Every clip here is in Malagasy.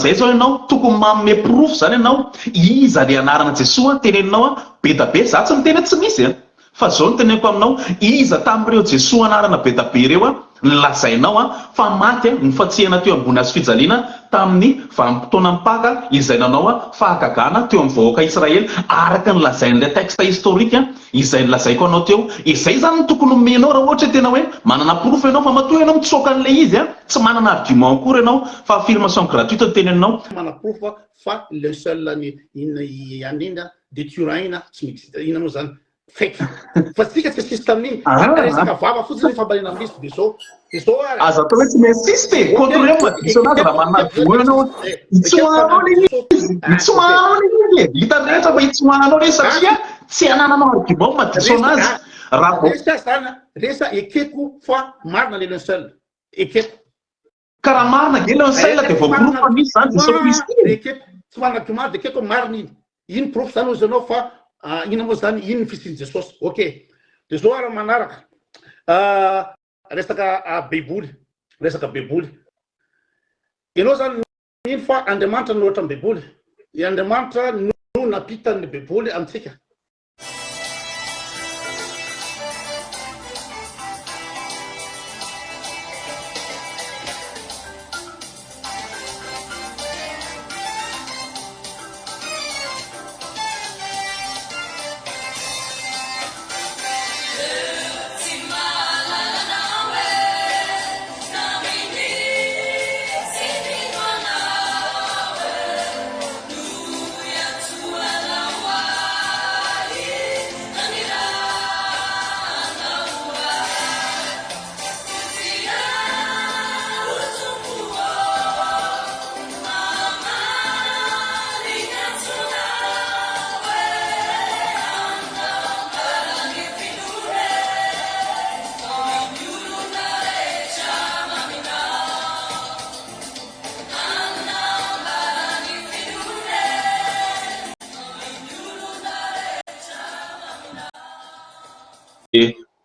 an'izay izao ianao, tokony manome porofo izany ianao, iza ilay anarana Jesoa teneninao an, be da be, za tsy miteny hoe tsy misy an, fa izao no teneniko aminao, iza tamin'ireo Jesoa anarana be da be ireo an, nolazainao an, fa maty an, nofantsihana teo ambony hazofijaliana tamin'ny vanim-potoanan'ny Paka izay nanao an, fahagagana teo amin'ny vahoaka Israely araka ny lazain'ilay texte historique an, Izay nolazaiko anao teo, izay izany no tokony homenao raha ohatra hoe tena hoe manana porofo ianao fa matoa ianao mitsoaka an'ilay izy an, tsy manana argument akory ianao fa affirmation gratuite no teneninao. Mana porofo fa le seul ny inona i anina de Turin tsy mi-existe inona moa zany fake fa tsika tsy assiste amin'iny resaka vava fotsiny famaliana amin'izy de zao de zao ary Aza atao hoe tsy mi-insiste e! Contrôler ny mahadiso anazy raha manana argument ianao. Itsoahanao ilay izy, itsoahanao ilay izy e! Hitan'ny rehetra fa itsoahanao ilay izy satria Tsy anananao argument mahadiso anazy raha vao. Resa zany a, resa ekeko fa marina le linceul, ekeko. Ka raha marina ange linceul dia voaporofo fa misy zany Jesoa Kristy e. Ekeko, tsy manana argument dia ekeko marina iny. Iny porofo zany hozy ianao fa inona moa zany iny ny fisian'i Jesosy. Ok. Dia zao ary manaraka. Resaka baiboly, resaka baiboly. Ianao zany Mino fa Andriamanitra no ohatra ny Baiboly. I Andriamanitra no nampita ny Baiboly amintsika.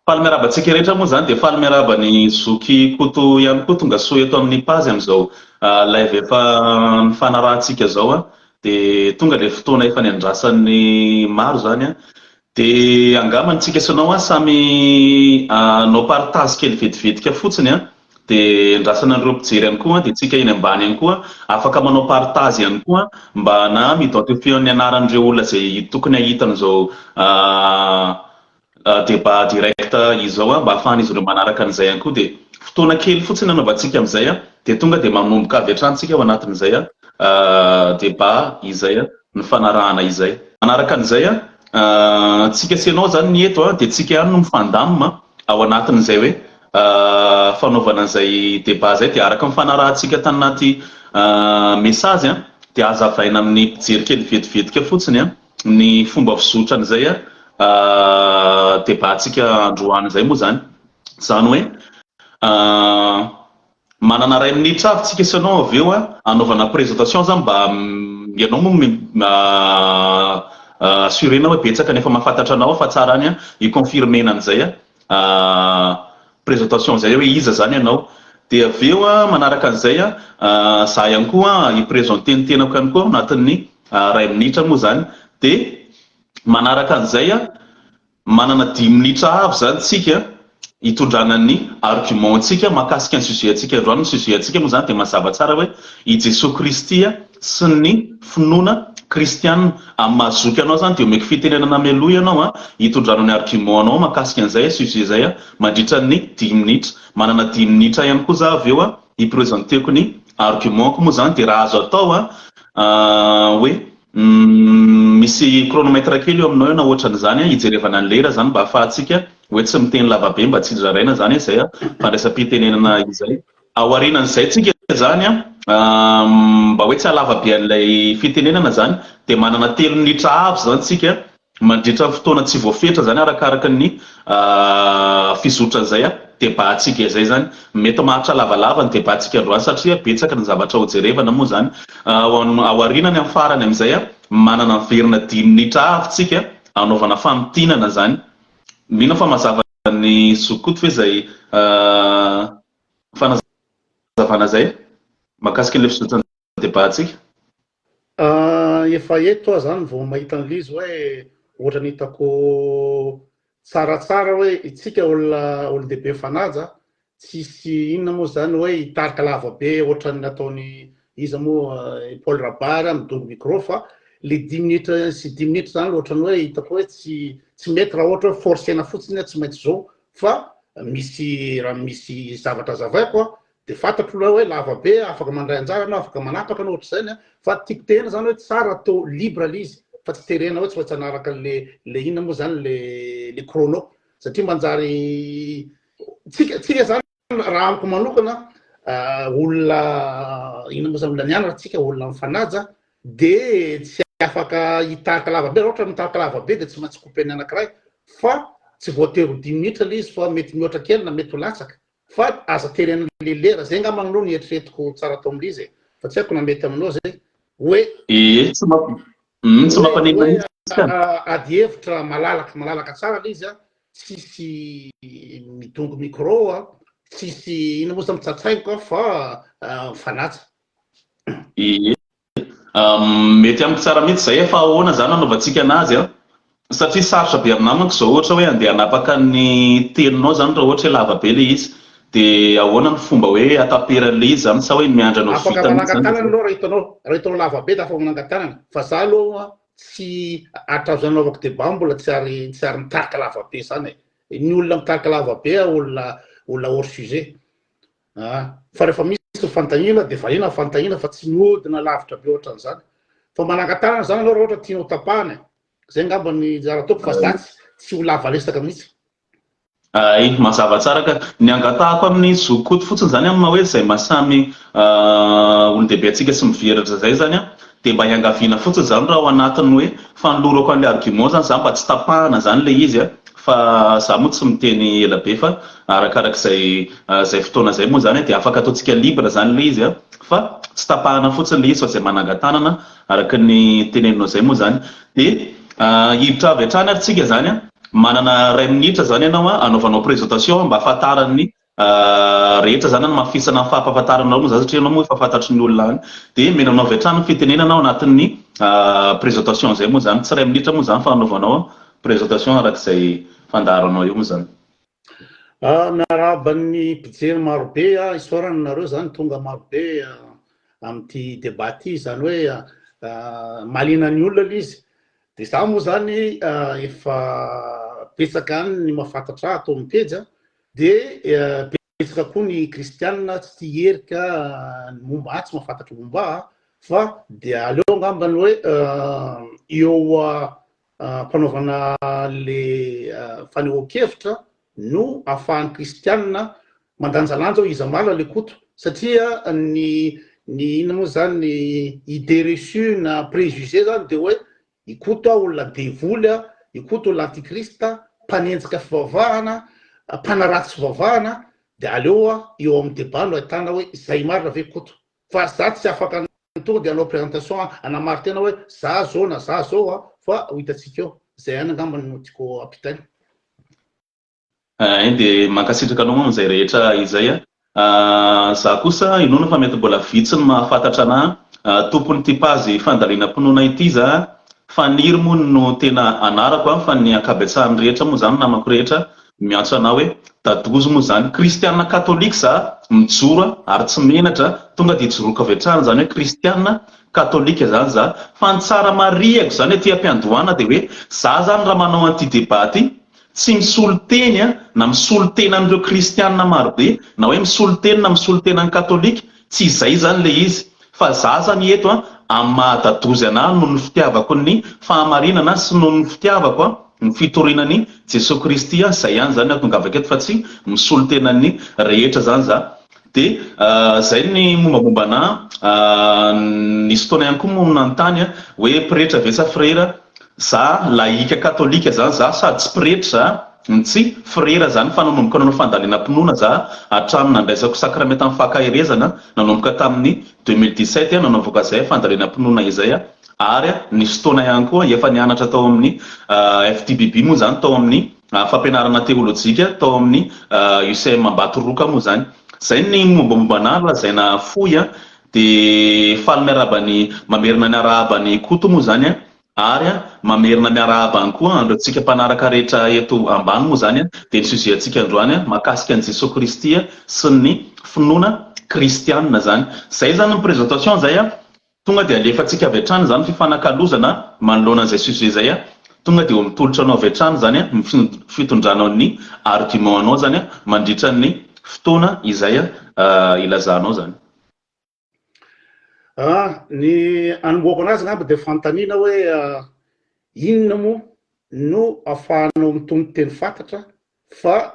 Faly miarahaba antsika rehetra moa izany dia faly miarahaba an'i Zoky Koto ihany koa tonga soa eto amin'ny page amin'izao live efa nifanarahantsika izao an. Dia tonga ilay fotoana efa niandrasan'ny maro izany an. Dia angambany tsika sy anao an samy hanao partage kely vetivetika fotsiny an. Dia andrasana an'ireo mpijery ihany koa an, dia tsika eny ambany ihany koa afaka manao partage ihany koa mba na mi-identifier ny anaran'ireo olona izay tokony hahita an'izao Débat direct izao an, mba ahafahan'izy ireo manaraka an'izay ihany koa dia fotoana kely fotsiny anaovantsika amin'izay an, dia tonga dia manomboka avy hatrany tsika ao anatin'izay an débat izay an, ny fanarahana izay. Manaraka an'izay an, tsika sy ianao izany ny eto an, dia tsika ihany no mifandamina ao anatin'izay hoe fanaovana an'izay débat izay dia araka ny fanarahantsika tanaty message an, dia hazavaina amin'ny mpijery kely vetivetika fotsiny an. Ny fomba fizotran'izay débat-ntsika androany izay moa izany, izany hoe manana iray minitra avy tsika sy ianao avy eo hanaovana présentation izany mba ianao moa assurer-na hoe betsaka ny efa mahafantatra anao fa tsara any hi-confirmer-na an'izay présentation izay hoe iza izany ianao. Dia avy eo manaraka an'izay za ihany koa hi-présenter ny tenako ihany koa ao anatin'ny iray minitra moa izany. Dia manaraka an'izay manana dimy minitra avy izany tsika hitondrana ny argument-ntsika mahakasika ny sujet-ntsika androany. Ny sujet-ntsika moa izany dia mazava tsara hoe i Jesoa Kristy sy ny finoana kristiana. Amin'ny maha zoky anao izany dia omeko fitenenana mialoha ianao an, hitondranao ny argument anao mahakasika an'izay sujet izay an, mandritra ny dimy minitra. Manana dimy minitra ihany koa za avy eo an, hi-presenter-ko ny argument-ko moa izany dia raha azo atao an, hoe misy chronomètre kely eo aminao eo na ohatran'izany an, hijerevana ny lera izany mba ahafahantsika hoe tsy miteny lavabe mba tsy hidraraina izany izay fandraisam-pitenenana izay. Aorianan'izay tsika izany an, mba hoe tsy halava be an'ilay fitenenana izany, dia manana telo minitra avy izany tsika mandritra ny fotoana tsy voafetra izany arakaraka ny fizotran'izay débat-ntsika izay izany. Mety maharitra lavalava ny débat-ntsika androany satria betsaka ny zavatra hojerevana moa izany. Aorianany amin'ny farany amin'izay, manana miverina dimy minitra avy tsika hanaovana famintinana izany. Mino aho fa mazava ny zokoto ve izay fanazavana izay mahakasika ilay fizotran'ny. débat-ntsika? Efa eto aho zany vao mahita an'ilay izy hoe ohatran'ny hitako tsaratsara hoe itsika olona olon-dehibe mifanaja, tsisy inona moa zany hoe hitarika lava be ohatran'ny nataony iza moa Paul Rabary midongy micro, fa le 10 minitra sy 10 minitra zany ohatran'ny hoe hitako hoe tsy mety raha ohatra hoe forcena fotsiny tsy maintsy zao, fa misy raha misy zavatra azavaiko a de fantatro aloha hoe lava be, afaka mandray anjara anao, afaka manapaka anao ohatr'izay a, fa tiako tena zany hoe tsara atao libre le izy fa tsy terena hoe tsy maintsy anaraka le inona moa zany le chrono, satria manjary tsika zany. Raha amiko manokana, olona inona moa zany, olona nianatra tsika, olona mifanaja, de tsy afaka hitarika lava be. Raha ohatra mitarika lava be de tsy maintsy coupeny anankiray, fa tsy voatery ho 10 minitra le izy fa mety mihoatra kely na mety ho latsaka, fa aza terena le lera zay angamba aloha ny eritreretiko tsara atao amin'le izy e, fa tsy haiko na mety aminao zay hoe Ee, tsy mampanenina hoe mihitsy ka. Ady hevitra malalaka malalaka tsara le izy a, tsisy midongy micro a, tsisy inona moa zany mitsatsaingoka, fa mifanaja. Ee, mety amiko tsara mihitsy zay, fa ahoana zany anaovantsika anazy a? Satria sarotra be aminah manko zao ohatra hoe andeha hanapaka ny teninao zany raha ohatra hoe lava be le izy, de ahoana ny fomba hoe hataperan'le izy zany, sa hoe miandry anao Afaka vita mihitsy zany manangan-tanana de aloha raha hitanao lava be, de afaka manangan-tanana, fa za aloha tsy hatramin'izay nanaovako débat mbola tsy ary mitarika lava be zany e. Ny olona mitarika lava be a olona hors sujet a, fa rehefa misy ny fanontaniana de valiana ny fanontaniana fa tsy mihodina lavitra be ohatran'izany, fa manangan-tanana zany aloha raha ohatra tianao tapahana e. Zay angamba ny zara ataoko fa za tsy ho lava resaka mihitsy. Ay, mazava tsara ka. Ny angatahako amin'ny zokoto fotsiny zany amin'ny maha hoe zay mahasamy olon-dehibe antsika sy miveratra zay zany a, dia mba iangaviana fotsiny zany raha ao anatin'ny hoe fanolorako an'ilay argument zany za mba tsy tapahana zany ilay izy a, fa za moa tsy miteny ela be fa arakarak'izay zay fotoana zay moa zany dia afaka ataontsika libre zany ilay izy a, fa tsy tapahana fotsiny ilay izy fa zay manangan-tanana araka ny teneninao zay moa zany. Dia hiditra avy hatrany ary tsika zany a, manana 1 minitra zany ianao a anaovanao présentation mba ahafantaran'ny rehetra zany hanamafisana ny fahampahafantaranao moa zany, satria ianao moa efa fantatry ny olona any, dia omenanao avy hatrany ny fitenenana ao anatin'ny présentation zay moa zany, tsy 1 minitra moa zany fa anaovanao présentation arak'izay fandaharanao io moa zany. Miarahaba ny mpijery marobe a, isaorana nareo zany tonga marobe amin'ity débat ty, zany hoe mahaliana ny olona le izy. De za moa zany efa betsaka any ny mahafantatra ahy atao amin'ny pejy a, de betsaka koa ny kristianina tsy tia herika ny momba ahy, tsy mahafantatra momba ahy, fa de aleo angambany hoe eo mpanaovana le fanehoan-kevitra no ahafahan'ny kristianina mandanjalanja hoe iza marina le Koto, satria ny inona moa zany, ny idée reçue na préjugé zany de hoe i Koto a olona devoly a, i Koto olona antichrist, mpanenjika fivavahana, mpanaratsy fivavahana. De aleo a eo amin'ny débat no ahitana hoe zay marina ve Koto, fa za tsy afaka tonga de anao présentation anamary tena hoe za zao na za zao a, fa ho hitantsika eo. Zay ihany angamba no tiako ampitaina. Ay, dia mankasitraka anao amin'izay rehetra izay a. Za kosa inoana fa mety mbola vitsy ny mahafantatra anahy, tompon'ity page fandalinam-pinoana ity za. Faniry moa no tena anarako a, fa ny ankabetsahan'ny rehetra moa zany, namako rehetra miantso anahy hoe Dadozy moa zany. Kristiana katolika za, mijoro ary tsy menatra, tonga dia ijoroako avy hatrany zany hoe kristiana katolika zany za. Fa ny tsara marihako zany aty am-piandohana dia hoe za zany raha manao an'ity débat ity, tsy misolo teny na misolo tena an'ireo kristiana marobe, na hoe misolo teny na misolo tena ny katolika, tsy izay zany le izy. Fa za zany eto a, amin'ny maha dadozy anahy noho ny fitiavako ny fahamarinana sy noho ny fitiavako a ny fitoriana an'i Jesoa Kristy a, zay ihany zany no ahatongavako eto fa tsy misolo tena ny rehetra zany za. Dia zay ny mombamomba anahy. Nisy fotoana ihany koa moa nanontany hoe pretra ve sa frera? Za laïka katolika zany za, sady tsy pretra za no tsy frera zany, fa nanomboka nanao fandalinam-pinoana za hatramin'ny nandraisako sakramentan'ny fahakaherezana nanomboka tamin'ny 2017 nanaovako azay fandalinam-pinoana izay ary nisy fotoana ihany koa efa nianatra tao amin'ny FTBB moa zany, tao amin'ny fampianarana teolojika tao amin'ny UCM Ambatoroka moa zany. Zay ny mombamomba anah lazaina fohy. Dia faly miarahaba ny, mamerina ny arahaba an'i Koto moa izany an, ary mamerina miarahaba ihany koa an'ireo tsika mpanaraka rehetra eto ambany moa izany an, dia ny sujet antsika androany an, mahakasika an'i Jesoa Kristy sy ny finoana kristianina izany. Izay izany ny présentation izay an, tonga dia alefantsika avy hatrany izany fifanakalozana manoloana an'izay sujet izay an, tonga dia mitolotra anao avy hatrany izany an, ny fitondranao ny argument anao izany an, mandritra ny fotoana izay ilazanao izany. Ah, ny anombohako anazy angamba dia fanontaniana hoe inona moa no afahanao mitompo teny fantatra fa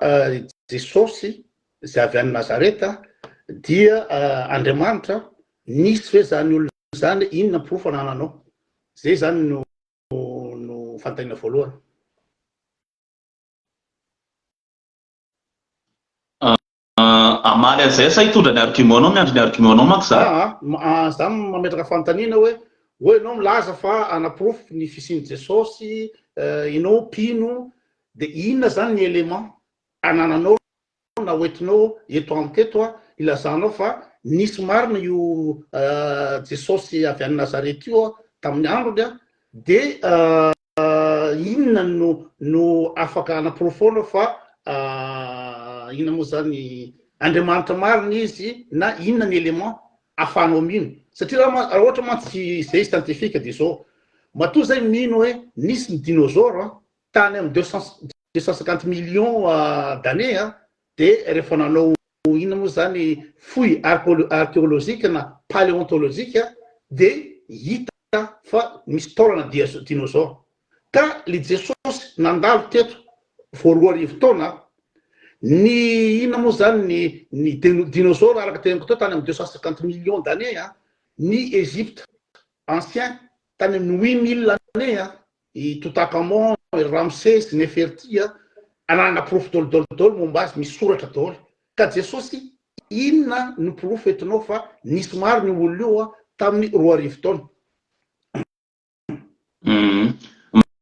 Jesosy izay avy any Nazareta dia Andriamanitra, nisy ve zany olona zany, inona porofo anananao? Zay zany no no fanontaniana voalohany. Hamaly an'izay sa hitondra ny argument nao? Miandry ny argument nao manko za. Aa, za mametraka fanontaniana hoe, hoe ianao milaza fa hanaporofo ny fisian'i Jesosy, ianao mpino, dia inona zany ny élément anananao na hoentinao eto amiko eto hilazanao fa nisy marina io Jesosy avy any Nazareth io tamin'ny androny dia inona no no afaka anaporofoana fa inona moa zany Andriamanitra marina izy na inona ny élément afahanao mino satria raha raha ohatra mantsy zay scientifique de zao matoa zay mino hoe nisy ny dinosaure tany amin'ny 250 millions d'années de rehefa nanao inona moa zany fouille archéologique na paléontologique de hita fa misy taolana dinosaure ka le Jesosy nandalo teto vao 2000 taona ny inona moa zany ny ny dinosaure araka teniko teo tany amin'ny 250 millions d'années ny Egypte ancien tany amin'ny 8000 années i Toutankhamon, i Ramsès, Neferti a, ananana porofo daholo daholo daholo momba azy, misy soratra daholo. Ka Jesosy inona no porofo entinao fa nisy marina io olona io tamin'ny 2000 taona? Humm.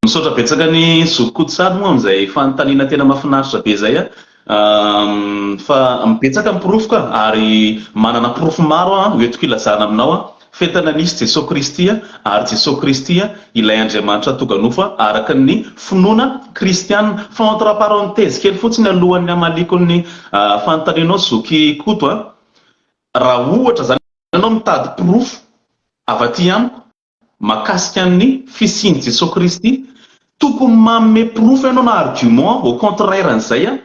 Misaotra betsaka an'i Zoky Kotosary moa amin'izay fanontaniana tena mahafinaritra be izay a. Fa betsaka ny porofo ka, ary manana porofo maro aho hoentiko hilazana aminao fetana nisy Jesoa Kristy ary Jesoa Kristy ilay Andriamanitra tonga nofo araka ny finoana kristiana. Fa entre parenthèse kely fotsiny alohan'ny hamaliako ny fanontanianao Zoky Koto a, raha ohatra izany ianao mitady porofo avy aty amiko Makasika ny fisian'i Jesoa Kristy, tokony manome porofo ianao na argument au contraire an'izay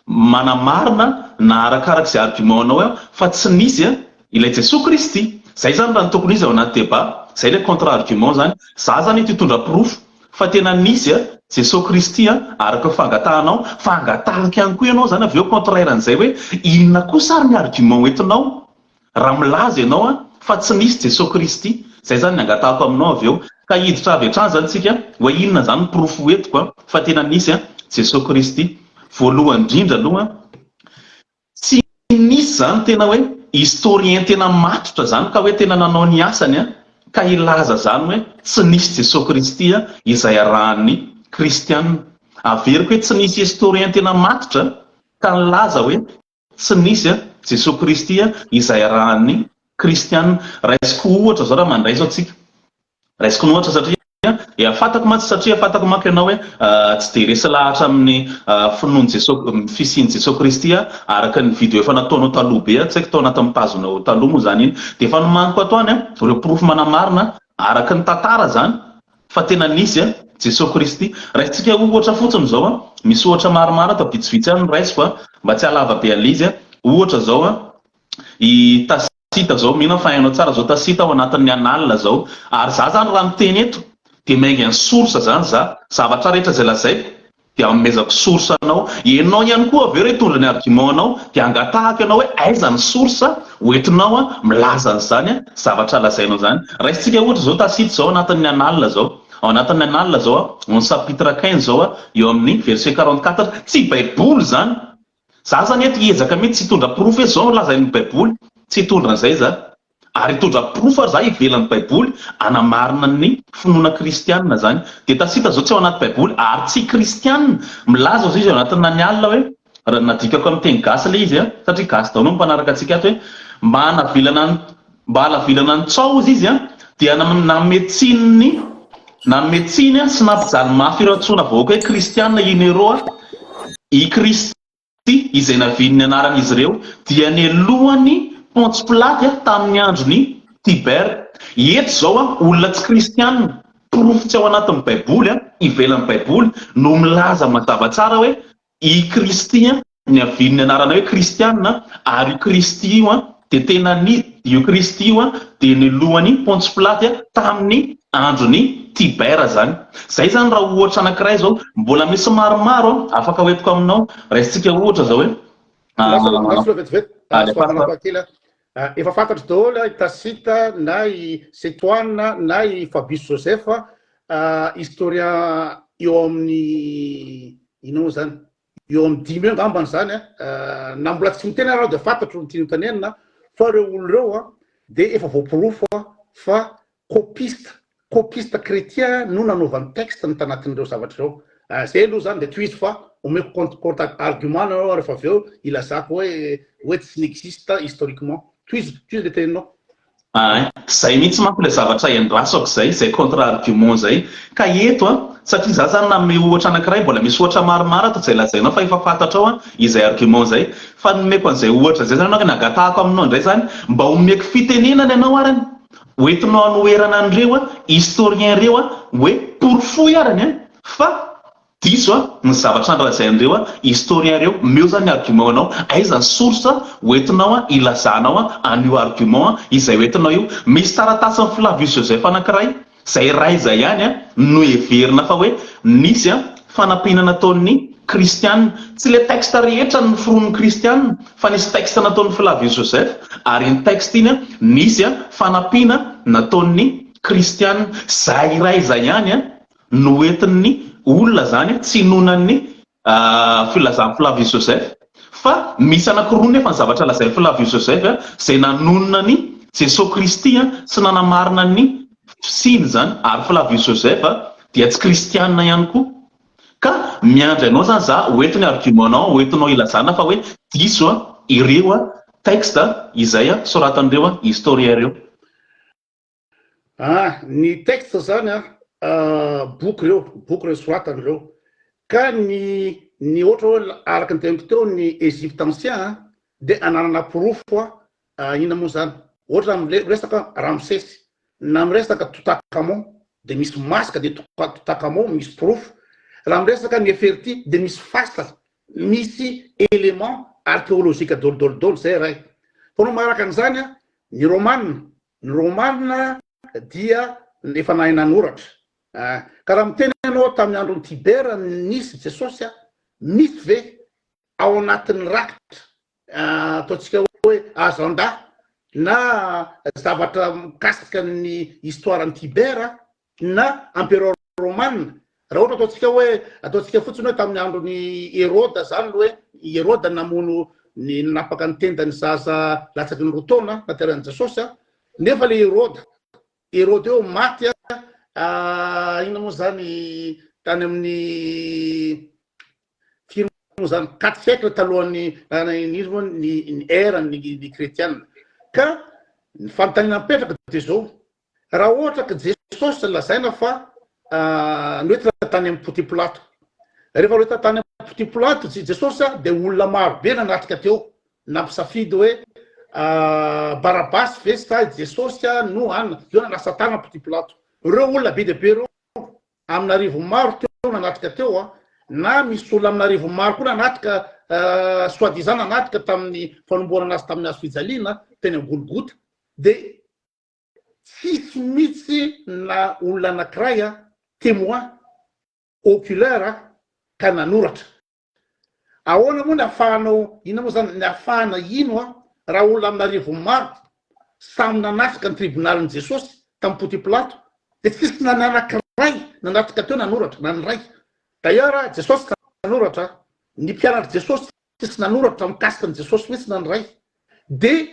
manamarina na arakaraka izay argument anao eo fa tsy nisy ilay Jesoa Kristy. Zay zany raha ny tokony izy ao anaty débat, zay ilay contre argument zany. Za zany eto hitondra porofo fa tena nisy Jesoa Kristy araka ny fangatahanao, fa angatahako ihany koa ianao zany avy eo contraire an'izay hoe inona kosa ary ny argument hoentinao Raha milaza ianao an, fa tsy nisy Jesoa Kristy, zay zany ny angatahako aminao avy eo, ka hiditra avy hatrany zany tsika hoe inona zany ny porofo ho entiko an, fa tena nisy an, Jesoa Kristy. Voalohany indrindra aloha an, tsy nisy zany tena hoe historien tena matotra zany ka hoe tena nanao ny asany an, ka hilaza zany hoe tsy nisy Jesoa Kristy an, izay arahan'ny kristiana. Averiko hoe tsy nisy historien tena matotra ka nilaza hoe Tsy nisy a, Jesoa Kristy a, izay arahan'ny Kristiana. Raisiko ohatra zao raha mandray zao tsika. Raisiko ny ohatra satria ea fantako mantsy satria fantako manko ianao hoe tsy dia resy lahatra amin'ny finoan'i Jesoa fisian'i Jesoa Kristy a, araka ny video efa nataonao taloha be a, tsy haiko tao anatin'ny page-nao taloha moa izany iny. Dia efa nomaniko ato any a, ireo porofo manamarina araka ny tantara izany Fa tena nisy a! Jesoa Kristy. Raisintsika ohatra fotsiny izao a! Misy ohatra maromaro ato, vitsivitsy ihany no raisiko a! Mba tsy hahalava be an'ilay izy a! Ohatra izao a, i Tacite izao, mino aho fa hainao tsara izao Tacite ao anatin'ny Annales izao. Ary za izany raha miteny eto dia miainga ny source izany za. Zavatra rehetra izay lazaiko dia anomezako source anao, ianao ihany koa avy eo raha hitondra ny argument anao dia angatahako ianao hoe aiza ny source hoentinao milaza an'izany zavatra lazainao izany. Raisintsika ohatra izao Tacite izao anatin'ny Annales izao, ao anatin'ny Annales izao au chapitre 15 izao eo amin'ny verset 44, tsy baiboly izany, za zany eto hiezaka mihitsy tsy hitondra porofo hoe izao no lazain'ny baiboly, tsy hitondra an'izay za. Ary hitondra porofo ary za ivelan'ny baiboly anamarina ny finoana kristianina zany. Dia Tacite zao tsy ao anaty baiboly ary tsy kristianina. Milaza zao izy ao anatin'ny Naniala hoe, raha nadikako amin'ny teny gasy ilay izy an, satria gasy daholo ny mpanaraka antsika ato hoe, mba hanavilana ny. Mba halavirana ny tsaho hozy izy dia nanome tsiny ny nanome tsiny sy nampijaly mafy ireo antsoina vahoaka hoe kristiana i Nero i Kristy izay navian'ny anaran'izy ireo dia nelohan'i Pontsy Pilaty tamin'ny andron'i Tibère. Eto izao olona tsy kristiana, porofo tsy ao anatin'ny baiboly, ivelan'ny baiboly no milaza mazava tsara hoe i Kristy niavian'ny anarana hoe kristiana ary io Kristy io dia tena ny io Kristy io dia nelohan'i Pontsy Pilaty tamin'ny andron'i Tibère zany. Zay zany raha ohatra anankiray zao, mbola misy maromaro afaka hoentiko aminao, raisintsika ohatra zao hoe Lasa aloha vetivety, soamanapaka kely aho. Efa fantatro daholo i Tacite na i Cétoine na i Fabius Joseph, historien eo amin'ny inona moa zany? Eo amin'ny dimy eo angambany zany an, na mbola tsy miteny ary aho dia fantatro ny tiany hotenenina fa ireo olona ireo an dia efa voaporofo fa copiste, copiste chrétien no nanaovany texte ny tanatin'ireo zavatra ireo. Zay aloha zany dia tohizo fa omeko contre contre argument nareo rehefa avy eo hilazako hoe hoe tsy n'existe historiquement. Tohizo, tohizo le teninao. Ein, zay mihitsy manko ilay zavatra iandrasako zay, zay contre argument zay. Ka eto an, satria za zany nanome ohatra anankiray, mbola misy ohatra maromaro ato izay lazainao fa efa fantatrao an izay argument zay, fa nomeko an'izay ohatra izay zany ianao, nangatahako aminao indray zany mba omeko fitenenana ianao arany, hoentinao hanoherana an'ireo an historien ireo an, hoe porofoy arany an fa Diso a, ny zavatra nolazain'ireo a historien ireo, omeo zany ny argument anao, aiza ny source hoentinao a hilazanao a an'io argument a izay hoentinao io, misy taratasin'i Flavius Joseph anankiray izay iray izay ihany a no heverina fa hoe nisy a fanampiana nataon'ny kristiana, tsy ilay texte rehetra no noforonin'ny kristiana fa nisy texte nataon'i Flavius Joseph ary iny texte iny a nisy a fanampiana nataon'ny kristiana, izay iray izay ihany a noentin'ny olona zany tsy inoana ny filazan'i Flavius Joseph fa misy anakiroa nefa ny zavatra lazain'i Flavius Joseph izay nanonona an'i Jesoa Kristy sy nanamarina ny fisiany izany ary Flavius Joseph dia tsy kristianina ihany koa ka miandry anao zany za hoento ny argument-nao hoentinao hilazana fa hoe diso ireo texte izay soratan'ireo historien ireo. Ah, ny texte zany an, boky ireo, boky ireo soratany ireo. Ka ny ny ohatra hoe araka ny teniko teo ny Egypte ancien an, dia ananana porofo an, inona moa zany, ohatra miresaka Ramsesy, na miresaka Toutankhamon, dia misy masque de Toutankhamon, misy porofo. Raha miresaka Neferti dia misy fasana, misy élément archéologique daholo daholo daholo zay ray. Fa anao manaraka an'izany an, ny Romana, Ny Romana dia efa nahay nanoratra. Ka raha miteny ianao tamin'ny andron'i Tibera nisy Jesosy, misy ve ao anatin'ny rakitra ataontsika hoe agenda na zavatra mikasika ny histoire-n'i Tibera na empereur romana, raha ohatra ataontsika hoe, ataontsika fotsiny hoe tamin'ny andron'i Heroda zany hoe i Heroda namono ny nanapaka ny tendan'ny zaza latsaky ny roa taona nateran'i Jesosy a, nefa le Heroda, Heroda eo maty a, inona moa zany tany amin'ny firy moa zany, quatre siècle talohan'ny izy moa ny ère ny kretiana. Ka ny fanontaniana mipetraka dia zao, Raha ohatra ka Jesosy lazaina fa noentina tany amin'ny Pontia Pilato. Rehefa noentina tany amin'ny Pontia Pilato Jesosy dia olona maro be nanatrika teo, nampisafidy hoe Barabasy ve sa Jesosy no anona. Io nanasa tanana Pontia Pilato. Ireo olona be dia be ireo amin'arivony maro teo nanatrika teo, na misy olona amin'arivony maro koa nanatrika soi disant nanatrika tamin'ny fanombohana azy tamin'ny hazo fijaliana teny amin'ny Golgota. Dia Tsisy mitsy na olona anakiray a temoin oculaire ka nanoratra. Ahoana moa ny afahanao, inona moa zany ny afahana hino a raha olona amin'arivony maro samy nanatrika ny tribonalin'i Jesosy tamin'i Pontia Pilato dia tsisy na ny anakiray nanatrika teo nanoratra, na ny iray. D'ailleurs Jesosy tsy nanoratra, ny mpianatr'i Jesosy tsisy nanoratra mikasika an'i Jesosy mihitsy na ny iray. Dia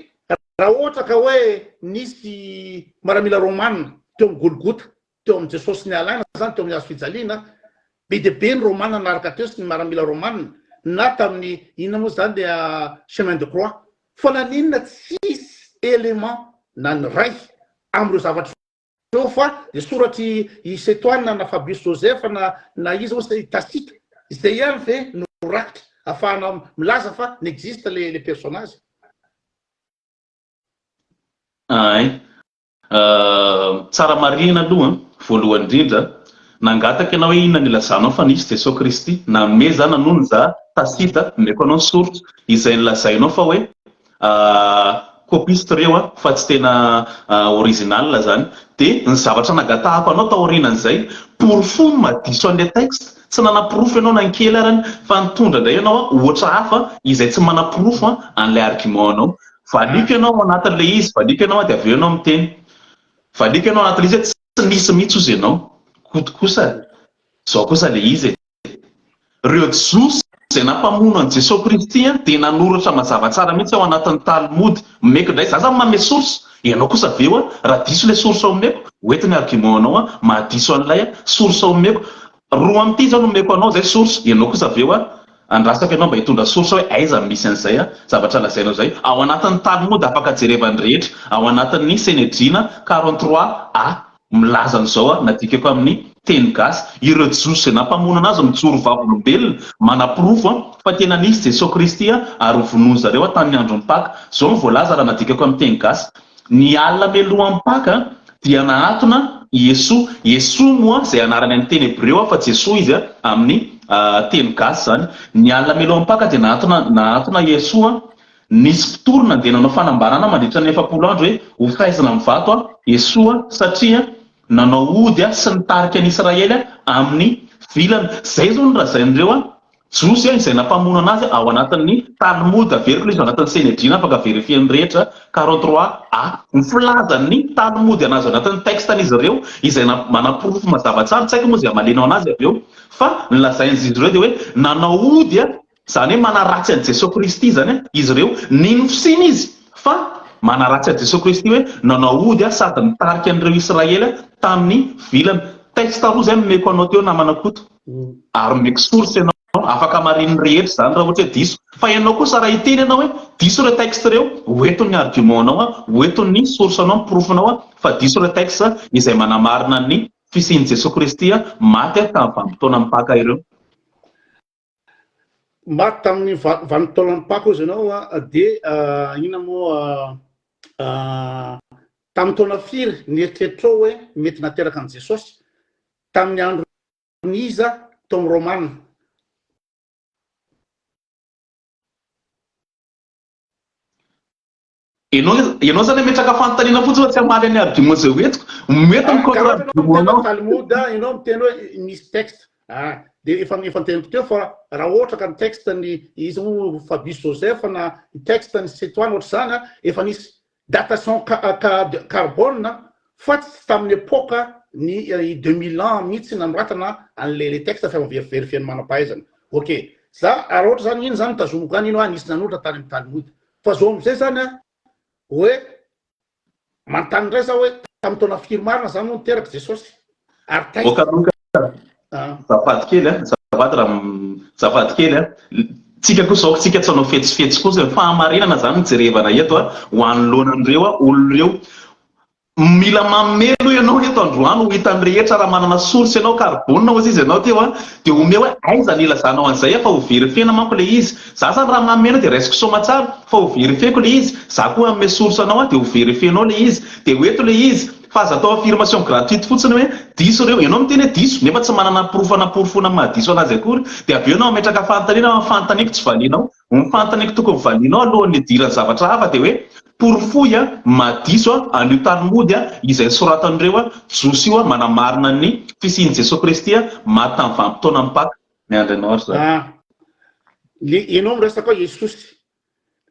raha ohatra ka hoe nisy maramila romana teo amin'ny Golgota, teo amin'i Jesosy niala aina izany, teo amin'ny hazo fijaliana, be dia be ny romana nanaraka teo sy ny maramila romana, na tamin'ny inona moa izany dia chemin de croix. Fa naninona tsisy élément. na ny Ray amin'ireo zavatra ireo fa dia soratr'i i Setoana na Fabius Joseph na na iza osa i Tacite izay ihany ve no rakitra afahana milaza fa n'existe le le personnage. Ay. Tsara marihina aloha, voalohany indrindra, nangataka ianao hoe inona no ilazanao fa nisy Jesoa Kristy. Nanome za nanony za Tacite, nomeko anao ny soritra, izay nolazainao fa hoe copiste ireo fa tsy tena original zany. Dia ny zavatra nangatahako anao taorianan'izay, porofo ny mahadiso an'ilay texte, tsy nanaporofo ianao na ny kely arany fa nitondra indray ianao ohatra hafa izay tsy manaporofo an'ilay argument anao. Valiako ianao ao anatin'ilay izy, valiako ianao dia avy eo ianao miteny. Valiako ianao ao anatin'ilay izy hoe tsy nisy mihitsy hozy ianao. Koto kosa, izao kosa ilay izy e. Ireo Jiosy izay nampamono an'i Jesoa Kristy dia nanoratra mazava tsara mihitsy ao anatin'ny Talmud. Omeko indray, za zany manome source, ianao kosa avy eo raha diso ilay source omeko, hoento ny argument anao mahadiso an'ilay source omeko. Roa amin'ity izao no omeko anao izay source, ianao kosa avy eo andrasako ianao mba hitondra source hoe aiza no misy an'izay zavatra lazainao izay. Ao anatin'ny Talmud afaka jerevan'ny rehetra, ao anatin'ny Senedrina 43 A milaza an'izao nadikako amin'ny teny gasy. Ireo Jiosy izay nampamono anazy mijoro vavolombelona manaporofo fa tena nisy Jesoa Kristy ary hovonoin zareo tamin'ny andron'ny Paka. Izao no voalaza raha nadikako amin'ny teny gasy. Ny alina mialohan'ny Paka dia nahatona i Yesou. Yesou moa izay anarany amin'ny teny hebreo fa Jesoa izy amin'ny teny gasy izany. Ny alina mialohan'ny Paka dia nahatona nahatona i Yesou. Nisy mpitory nandeha nanao fanambarana mandritra ny 40 andro hoe ho faizina amin'ny vato Yesou satria nanao ody sy nitarika ny Israely amin'ny vilana. Izay izao no lazain'ireo Jiosy izay nampamono anazy ao anatin'ny Talmud, averiko ilay izy ao anatin'ny Senedrina afaka verifier-n'ny rehetra, 43 A. Ny filazan'ny Talmud anazy ao anatin'ny texte-n'izy ireo izay manaporofo mazava tsara, tsy haiko moa izay hamalianao anazy avy eo, fa ny lazain'izy ireo dia hoe nanao ody, izany hoe manaratsy an'i Jesoa Kristy izany izy ireo, nino fisiana izy fa manaratsy an'i Jesoa Kristy hoe nanao ody sady nitarika an'ireo Israely tamin'ny vilana. Texte roa izay nomeko anao teo namana Koto. Ary omeko source ianao, afaka hamarinin'ny rehetra izany raha ohatra hoe diso. Fa ianao kosa raha hiteny ianao hoe diso ireo texte ireo, ho eto ny argument-nao, ho eto ny source-nao, ny porofo-nao fa diso ireo texte izay manamarina ny fisian'i Jesoa Kristy maty tamin'ny vanim-potoanan'ny Paka ireo. Maty tamin'ny vanim-potoanan'ny Paka hozy ianao dia inona moa tamin'ny taona firy ny eritreritrao hoe mety nateraka an'i Jesosy? Tamin'ny andron'iza tao amin'ny Romana? Ianao ianao zany ametraka fanontaniana fotsiny fa tsy hamaly an'ny argument izay hoentiko. Mety ny Ah, contre ka ohatra ianao argument miteny hoe nao. Talmud, ianao miteny hoe misy texte. Ah, dia efa efa niteniko teo fa raha ohatra ka ny texte ny iza moa Fabius Joseph na ny texte ny Cetoine ohatr'izany, efa nisy datation carbone fa tsy tamin'ny époque ny 2000 ans mihitsy nanoratana an'ilay le texte fa efa verifier-n'ny manam-pahaizana. Ok, za raha ohatra zany iny zany tazomiko any iny hoe nisy nanoratra tany amin'ny Talmud. Fa zao amizay zany an, hoe manontany indray za hoe tamin'ny taona firy marina zany moa niteraka Jesosy? Ary taiza? Ok aloha azafady kely an, azafady raha azafady kely an, tsika kosa aoka tsika tsy hanao fetsifetsy kosa e, fahamarinana zany no jerevana eto an, ho anoloana an'ireo olona ireo. Mila manome aloha ianao eto androany ho hitan'ny rehetra raha manana source ianao, carbone hozy izy ianao teo an, dia omeo hoe aiza no ilazanao an'izay fa ho verifiena manko ilay izy. Za zany raha manome anao dia raisiko soamatsara fa ho verifieko ilay izy, za koa hanome source anao an dia ho verifienao ilay izy, dia ho eto ilay izy. Fa aza atao affirmation gratuite fotsiny hoe diso ireo, ianao miteny hoe diso nefa tsy manana porofo anaporofoana ny maha diso anazy akory, dia avy eo ianao hametraka fanontaniana fa ny fanontaniako tsy valianao. Ny fanontaniako tokony valianao alohan'ny hidiran'ny zavatra hafa dia hoe porofoy mahadiso an'io Talmud izay nosoratan'ireo Jiosy io manamarina ny fisian'i Jesoa Kristy maty tamin'ny vanim-potoanan'ny Paka. Miandry anao ary za. Ah, le enao miresaka hoe Jesosy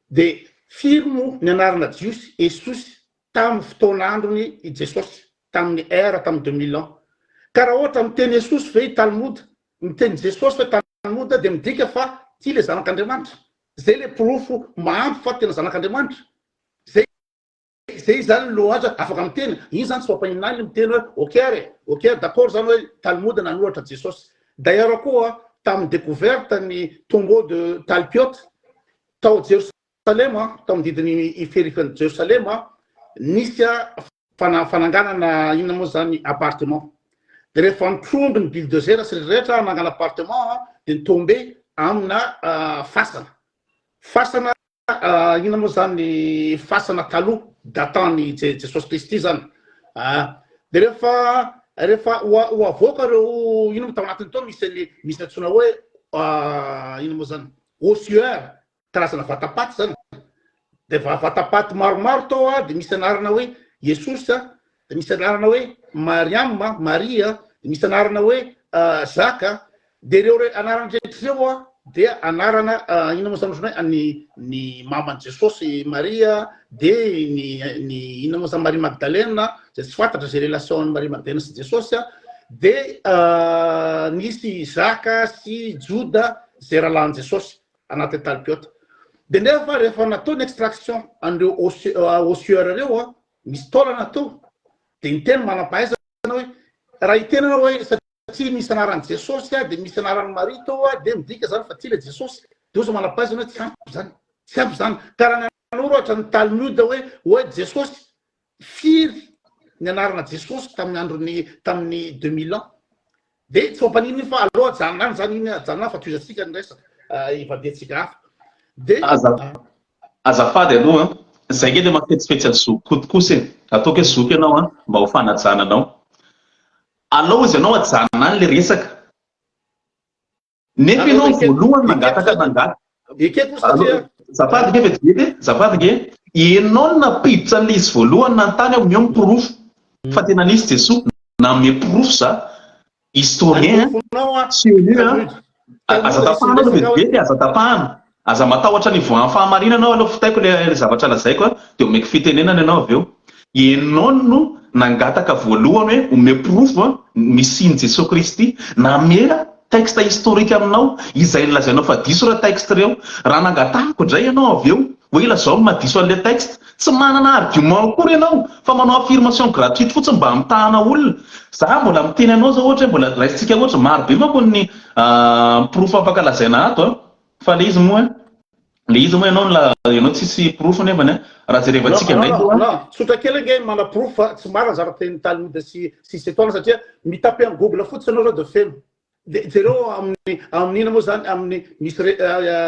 de firy moa ny anarana Jiosy Jesosy tamin'ny fotoan'androny i Jesosy tamin'ny ère tamin'ny 2000 ans? Ka raha ohatra miteny Jesosy ve i Talmud Ny teny Jesosy hoe Talmud dia midika fa ity ilay Zanak'Andriamanitra. Izay ilay porofo mahampy fa tena Zanak'Andriamanitra. Izay izay izany no aza afaka miteny. Iny izany tsy mampaninona ahy ny miteny hoe ok ary e, ok ary, d'accord izany hoe Talmud nanoratra Jesosy. D'ailleurs koa tamin'ny découverte ny tombeau de Talpiot tao Jerosalema, tao amin'ny didin'ny iferifan'i Jerosalema, nisy fananganana inona moa zany appartement. De rehefa nitrongy ny bulldozer sy rehetra hanangana appartement de ni-tomber amina fasana. Fasana inona moa zany fasana taloha datant ny Jesosy Kristy zany. De rehefa rehefa ho avoaka ireo inona moa tao anatin'ny tao misy ny misy antsoina hoe inona moa zany ossuaire, karazana vatapaty zany. De vatapaty maromaro tao a, de misy anarana hoe Jesosy a, de misy anarana hoe Mariam, Maria, de misy anarana hoe Zaka. De ireo anarana rehetra ireo a dia anarana inona moa zany ohatran'ny hoe ny ny maman'i Jesosy Maria, de ny ny inona moa zany Maria Magdalena, zay tsy fantatra zay relation an'i Maria Magdalena sy Jesosy a, de nisy Zaka sy Joda zay rahalahin'i Jesosy anatin'ny talpiota. De nefa rehefa natao ny extraction an'ireo ossuaire ireo a, misy taolana tao, de niteny manam-pahaizana hoe raha hiteny ianao hoe satria misy anaran'i Jesosy a, de misy anaran'i Maria tao a, de midika zany fa tia le Jesosy. De hoy zao manam-pahaizana hoe tsy ampy zany, tsy ampy zany. Ka raha nanoratra ny Talmud hoe hoe Jesosy, firy ny anarana Jesosy tamin'ny andron'ny tamin'ny 2000 ans? De tsy mampanino iny fa aleo ajanona any zany iny, ajanona any fa tohizantsika ny resaka, ivadiantsika hafa. De Aza azafady aloha an, zay nge le mampihetsifetsy an'i zoky Koto kosa e, ataoko hoe zoky ianao an, mba ho fanajana anao. Alao izy ianao ajanona any le resaka. Nefa ianao voalohany nangataka nangataka. Ekeko satria. Azafady nge vetivety e, azafady nge. Ianao no nampiditra an'ilay izy voalohany nanontany aho omeo ny porofo fa tena nisy Jesoa. Nanome porofo za. Historien tsy élu an. Aza tapahana aloha vetivety e, aza tapahana. Aza matahotra ny hivoahan'ny fahamarinana aho aloha fitaiko ilay zavatra lazaiko an, dia omeko fitenenana ianao avy eo. Ianao no nangataka voalohany hoe omeo porofo an, nisian'i Jesoa Kristy. Namela texte historique aminao izay nolazainao fa diso ireo texte ireo. Raha nangatahako indray ianao avy eo hoe ilazao ny mahadiso an'ilay texte, tsy manana argument akory ianao fa manao affirmation gratuite fotsiny mba hamitahana olona. Za mbola miteny anao zao ohatra hoe mbola raisintsika ohatra, maro be manko ny porofo afaka lazaina ato an, fa le izy moa le izy moa ianao no ianao tsisy porofo nefany an, raha jerevantsika indray aloha. Non, tsotra kely ange manaporofo fa tsy marina zavatra tenin'i Talmud sy sy Setoana satria mi-taper amin'ny Google fotsiny ianao zao dia feno. Dia jereo amin'ny amin'ny inona moa zany amin'ny misy re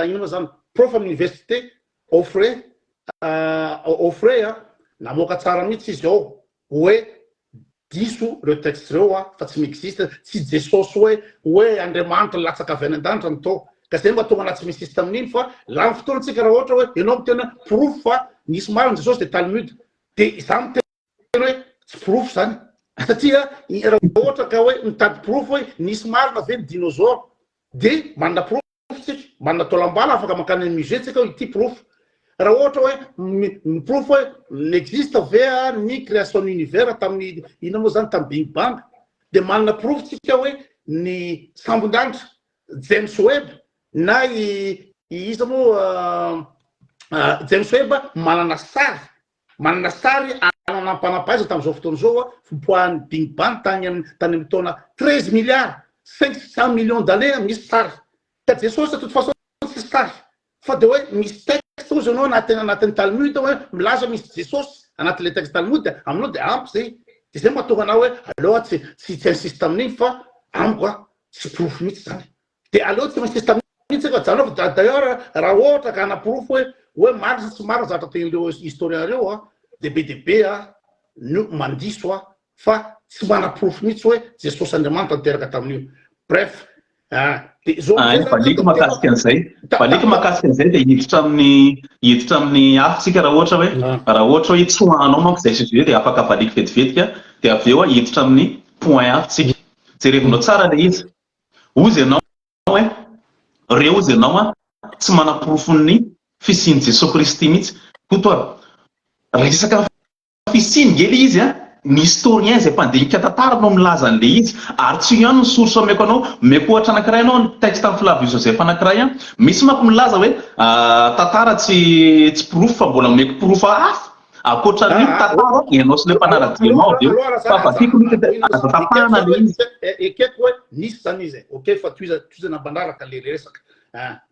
inona moa zany prof amin'ny université Offray Offray a namoaka tsara mihitsy izy ao hoe diso ireo texte ireo a fa tsy mi-existe, tsy Jesosy hoe hoe Andriamanitra nilatsaka avy any an-danitra no tao. Ka zay mba tonga anaty tsy mi-insiste amin'iny fa lany fotoana tsika raha ohatra hoe ianao miteny hoe porofo fa nisy marina Jesosy dia Talmud. Dia izaho miteny hoe tsy porofo izany satria raha ohatra ka hoe mitady porofo hoe nisy marina ve ny dinosaure dia manana porofo tsika, manana taolam-bala afaka mankany amin'ny musée tsika hoe ity porofo. Raha ohatra hoe ny porofo hoe n'existe ve ny création ny univers tamin'ny inona moa zany tamin'ny big bang dia manana porofo tsika hoe ny sambon-danitra James Webb na i iza moa James Webb manana sary Manana sary ananam-panampahaizana tamin'izao fotoana izao fipoahan'ny Big Bang tany amin'ny tany amin'ny taona 13 milliards 500 millions d'années misy sary. Ka Jesosy de toute façon tsisy sary fa de hoe misy texte ozy ianao anaty anatin'ny Talmud hoe milaza misy Jesosy anatin'ilay texte Talmud de aminao de ampy zay. De zay mahatonga anah hoe aleo aho tsy tsy tsy insiste amin'iny fa amiko a tsy porofo mihitsy zany. Dia aleo tsy mi-insiste mihitsy fa ajanona fa d'ailleurs raha ohatra ka hanaporofo hoe hoe marina sa tsy marina zavatra tenin'ireo historien ireo a, dia be dia be a no mandiso a fa tsy manaporofo mihitsy hoe Jesosy Andriamanitra niteraka tamin'io. Bref, ah, dia zao Ay, amizay zany valiako dia mahakasika tena an'izay. Valiako mahakasika an'izay dia hiditra amin'ny hiditra amin'ny hafa tsika raha ohatra hoe raha ohatra hoe tsoahanao manko izay sujet dia afaka valiako vetivetika dia avy eo hiditra amin'ny point hafa tsika. Jerevinao tsara ilay izy. Hozy ianao hoe, re hozy ianao an, tsy manaporofon'ny fisian'i Jesoa Kristy mihitsy. Koto a, resaka fisiany nge le izy an, ny historien izay mpandinika tantara no milaza an'le izy, ary tsy io ihany ny source omeko anao, omeko ohatra anankiray anao, ny texte an'i Flavius Joseph anankiray an, misy manko milaza hoe tantara tsy tsy porofo fa mbola omeko porofo hafa, Ankoatra an'io tantara ianao sy ilay mpanara-dia anao avy eo fa vakiko mihitsy hoe aza tapahana ilay izy. Ekeko hoe nisy zany izy e. Ok fa tohiza tohizana manaraka le resaka.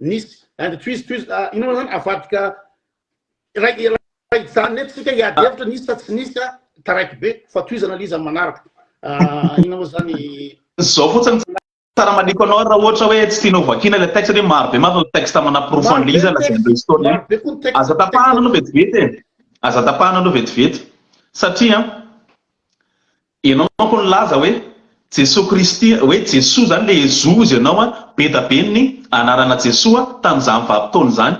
Nisy and tohizo tohizo inona zany avadika iray hijanona eto tsika hiady hevitra nisy sa tsy nisy a, taraiky be, fa tohizana le izy amin'ny manaraka. Inona moa zany. Zao fotsiny tsara maliko anao raha ohatra hoe tsy tianao vakiana ilay texte satria maro be manko ny texte manaporofo Maro an'ilay be izy ny lazain'ireo texte, historien. maro be koa ny texte, Aza texte tapahana aloha vetivety e. Aza tapahana aloha vetivety satria ianao manko nilaza hoe Jesoa Kristy hoe Jesoa zany le Ezozy ianao an, be da be ny anarana Jesoa tamin'izany vanim-potoana izany.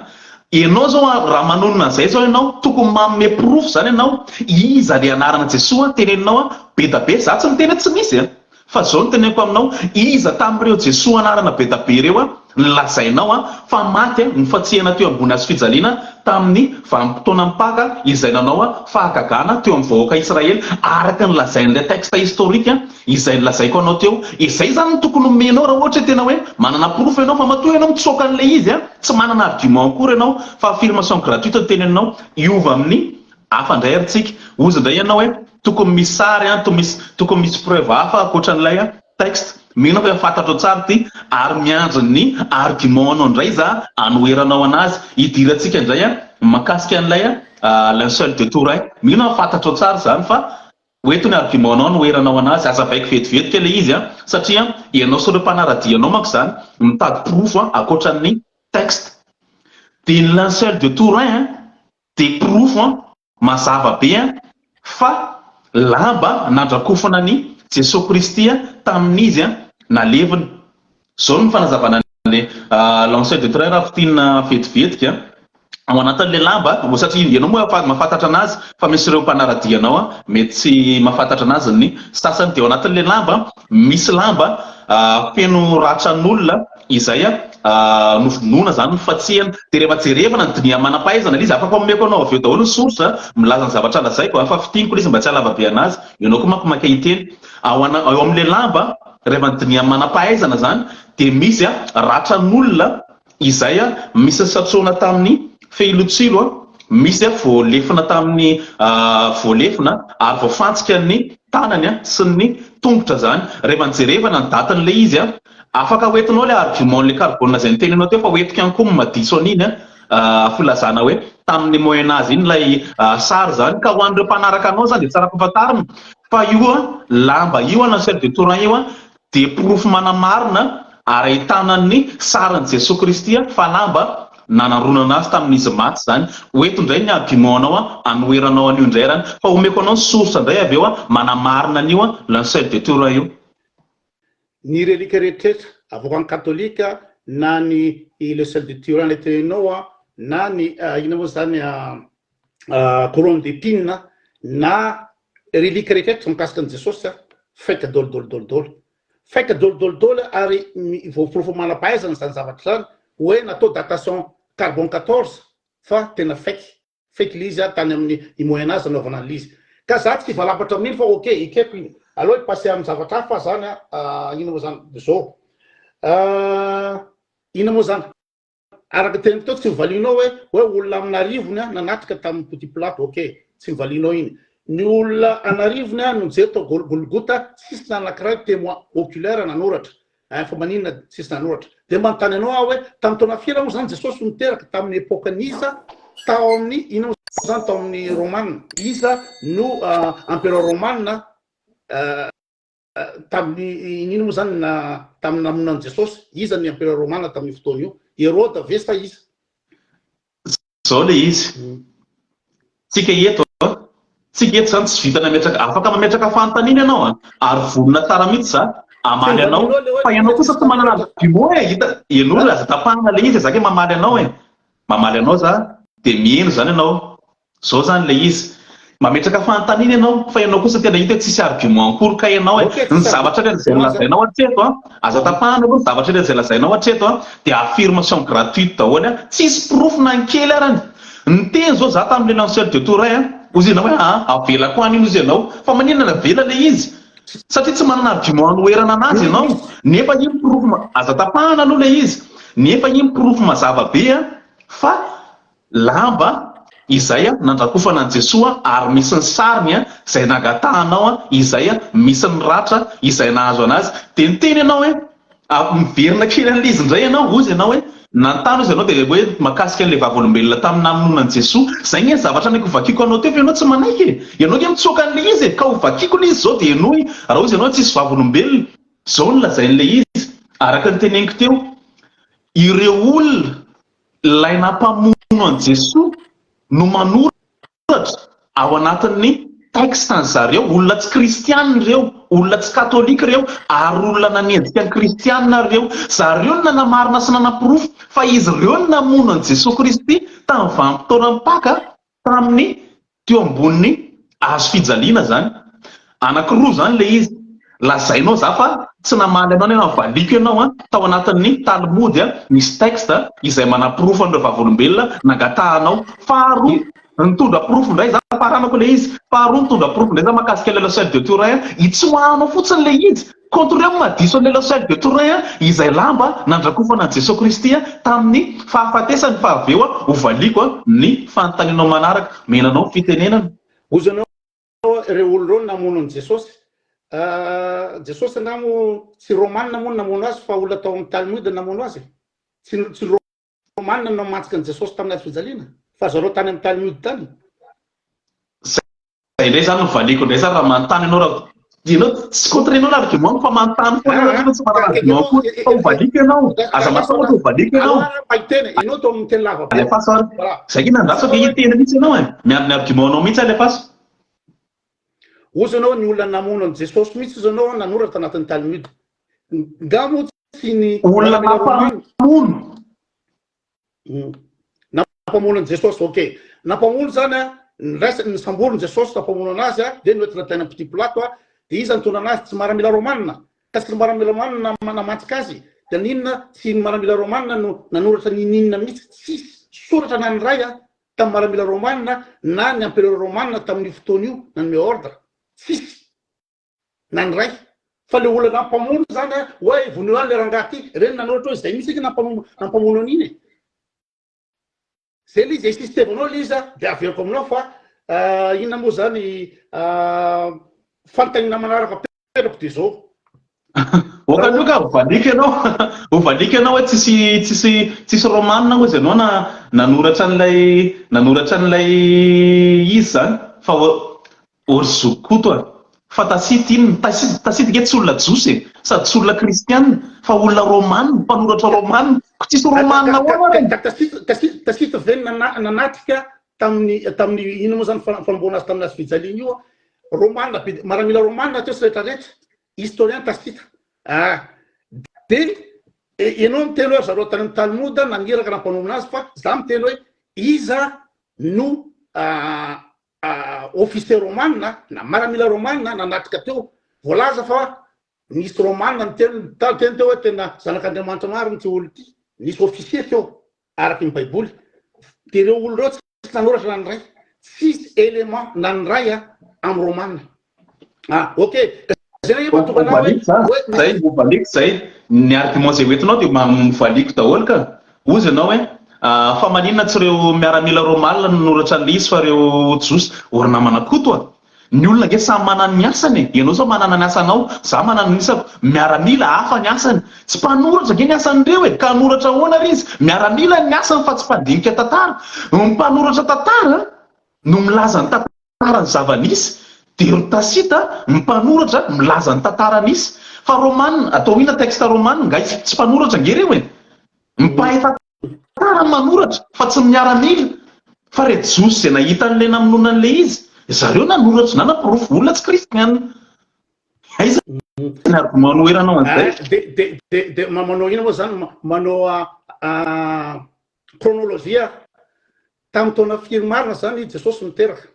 Ianao zao an, raha manonona an'izay zao ianao, tokony manome porofo zany ianao, iza le anarana Jesoa teneninao an, be da be, za tsy miteny hoe tsy misy an, Fa zao no teneniko aminao, iza tamin'ireo Jesoa anarana be da be ireo no lazainao fa maty nofantsihana teo ambony hazofijaliana tamin'ny vanim-potoanan'ny Paka izay nanao fahagagana teo amin'ny vahoaka Israely araka ny lazain'ilay texte historique izay nolazaiko anao teo. Izay izany no tokony homenao raha ohatra hoe tena hoe manana porofo ianao fa matoa ianao mitsoaka an'ilay izy tsy manana argument akory ianao fa affirmation gratuite no teneninao hiova amin'ny Hafa indray ary tsika. Ozy indray ianao hoe tokony misy sary an, misy tokony misy preuve hafa ankoatran'ilay texte. Mino aho fa efa fantatrao tsara ity ary miandry ny argument anao indray za anoheranao anazy. Hidirantsika indray an mahakasika an'ilay linceul de Turin. Mino aho fantatrao tsara izany fa hoento ny argument anao anoheranao anazy. Hazavaiko vetivetika ilay izy an satria ianao sy ireo mpanara-dia anao manko izany mitady porofo ankoatran'ny texte. Dia ny linceul de Turin an Dia porofo an, mazava be an, fa lamba nandrakofana an'i Jesoa Kristy an tamin'izy an nalevina. Izao no fanazavana an'ilay lanceur de train raha fintinina vetivetika an, ao anatin'ilay lamba, satria ianao moa efa mahafantatra anazy fa misy ireo mpanara-dia anao an mety tsy mahafantatra anazy ny sasany, dia ao anatin'ilay lamba misy lamba feno ratran'olona izay novonoina izany ny fatsihana. Dia rehefa jerevana ny dinihan'ny manam-pahaizana ilay izy, afaka omeko anao avy eo daholo ny source milaza ny zavatra lazaiko fa fintiniko ilay izy mba tsy halava be anazy, ianao koa manko maika hiteny. Ao ana, eo amin'ilay lamba, rehefa ny dinihan'ny manam-pahaizana izany dia misy ratran'olona izay misy nisatroana tamin'ny fehilotsilo, misy voalefona tamin'ny voalefona ary voafantsika ny tanany sy ny tongotra izany. Rehefa nijerevana ny datin'ilay izy Afaka hoentinao ilay argument le carbone izay nitenenao teo fa hoentiko ihany koa ny madiso an'iny an, filazana hoe tamin'ny moyen age iny ilay sary izany. Ka ho an'ireo mpanaraka anao izany dia tsara ampahafantarina fa io an, lamba io an, linceul de Turin io an, dia porofo manamarina ary ahitana ny sarin'i Jesoa Kristy an, fa lamba nanaronana azy tamin'izy maty izany. Hoento indray ny argument anao an, anoheranao an'io indray ary an, fa omeko anao ny source indray avy eo an, manamarina an'io an, linceul de Turin io. Ny relique rehetrretra avoakan'ny katolika na ny le sel de Turin le teninao a, na ny inona moa zany couronne d'épine na relique rehetrretra mikasika an'i Jesosy a, fake daholo daholo daholo daholo. Fake daholo daholo daholo ary voaporofo manam-pahaizana izany zavatra izany hoe natao datation carbone 14 fa tena fake. Fake le izy tany amin'ny i moyen age nanaovana an'le izy. Ka za tsy hivalapatra amin'iny fa ok ekeko iny. Aleo hi passer amin'ny zavatra hafa zany a, inona moa zany, zao. Inona moa zany, araka ny teniko teo tsy novalianao hoe hoe olona amin'arivony a nanatrika tamin'ny Petit Plateau, ok tsy novalianao iny. Ny olona an'arivony a no nijery tao Golgota, tsisy na anankiray témoin oculaire nanoratra. Ein fa maninona tsisy nanoratra? Dia manontany anao aho hoe tamin'ny taona firy moa zany Jesosy no niteraka? Tamin'ny époque n'iza? Tao amin'ny inona moa zany tao amin'ny Romana? Iza no empereur romana tamin'ny inona moa zany na tamin'ny namonoana an'i Jesosy? Iza ny empereur romana tamin'io fotoana io? Heroda ve sa iza? Zao le izy. Tsika eto a, tsika eto zany tsy vita nametraka, afaka mametraka fanontaniana ianao a, ary vonona tsara mihitsy za hamaly anao, fa ianao kosa tsy manana argument e, hita, ianao aza tapahana le izy e, za ke mamaly anao e, mamaly anao za, de miheno zany ianao, Zao zany ilay izy. Mametraka fanontaniana ianao fa ianao kosa tena hita hoe tsisy argument akory kay ianao e. Ny zavatra rehetra izay nolazainao hatreto an, aza tapahana aloha ny zavatra rehetra izay lazainao hatreto an, dia affirmation gratuite daholo an, tsisy porofo na ny kely arany. Niteny zao za tamin'ilay lanceur de Turin an, hozy ianao hoe aa avelako any iny hozy ianao. Fa maninona navela ilay izy? Satria tsy manana argument hanoherana anazy ianao. Nefa iny porofo, aza tapahana aloha ilay izy. Nefa iny porofo mazava be an, fa Lamba izay nandrakofana an'i Jesoa ary misy ny sariny izay nangatahanao izay misy ny ratra izay nahazo anazy. Dia niteny ianao hoe, miverina kely an'ilay izy indray ianao, hozy ianao hoe. Nanontany ozy ianao dia hoe mahakasika an'ilay vavolombelona tamin'ny namonoana an'i Jesoa. Izay nge ny zavatra naiko hovakiako anao teo fa ianao tsy manaiky e! Ianao nge mitsoaka an'ilay izy e! Ka hovakiako ilay izy izao dia henoy. Raha ozy ianao tsisy vavolombelona. Izao no lazain'ilay izy, araka ny teneniko teo, ireo olona ilay nampamono an'i Jesoa no manoratra Ohatra, ao anatin'ny texte ny zareo, olona tsy kristianina ireo, olona tsy katolika ireo, ary olona nanenjika ny kristianina ary ireo. Zareo no nanamarina sy nanaporofo fa izy ireo no namono an'i Jesoa Kristy tamin'ny vanim-potoanan'ny Paka, tamin'ny teo ambonin'ny hazo fijaliana izany. Anankiroa izany ilay izy. Lazainao za fa tsy namaly anao nefa valiako ianao an, tao anatin'ny Talmud misy texte izay manaporofo an'ireo vavolombelona nangatahanao. Faharoa, nitondra porofo indray za, faranako ilay izy, faharoa nitondra porofo indray za mahakasika ilay Linceul de Turin, itsoahanao fotsiny ilay izy, contre eo mahadiso an'ilay Linceul de Turin izay lamba nandrakofana an'i Jesoa Kristy tamin'ny fahafatesany fa avy eo hovaliako ny fanontanianao manaraka. Omena anao ny fitenenana. Ozona ireo olona ireo namono an'i Jesosy. Jesosy angaha moa tsy Romana moa no namono azy fa olona tao amin'ny Talmud no namono azy e. Tsy tsy Romana no namantsika an'i Jesosy tamin'ny hazo fijaliana fa zareo tany amin'ny Talmud tany. Zay indray zany no valiako indray zany raha manontany ianao raha ianao tsy contre enao ny argument fa manontany foana ianao nefa tsy manana argument koa fa ho valiako ianao. Aza matahotra ho valiako ianao. Mba hiteny ianao toa miteny lava be. Alefaso ary. Zay nge nandrasako hiteny mihitsy ianao e. Miandry ny argument nao mihitsy alefaso. Ozy ianao ny olona namono an'i Jesosy mihitsy ozy ianao nanoratra tanatin'ny Talmud. Nga moa tsy ny Olona nampamono. Nampamono an'i Jesosy, ok. Nampamono zany a, niraisany, nisamboriny Jesosy nampamono anazy a, dia noentina tany amin'ny Pilato a, dia iza nitondra anazy? Tsy maramila romana. Ka tsy ny maramila romana namantsika azy, dia n'inona tsy ny maramila romana no nanoratra n'ininona mihitsy, tsisy soratra na ny iray a, tamin'ny maramila romana na ny empereur romana tamin'io fotoana io nanome ordre, tsisy na ny iray. Fa le olona nampamono zany a, hoe vonoy any le rangahy ty, ireny nanoratra hoe zay mihitsy ange nampamono nampamono an'iny e. Zay le izy, insistevanao le izy a, de averiko aminao fa inona moa zany fanontaniana manaraka apetrako de zao. Ok aloha ka hovaliako ianao, hovaliako ianao hoe tsisy tsisy tsisy romana hozy ianao na nanoratra an'ilay nanoratra an'ilay izy zany fa Or zoky Koto a! Fa Tacite inona? Tacite Tacite nge tsy olona jiosy e! Sady tsy olona kristiana fa olona romana, mpanoratra romana. Ko tsisy romana ahoana ary e? Ka Tacite Tacite Tacite ve nana nanatrika tamin'ny tamin'ny inona moa zany fanomboana azy tamin'ny hazo fijaliana io a? Romana be maramila romana teo sy rehetra rehetra, historien Tacite. Ah! De ianao miteny hoe ry zareo tany amin'ny Talmud naniraka nampanomana azy fa za miteny hoe iza no officier romana na maramila romana nanatrika teo, voalaza fa nisy romana niteny teny teo hoe tena zanak'Andriamanitra marina ity olona ity, nisy officier teo araky ny baiboly, de ireo olona ireo tsy nanoratra na ny iray, tsisy élément na ny iray amin'ny romana. Ah ok, zay nge mahatonga anah hoe Zay, hovaliako zay, ny argument zay hoentinao dia hovaliako daholo ka. Hozy ianao hoe fa maninona tsy ireo miaramila romana no nanoratra an'ilay izy fa ireo jiosy. O ry namana Koto a! Ny olona ange samy manana ny asany e! Ianao zao manana ny asanao, za manana ny asako, miaramila hafa ny asany. Tsy mpanoratra ange ny asan'ireo e! Ka hanoratra ahoana ary izy? Miaramila ny asany fa tsy mpandinika tantara. Ny mpanoratra tantara no milaza ny tantara. Tantara ny zava-nisy, dia ry Tacite ny mpanoratra milaza ny tantara nisy. Fa Romana, atao inona texte romana? Nga tsy mpanoratra ange ireo e! Ny mpahay tantara no manoratra fa tsy ny miaramila. Fa re Jiosy izay nahita an'ilay namonoana an'ilay izy, zareo nanoratra nanaporofo olona tsy kristiana. Aiza ny argument anoheranao an'izay? De de de de manao inona moa zany? Manao chronologie Tamin'ny taona firy marina izany i Jesosy no teraka?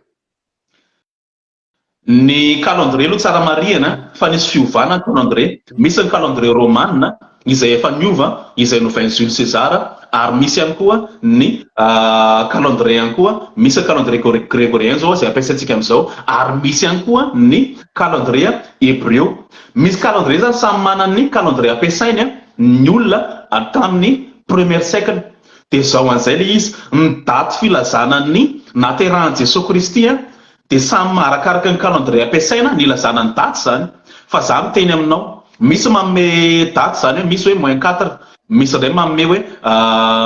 Ny calendrier aloha tsara marihana fa nisy fiovana ny calendrier. Misy ny calendrier romana izay efa niova izay novain'i Jules César ary misy ihany koa ny calendrier ihany koa, misy ny calendrier grégorien izao izay ampiasaintsika amin'izao ary misy ihany koa ny calendrier hebreo. Misy calendrier izany samy manana ny calendrier ampiasainy ny olona tamin'ny premier siècle. Dia izao an'izay ilay izy, ny daty filazana ny nahaterahan'i Jesoa Kristy dia samy arakaraka ny calendrier ampiasaina ny ilazana ny daty izany. Fa za miteny aminao, misy manome daty izany hoe misy hoe moins quatre. Misy indray manome hoe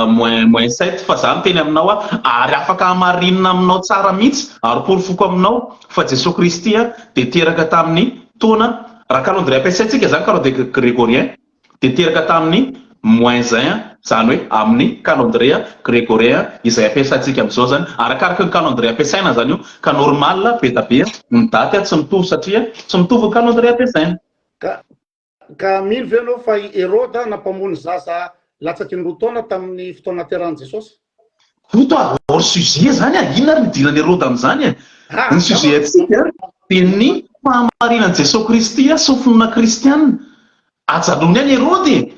moins moins sept fa za miteny aminao a ary afaka hamarinina aminao tsara mihitsy ary porofoko aminao fa Jesoa Kristy a dia teraka tamin'ny taona raha calendrier ampiasaintsika zany calendrier grégorien dia teraka tamin'ny moins un zany hoe amin'ny calendrier grégorien izay ampiasaintsika amin'izao zany arakaraka ny calendrier ampiasaina zany io ka normal be da be ny daty tsy mitovy satria tsy mitovy ny calendrier ampiasaina. Ka Ka mino ve ianao fa i Heroda nampamono zaza latsaky ny roa taona tamin'ny fotoana nahaterahan'i Jesosy? Koto a, hors sujet zany a, inona ary ny idiran'i Heroda amin'izany e? Ah, Ny sujet antsika dia ny fahamarinan'i Jesoa Kristy sy ny finoana kristiana. Ajanony any Heroda e!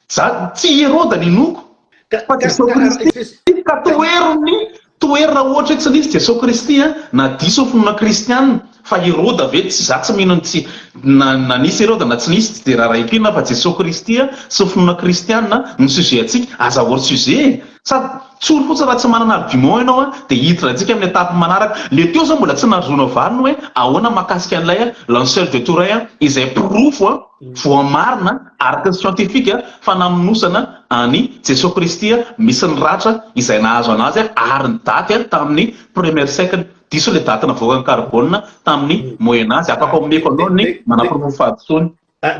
Za, tsy i Heroda no inoako Ka, fa ka, Jesoa ka, Kristy. Ka tohero ny, tohero raha ohatra hoe tsy nisy Jesoa Kristy a, na diso ny finoana kristiana. Fa Heroda ve tsy, za tsy mino ny tsy, na, na nisy Heroda na tsy nisy tsy dia raharahiako inona fa Jesoa Kristy a, sy ny finoana kristiana no sujet antsika. Aza hors sujet e! Sady tsory fotsiny raha tsy manana argument ianao a, dia hiditra antsika amin'ny étape manaraka. Le teo zao mbola tsy nahazoanao valiny hoe ahoana mahakasika an'ilay lanceur de Turin izay porofo a, voamarina araka ny scientifique fa namonosana an'i Jesoa Kristy misy ny ratra izay nahazo anazy ary ny daty tamin'ny premier siècle. Diso ilay daty navoakan'i Carbone tamin'ny moyen age. Afaka omeko anao ny manaporofo ny fahadisoany.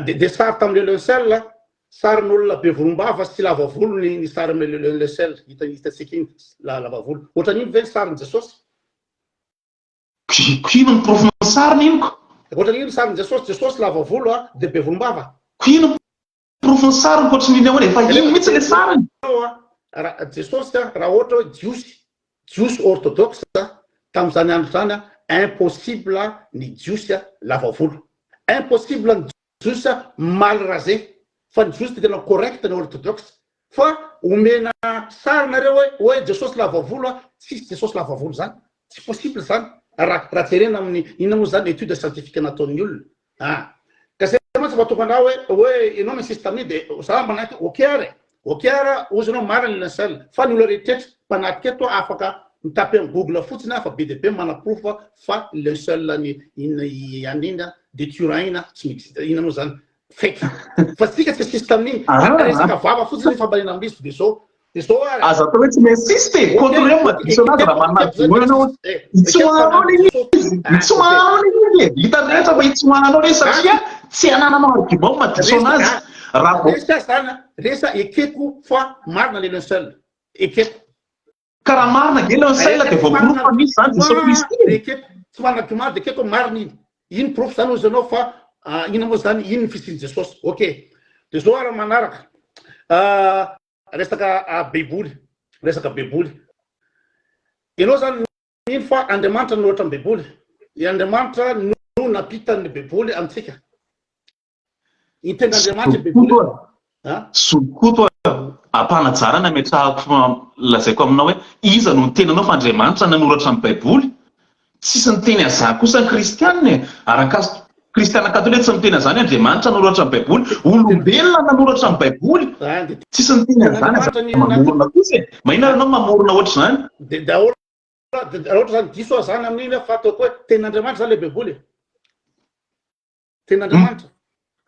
Dia sary tamin'ilay linceul, sarin'olona be volombava sy lava volo ny ny sary amin'ilay linceul hita hitantsika iny, lava volo. Ohatran'iny ve ny sarin'i Jesosy? Ko ino ny porofon'ny sariny iny ko? Ohatran'iny ny sarin'i Jesosy, Jesosy lava volo a, dia be volombava. Ko ino ny porofon'ny sariny ankoatry ny iny ahoana? Efa iny mihitsy ilay sariny. Raha Jesosy a, raha ohatra hoe Jiosy, Jiosy orthodoxe tamin'izany andro izany a, impossible ny Jiosy lava volo. Impossible ny Jiosy mal rasé. Fa ny Jiosy dia tena correct ny orthodoxe. Fa omena sary nareo hoe hoe Jesosy lava volo a, tsisy Jesosy lava volo zany, tsy possible zany raha raha jerena amin'ny inona moa zany étude scientifique nataon'ny olona a. Ka zay mantsy mahatonga anah hoe hoe ianao mi-insiste amin'iny de za manaiky ok ary e, ok ary hozy ianao marina ny linceul fa ny olona rehetrretra mpanatrika eto afaka mi-taper amin'ny google fotsiny fa be dia be manaporofo fa linceul ny inona i anona iny de Turin iny tsy mi-existe inona moa zany Fake. Fa tsika tsy assiste amin'iny. Ah. Resaka vava fotsiny ny famaliana amin'izy de zao. De zao ary. Aza atao hoe tsy mi-insiste e. Ok, Contre eo ok, madiso anazy raha manana ekeko zany argument ianao. eh, Itsoahanao ekeko le izy. Ah, ok. Itsoahanao le izy e. Hitan'ny rehetra fa itsoahanao le izy satria tsy anananao argument madiso Resa, anazy. ah, Raha vao resa zany, resa ekeko fa marina le linceul. Ekeko. Ka raha marina ange ilay linceul dia voaporofo fa misy izany Jesoa Kristy e. Ekeko, tsy manana argument dia ekeko marina iny. Iny porofo zany hozy ianao fa inona moa zany iny ny fisian'i Jesosy. Ok. Dia zao ary manaraka. Resaka baiboly, resaka baiboly. Ianao zany mino fa Andriamanitra nanoratra ny baiboly. I Andriamanitra no nampita ny baiboly amintsika. Ny tenin'Andriamanitra ny baiboly. Zokoto a, ampanajana ny ametrahako lazaiko aminao hoe iza no niteny anao fa Andriamanitra nanoratra ny baiboly? Tsisy niteny an'izany kosa ny kristiana e! Ary ny kristiana katolika tsy miteny an'izany hoe Andriamanitra nanoratra ny baiboly, olombelona nanoratra ny baiboly! Tsisy niteny an'izany, aza mamorona kosa e! Maninona ary ianao mamorona ohatr'izany? Dia raha ohatra izany diso aho izany amin'iny fa ataoko hoe tenin'Andriamanitra izany ilay baiboly e! Tenin'Andriamanitra.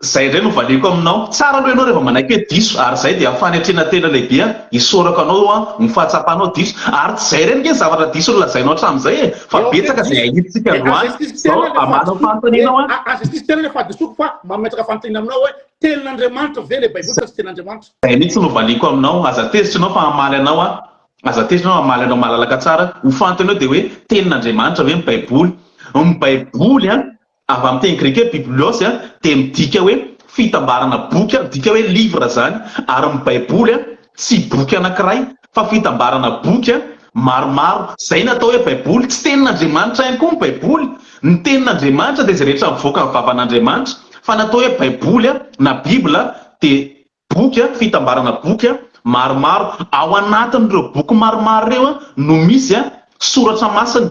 Zay indray no valiako aminao. Tsara aloha ianao rehefa manaiky hoe diso ary zay dia fanetrena tena lehibe an, isaorako anao an ny fahatsapanao diso. Ary tsy zay irery nge ny zavatra diso nolazainao hatramin'izay e, fa Eo betsaka diso. izay ahidintsika Dia androany. aza isisy Zao tena le amanao fahadisoako. fanontaniana aho an. Aza isisy tena le fahadisoako fa mametraka fanontaniana aminao hoe tenin'Andriamanitra ve le baiboly sa tsy tenin'Andriamanitra? Zay mihitsy no valiako aminao. Aza tezitra ianao fa hamaly anao aho. Aza tezitra ianao hamaly anao malalaka tsara. Ho fantanao dia hoe tenin'Andriamanitra ve ny baiboly? Ny baiboly an, Avy amin'ny teny grika hoe biblios dia midika hoe fitambarana boky, midika hoe livre izany, ary ny Baiboly tsy boky anankiray fa fitambarana boky maromaro. Izay no atao hoe Baiboly. Tsy tenin'Andriamanitra ihany koa ny Baiboly. Ny tenin'Andriamanitra dia izay rehetra mivoaka ny vavan'Andriamanitra. Fa ny atao hoe Baiboly na Bible dia Boky, fitambarana boky maromaro. Ao anatin'ireo boky maromaro ireo no misy soratra masina.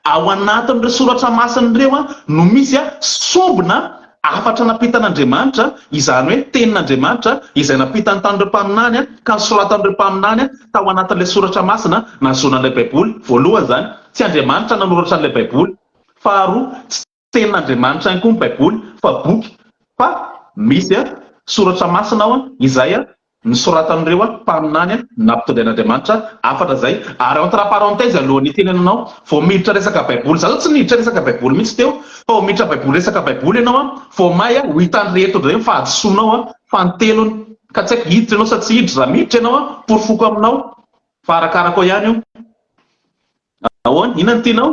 Ao anatin'ireo soratra masina ireo no misy sombina hafatra nampitan'Andriamanitra, izany hoe tenin'Andriamanitra izay nampitany tamin'ireo mpaminany ka nosoratan'ireo mpaminany tao anatin'ilay soratra masina nahazoana an'ilay Baiboly. Voalohany izany, tsy Andriamanitra nanoratra an'ilay Baiboly. Faharoa, tsy Tenin'Andriamanitra ihany koa ny Baiboly fa boky fa misy soratra masina ao izay Nosoratan'ireo mpaminany nampitondrain'Andriamanitra hafatra izay. Ary entre parenthèse alohan'ny hitenenanao, vao miditra resaka baiboly, za zao tsy niditra resaka baiboly mihitsy teo, fa vao miditra baiboly resaka baiboly ianao an, vao may ho hitan'ny rehetra indray ny fahadisoanao an, fanintelony. Ka tsy haiko hiditra ianao sa tsy hiditra, raha miditra ianao an, porofoko aminao fa arakaraka ao ihany io. Ahoana? Inona no tianao?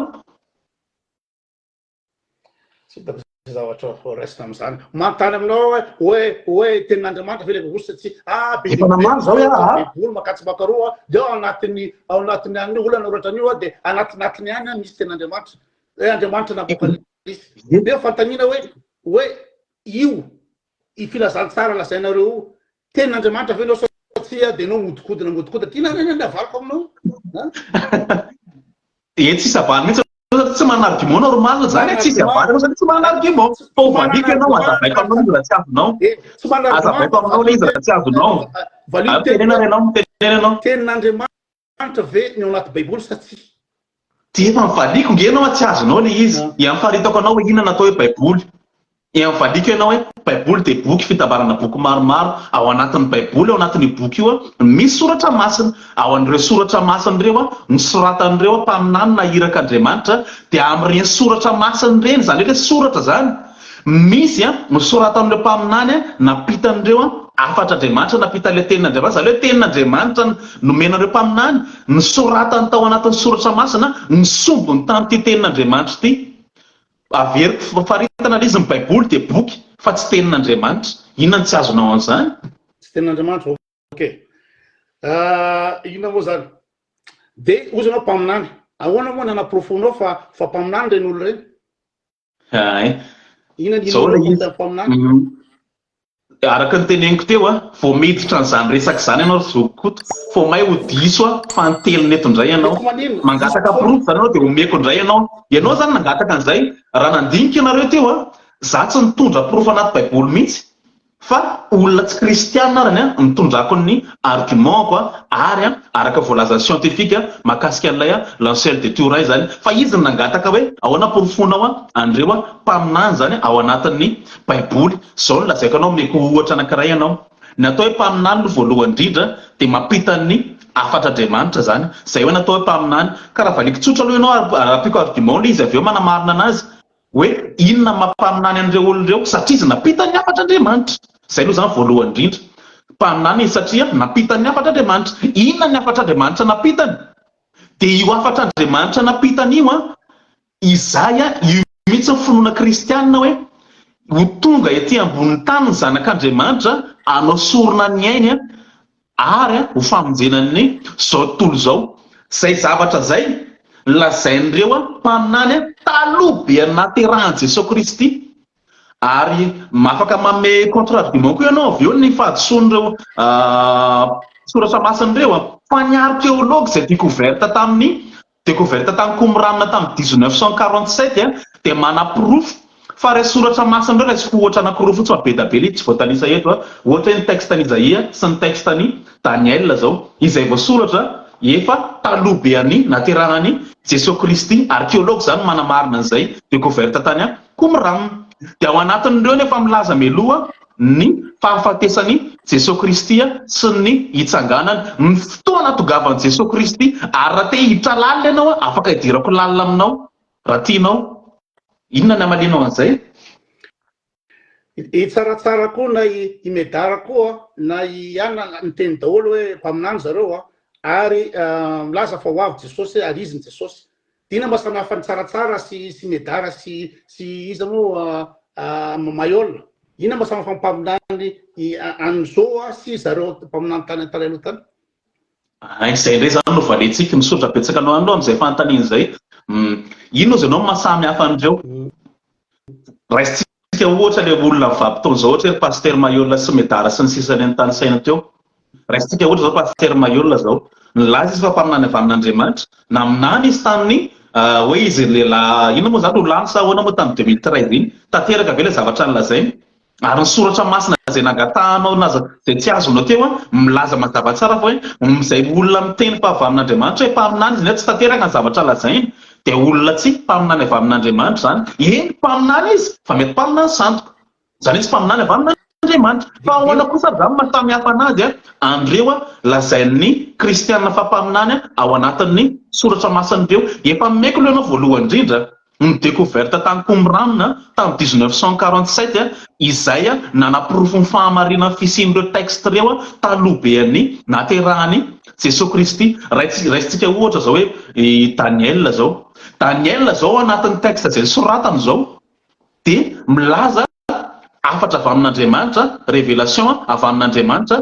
Tsy hitako izay zavatra ho raisina amin'izany. Manontany aminao aho hoe hoe hoe tenin'Andriamanitra ve ilay voahosotra sa tsia? Ah, be Efa dia be namaly izao ny aho a. Baiboly makatsy makaroa dia ao anatin'ny ao anatin'ny an'io olona nanoratra an'io dia anatinatiny ihany an misy tenin'Andriamanitra. Hoe Andriamanitra namoaka an'ilay izy. Dia fanontaniana hoe hoe io i filazantsara lazainareo io tenin'Andriamanitra ve ianao sa tsia dia ianao mihodinkodina mihodinkodina. Tiana ny avaliko aminao. Dia tsisy avaly mihitsy aloha satria tsy manana argument normal zany e, tsisy avaly aloha satria tsy manana argument. Fa ho valiako ianao, azavaiko aminao izy raha tsy azonao. Azavaiko aminao ilay izy raha tsy azonao. Mitenena ianao, mitenena ianao. Tenin'Andriamanitra ve ny ao anaty baiboly sa tsia? Dia efa nivaliako nge ianao fa tsy azonao ilay izy. Dia ampifaritako anao hoe inona no atao hoe baiboly. Dia mivaliako ianao hoe, Baiboly dia boky fitambarana boky maromaro. Ao anatin'ny Baiboly, ao anatin'io boky io, misy soratra masina. Ao an'ireo soratra masina ireo, nosoratan'ireo mpaminany na irak'Andriamanitra, dia amin'ireny soratra masina ireny, izany hoe ilay soratra izany, misy nosoratan'ireo mpaminany nampitan'ireo hafatr'Andriamanitra, nampitan'ilay tenin'Andriamanitra, izany hoe tenin'Andriamanitra nomen'ireo mpaminany, nosoratany tao anatin'ny soratra masina, ny sombiny tamin'ity tenin'Andriamanitra ity. Averiko faritana ilay izy, ny baiboly dia boky fa tsy tenin'Andriamanitra. Inona no tsy azonao an'izany? Tsy tenin'Andriamanitra, ok. Inona moa izany? Dia hozy ianao mpaminany. Ahoana moa nanaporofoanao fa fa mpaminany ireny olona ireny? Hay. Inona ny Izao ilay inoanao izy. fa mpaminany? Araka ny teneniko teo a, vao miditra an'izany resaka izany ianao ry zoky Koto, vao may ho diso a fanintelony eto indray ianao. Mangataka porofo izany ianao dia omeko indray ianao. Ianao izany nangataka an'izay, raha nandinika ianareo teo a, za tsy nitondra porofo anaty baiboly mihitsy fa olona tsy kristiana arany a, nitondrako ny argument-ko a, ary a, araka voalazan'ny scientifique mahakasika an'ilay lanceur de Turin izany, fa izy no nangataka hoe ahoana porofonao an'ireo mpaminany izany ao anatin'ny Baiboly. Izao no lazaiko anao, omeko ohatra anankiray ianao. Ny atao hoe mpaminany aloha voalohany indrindra dia mampita ny hafatr'Andriamanitra izany. Izay hoe natao hoe mpaminany. Ka raha valiako tsotra aloha ianao ary ampiako argument ilay izy avy eo manamarina anazy hoe inona no maha mpaminany an'ireo olona ireo satria izy nampita ny hafatr'Andriamanitra. Izay aloha izany voalohany indrindra. Mpaminany izy satria nampita ny hafatr'Andriamanitra. Inona ny hafatr'Andriamanitra nampitany? Dia io hafatr'Andriamanitra nampitany io an, Izay an, io mihitsy ny finoana kristianina hoe ho tonga ety ambonin'ny tany ny zanak'Andriamanitra hanao sorona ny ainy ary ho famonjena ny zao tontolo izao. Izay zavatra izay lazain'ireo mpaminany taloha be an'ny nahaterahan'i Jesoa Kristy. Ary afaka manome contre argument koa ianao avy eo ny fahadisoan'ireo soratra masina ireo. Fa ny archéologue izay découverte tamin'ny Découverte tany Qumran tamin'ny 1947 dia manaporofo fa ireo soratra masina ireo, raisiko ohatra anankiroa fotsiny fa be dia be ilay izy tsy voatanisa eto, ohatra hoe ny texte an'i Izaia sy ny texte an'i Daniel izao, izay voasoratra efa taloha be an'ny nahaterahan'i Jesoa Kristy, archéologue izany no manamarina an'izay découverte tany Qumran. Dia ao anatin'ireo nefa milaza mialoha ny fahafatesan'i Jesoa Kristy sy ny hitsanganany, ny fotoana hatongavan'i Jesoa Kristy, ary raha te hiditra lalina ianao, afaka hidirako lalina aminao raha tianao. Inona ny hamalianao an'izay? I Tsaratsara koa na i Medara koa na i Anna niteny daholo hoe mpaminany zareo ary milaza fa ho avy Jesosy ary izy ny Jesosy. Inona mba samy hafa ny Tsaratsara sy sy Medara sy sy iza moa Maihol? Inona mba samy hafa ny mpaminany an'i Zo sy zareo mpaminany tany tany aloha tany? Hay, izay indray izany no valintsika. Misaotra betsaka anao aloha amin'izay fanontaniana izay. Inona ozy ianao no maha samy hafa an'ireo? Raisintsika ohatra ilay olona vanim-potoana izao, ohatra hoe ry Pasitera Maihol sy Medara sy ny sisa ireny tanisaina teo. Raisintsika ohatra izao Pasitera Maihol izao. Nilaza izy fa mpaminany avy amin'Andriamanitra. Naminany izy tamin'ny hoe izy lehilahy, inona moa izany, ho lany sa ahoana moa tamin'ny 2013 iny. Tanteraka ve ilay zavatra nolazainy? Ary ny soratra masina izay nangatahanao na izay tsy azonao teo milaza mazava tsara fa hoe izay olona miteny fa avy amin'Andriamanitra hoe mpaminany izy nefa tsy tanteraka ny zavatra lazainy dia olona tsy mpaminany avy amin'Andriamanitra izany. Eny, mpaminany izy fa mety mpaminany sandoka. Izany hoe tsy mpaminany avy amin'Andriamanitra. Andriamanitra. Fa ahoana kosa ary izany maha samy hafa an'azy an'ireo lazain'ny kristiana fa mpaminany ao anatin'ny soratra masin'ireo? Efa nomeko aloha ianao voalohany indrindra ny découverte tany Qumran tamin'ny 1947 izay nanaporofo ny fahamarinan'ny fisian'ireo textes ireo taloha be an'ny nahaterahan'i Jesoa Kristy. Raisintsika ohatra izao hoe i Daniel izao. Daniel izao ao anatin'ny texte izay nosoratany izao dia milaza hafatra avy amin'Andriamanitra, révélation avy amin'Andriamanitra,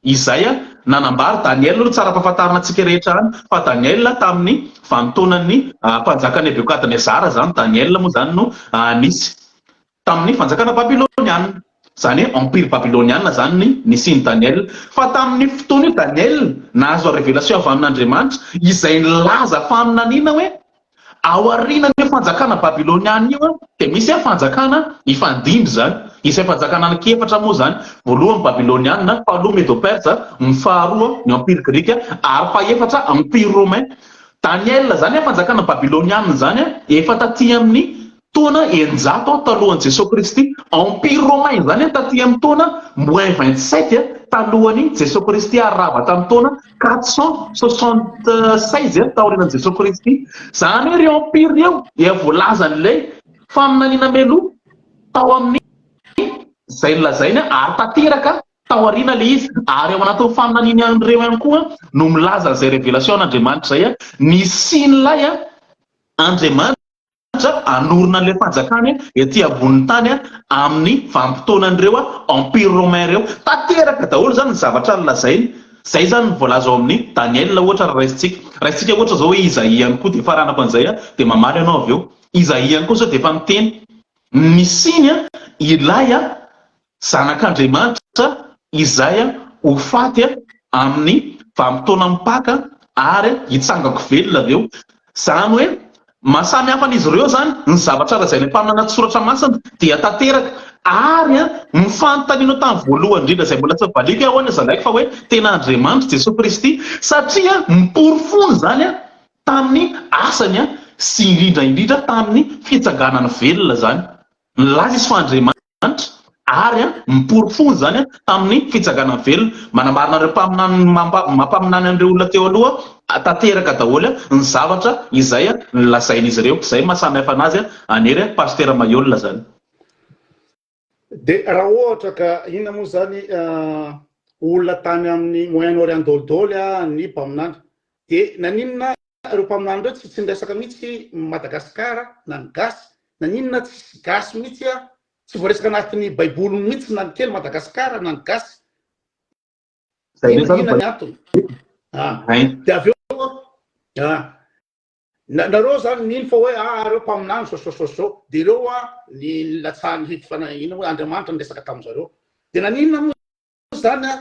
izay nanambara, Daniel aloha tsara ampahafantarina antsika rehetra any fa Daniel tamin'ny vanin-taonan'ny mpanjaka Nebokadnezara izany, Daniel moa izany no nisy tamin'ny fanjakana babyloniana, izany hoe empire babyloniana izany ny nisian'i Daniel, fa tamin'io fotoana io Daniel nahazo révélation avy amin'Andriamanitra izay nilaza faminaniana hoe Aorianan'io fanjakana babyloniana io dia misy fanjakana hifandimby izany. Izay fanjakana anankiefatra moa izany. Voalohany babyloniana, faharoa medo-persa, ny faharoa ny empire grika ary fahefatra empire romain. Daniel izany fanjakana babyloniana izany efa taty amin'ny taona 600 talohan'i Jesoa Kristy. Empire romain izany taty amin'ny taona moins 27 talohan'i Jesoa Kristy ary rava tamin'ny taona 476 taorianan'i Jesoa Kristy. Izany hoe ireo empire ireo dia voalazan'ilay faminaniana mialoha tao amin'ny izay nolazainy ary tanteraka tao aoriana ilay izy ary ao anatin'ny faminaniana an'ireo ihany koa no milaza an'izay révélation an'Andriamanitra izay nisian'ilay Andriamanitra hanorina an'ilay fanjakany ety ambonin'ny tany amin'ny vanim-potoanan'ireo empire romain ireo. Tanteraka daholo izany ny zavatra nolazainy. Izay izany no voalaza ao amin'ny Daniel ohatra raha raisintsika. Raisintsika ohatra izao hoe Isaïe ihany koa dia faranako an'izay dia mamaly ianao avy eo. Isaïe ihany koa izao dia efa niteny ny nisiany ilay Zanak'Andriamanitra izay ho faty amin'ny vanim-potoanan'ny Paka ary hitsangako velona avy eo. Izany hoe, maha samy hafa an'izy ireo izany, ny zavatra lazain'ny mpaminany anaty Soratra Masina dia tanteraka. Ary ny fanontanianao tamin'ny voalohany indrindra izay mbola tsy novaliako hoe ahoana zalaiko fa hoe tena Andriamanitra Jesoa Kristy satria ny porofony izany tamin'ny asany sy indrindra indrindra tamin'ny fitsanganany velona izany. Nilaza izy fa Andriamanitra, ary ny porofony izany tamin'ny fitsanganany velona. Manamarina ireo mpaminany mampaminany an'ireo olona teo aloha tanteraka daholo ny zavatra izay nolazain'izy ireo. Izay maha samy hafa an'azy an'i Hery Pasitera Maihol izany. Dia raha ohatra ka inona moa izany olona tany amin'ny Moyen Orient dolidoly ny mpaminany dia naninona ireo mpaminany ireo tsy tsy niresaka mihitsy Madagascar na ny gasy naninona tsisy gasy mihitsy a tsy voaresaka anatin'ny baiboly mihitsy na ny kely Madagascar na ny gasy inona ny antony ah dia avy eo ah nareo zany mino fa hoe ah ireo mpaminany zao zao zao zao dia ireo a ny latsahan'ny fanahiana hoe Andriamanitra niresaka tamin'zareo dia naninona moa zany a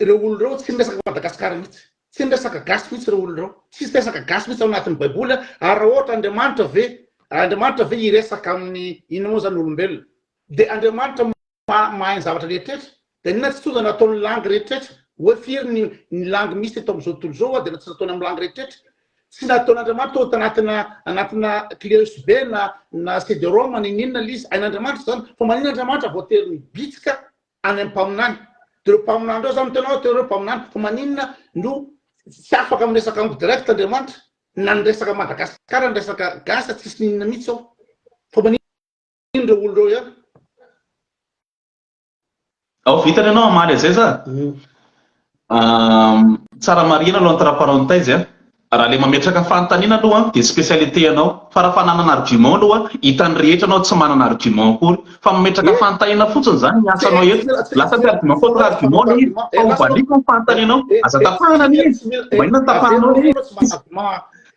ireo olona ireo tsy miresaka Madagascar mihitsy, tsy miresaka gasy mihitsy ireo olona ireo, tsisy resaka gasy mihitsy ao anatin'ny baiboly a, ary raha ohatra Andriamanitra ve, Andriamanitra ve hiresaka amin'ny inona moa zany olombelona, de Andriamanitra mahay ny zavatra rehetrretra, de inona tsy tonga nataony langue rehetrretra, hoe firy ny ny langue misy eto amin'izao tontolo izao a, de tsy nataony amin'ny langue rehetrretra, tsy nataon'Andriamanitra tonga tanatina anatina clé USB na na CD-ROM n'inon'inona le izy, hain'Andriamanitra zany, fa maninona Andriamanitra voatery mibitsika any amin'ny mpaminany. Dia ireo mpaminany ireo zany miteny hoe teo ireo mpaminany fa maninona no tsy afaka miresaka amiko direct Andriamanitra na ny resaka Madagascar ny resaka gasy tsisy n'inona mihitsy ao fa maninona ireo olona ireo ihany. Ao vitany ianao hamaly an'izay za? Tsara marihina aloha entre parenthèse a, raha le mametraka fanontaniana aloha dia spécialité anao, fa raha fananana argument aloha hitan'ny rehetra anao tsy manana argument akory, fa mametraka fanontaniana fotsiny zany ny asanao eto, lasa tsy argument contre argument le izy, fa ho valiako ny fanontanianao, aza tapahana anie izy, mba inona no tapahanao le izy?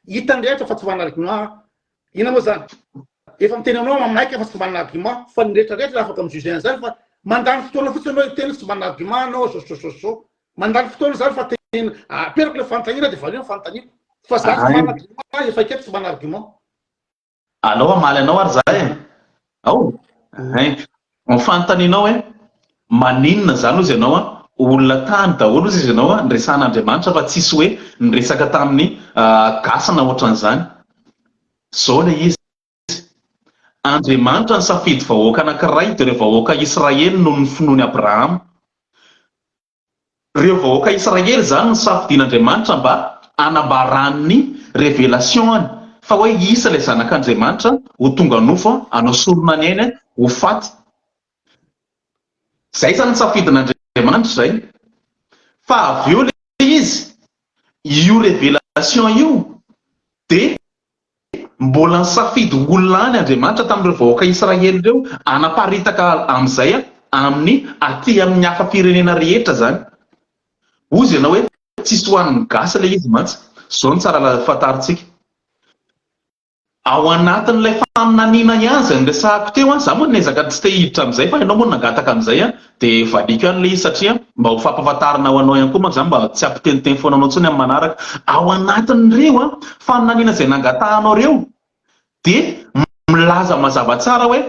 Hitan'ny rehetra fa tsy manana argument, inona moa zany? Efa miteny anao aho manaiky fa tsy manana argument fa ny rehetra rehetra afaka mi juger an'izany fa mandany fotoana fotsiny anao hiteny tsy manana argument anao zao zao zao zao mandany fotoana zany fa tena aperako le fanontaniana de valio ny fanontaniako fa za tsy manana argument efa ekeko tsy manana argument. Alao hamaly anao ary za e! Ao? Hein. Ny fanontanianao hoe maninona izany hozy ianao an, olona tany daholo hozy izy ianao an, niresahan'Andriamanitra fa tsisy hoe niresaka tamin'ny gasy na ohatran'izany. Izao ilay izy. Andriamanitra nisafidy vahoaka anankiray dia ireo vahoaka Israely noho ny finoan'i Abrahama. Ireo vahoaka Israely izany no safidian'Andriamanitra mba hanambarany ny révélation-ny fa hoe hisy ilay Zanak'Andriamanitra ho tonga nofo hanao sorona ny ainy ho faty. Izay izany ny safidin'Andriamanitra izay. Fa avy eo ilay izy, io révélation io dia Mbola nisafidy olona any Andriamanitra tamin'ireo vahoaka Israely ireo hanaparitaka amin'izay amin'ny aty amin'ny hafa firenena rehetra izany. Hozy ianao hoe tsisy ho an'ny gasy ilay izy mantsy. Izao no tsara fantarintsika. Ao anatin'ilay faminaniana ihany izay noresahako teo an, za moa niezaka tsy te hiditra amin'izay fa ianao moa no nangataka an'izay an, Dia valiako ihany ilay izy satria mba ho fampahafantarana ho anao ihany koa manko izany mba tsy hampiteniteny foana anao intsony amin'ny manaraka. Ao anatin'ireo an, faminaniana izay nangatahanao ireo dia milaza mazava tsara hoe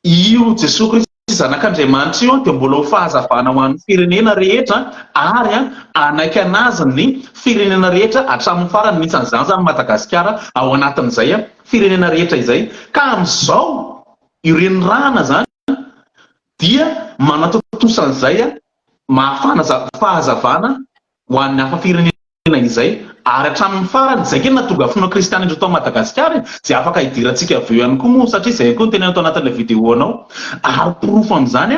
io Jesoa Kristy Zanak'Andriamanitra io dia mbola ho fahazavana ho an'ny firenena rehetra ary hanaiky an'azy ny firenena rehetra hatramin'ny farany, anisan'izany izany Madagasikara ao anatin'izay firenena rehetra izay. Ka amin'izao io renirano izany dia manatontosa an'izay mahafana fahazavana ho an'ny hafa firenena izay ary hatramin'ny farany, izay ange no nahatonga finoana kristiana indreo tao Madagasikara e, izay afaka hidirantsika avy eo ihany koa moa satria izay ihany koa no tenenina tao anatin'ilay vidéo anao, ary porofo amin'izany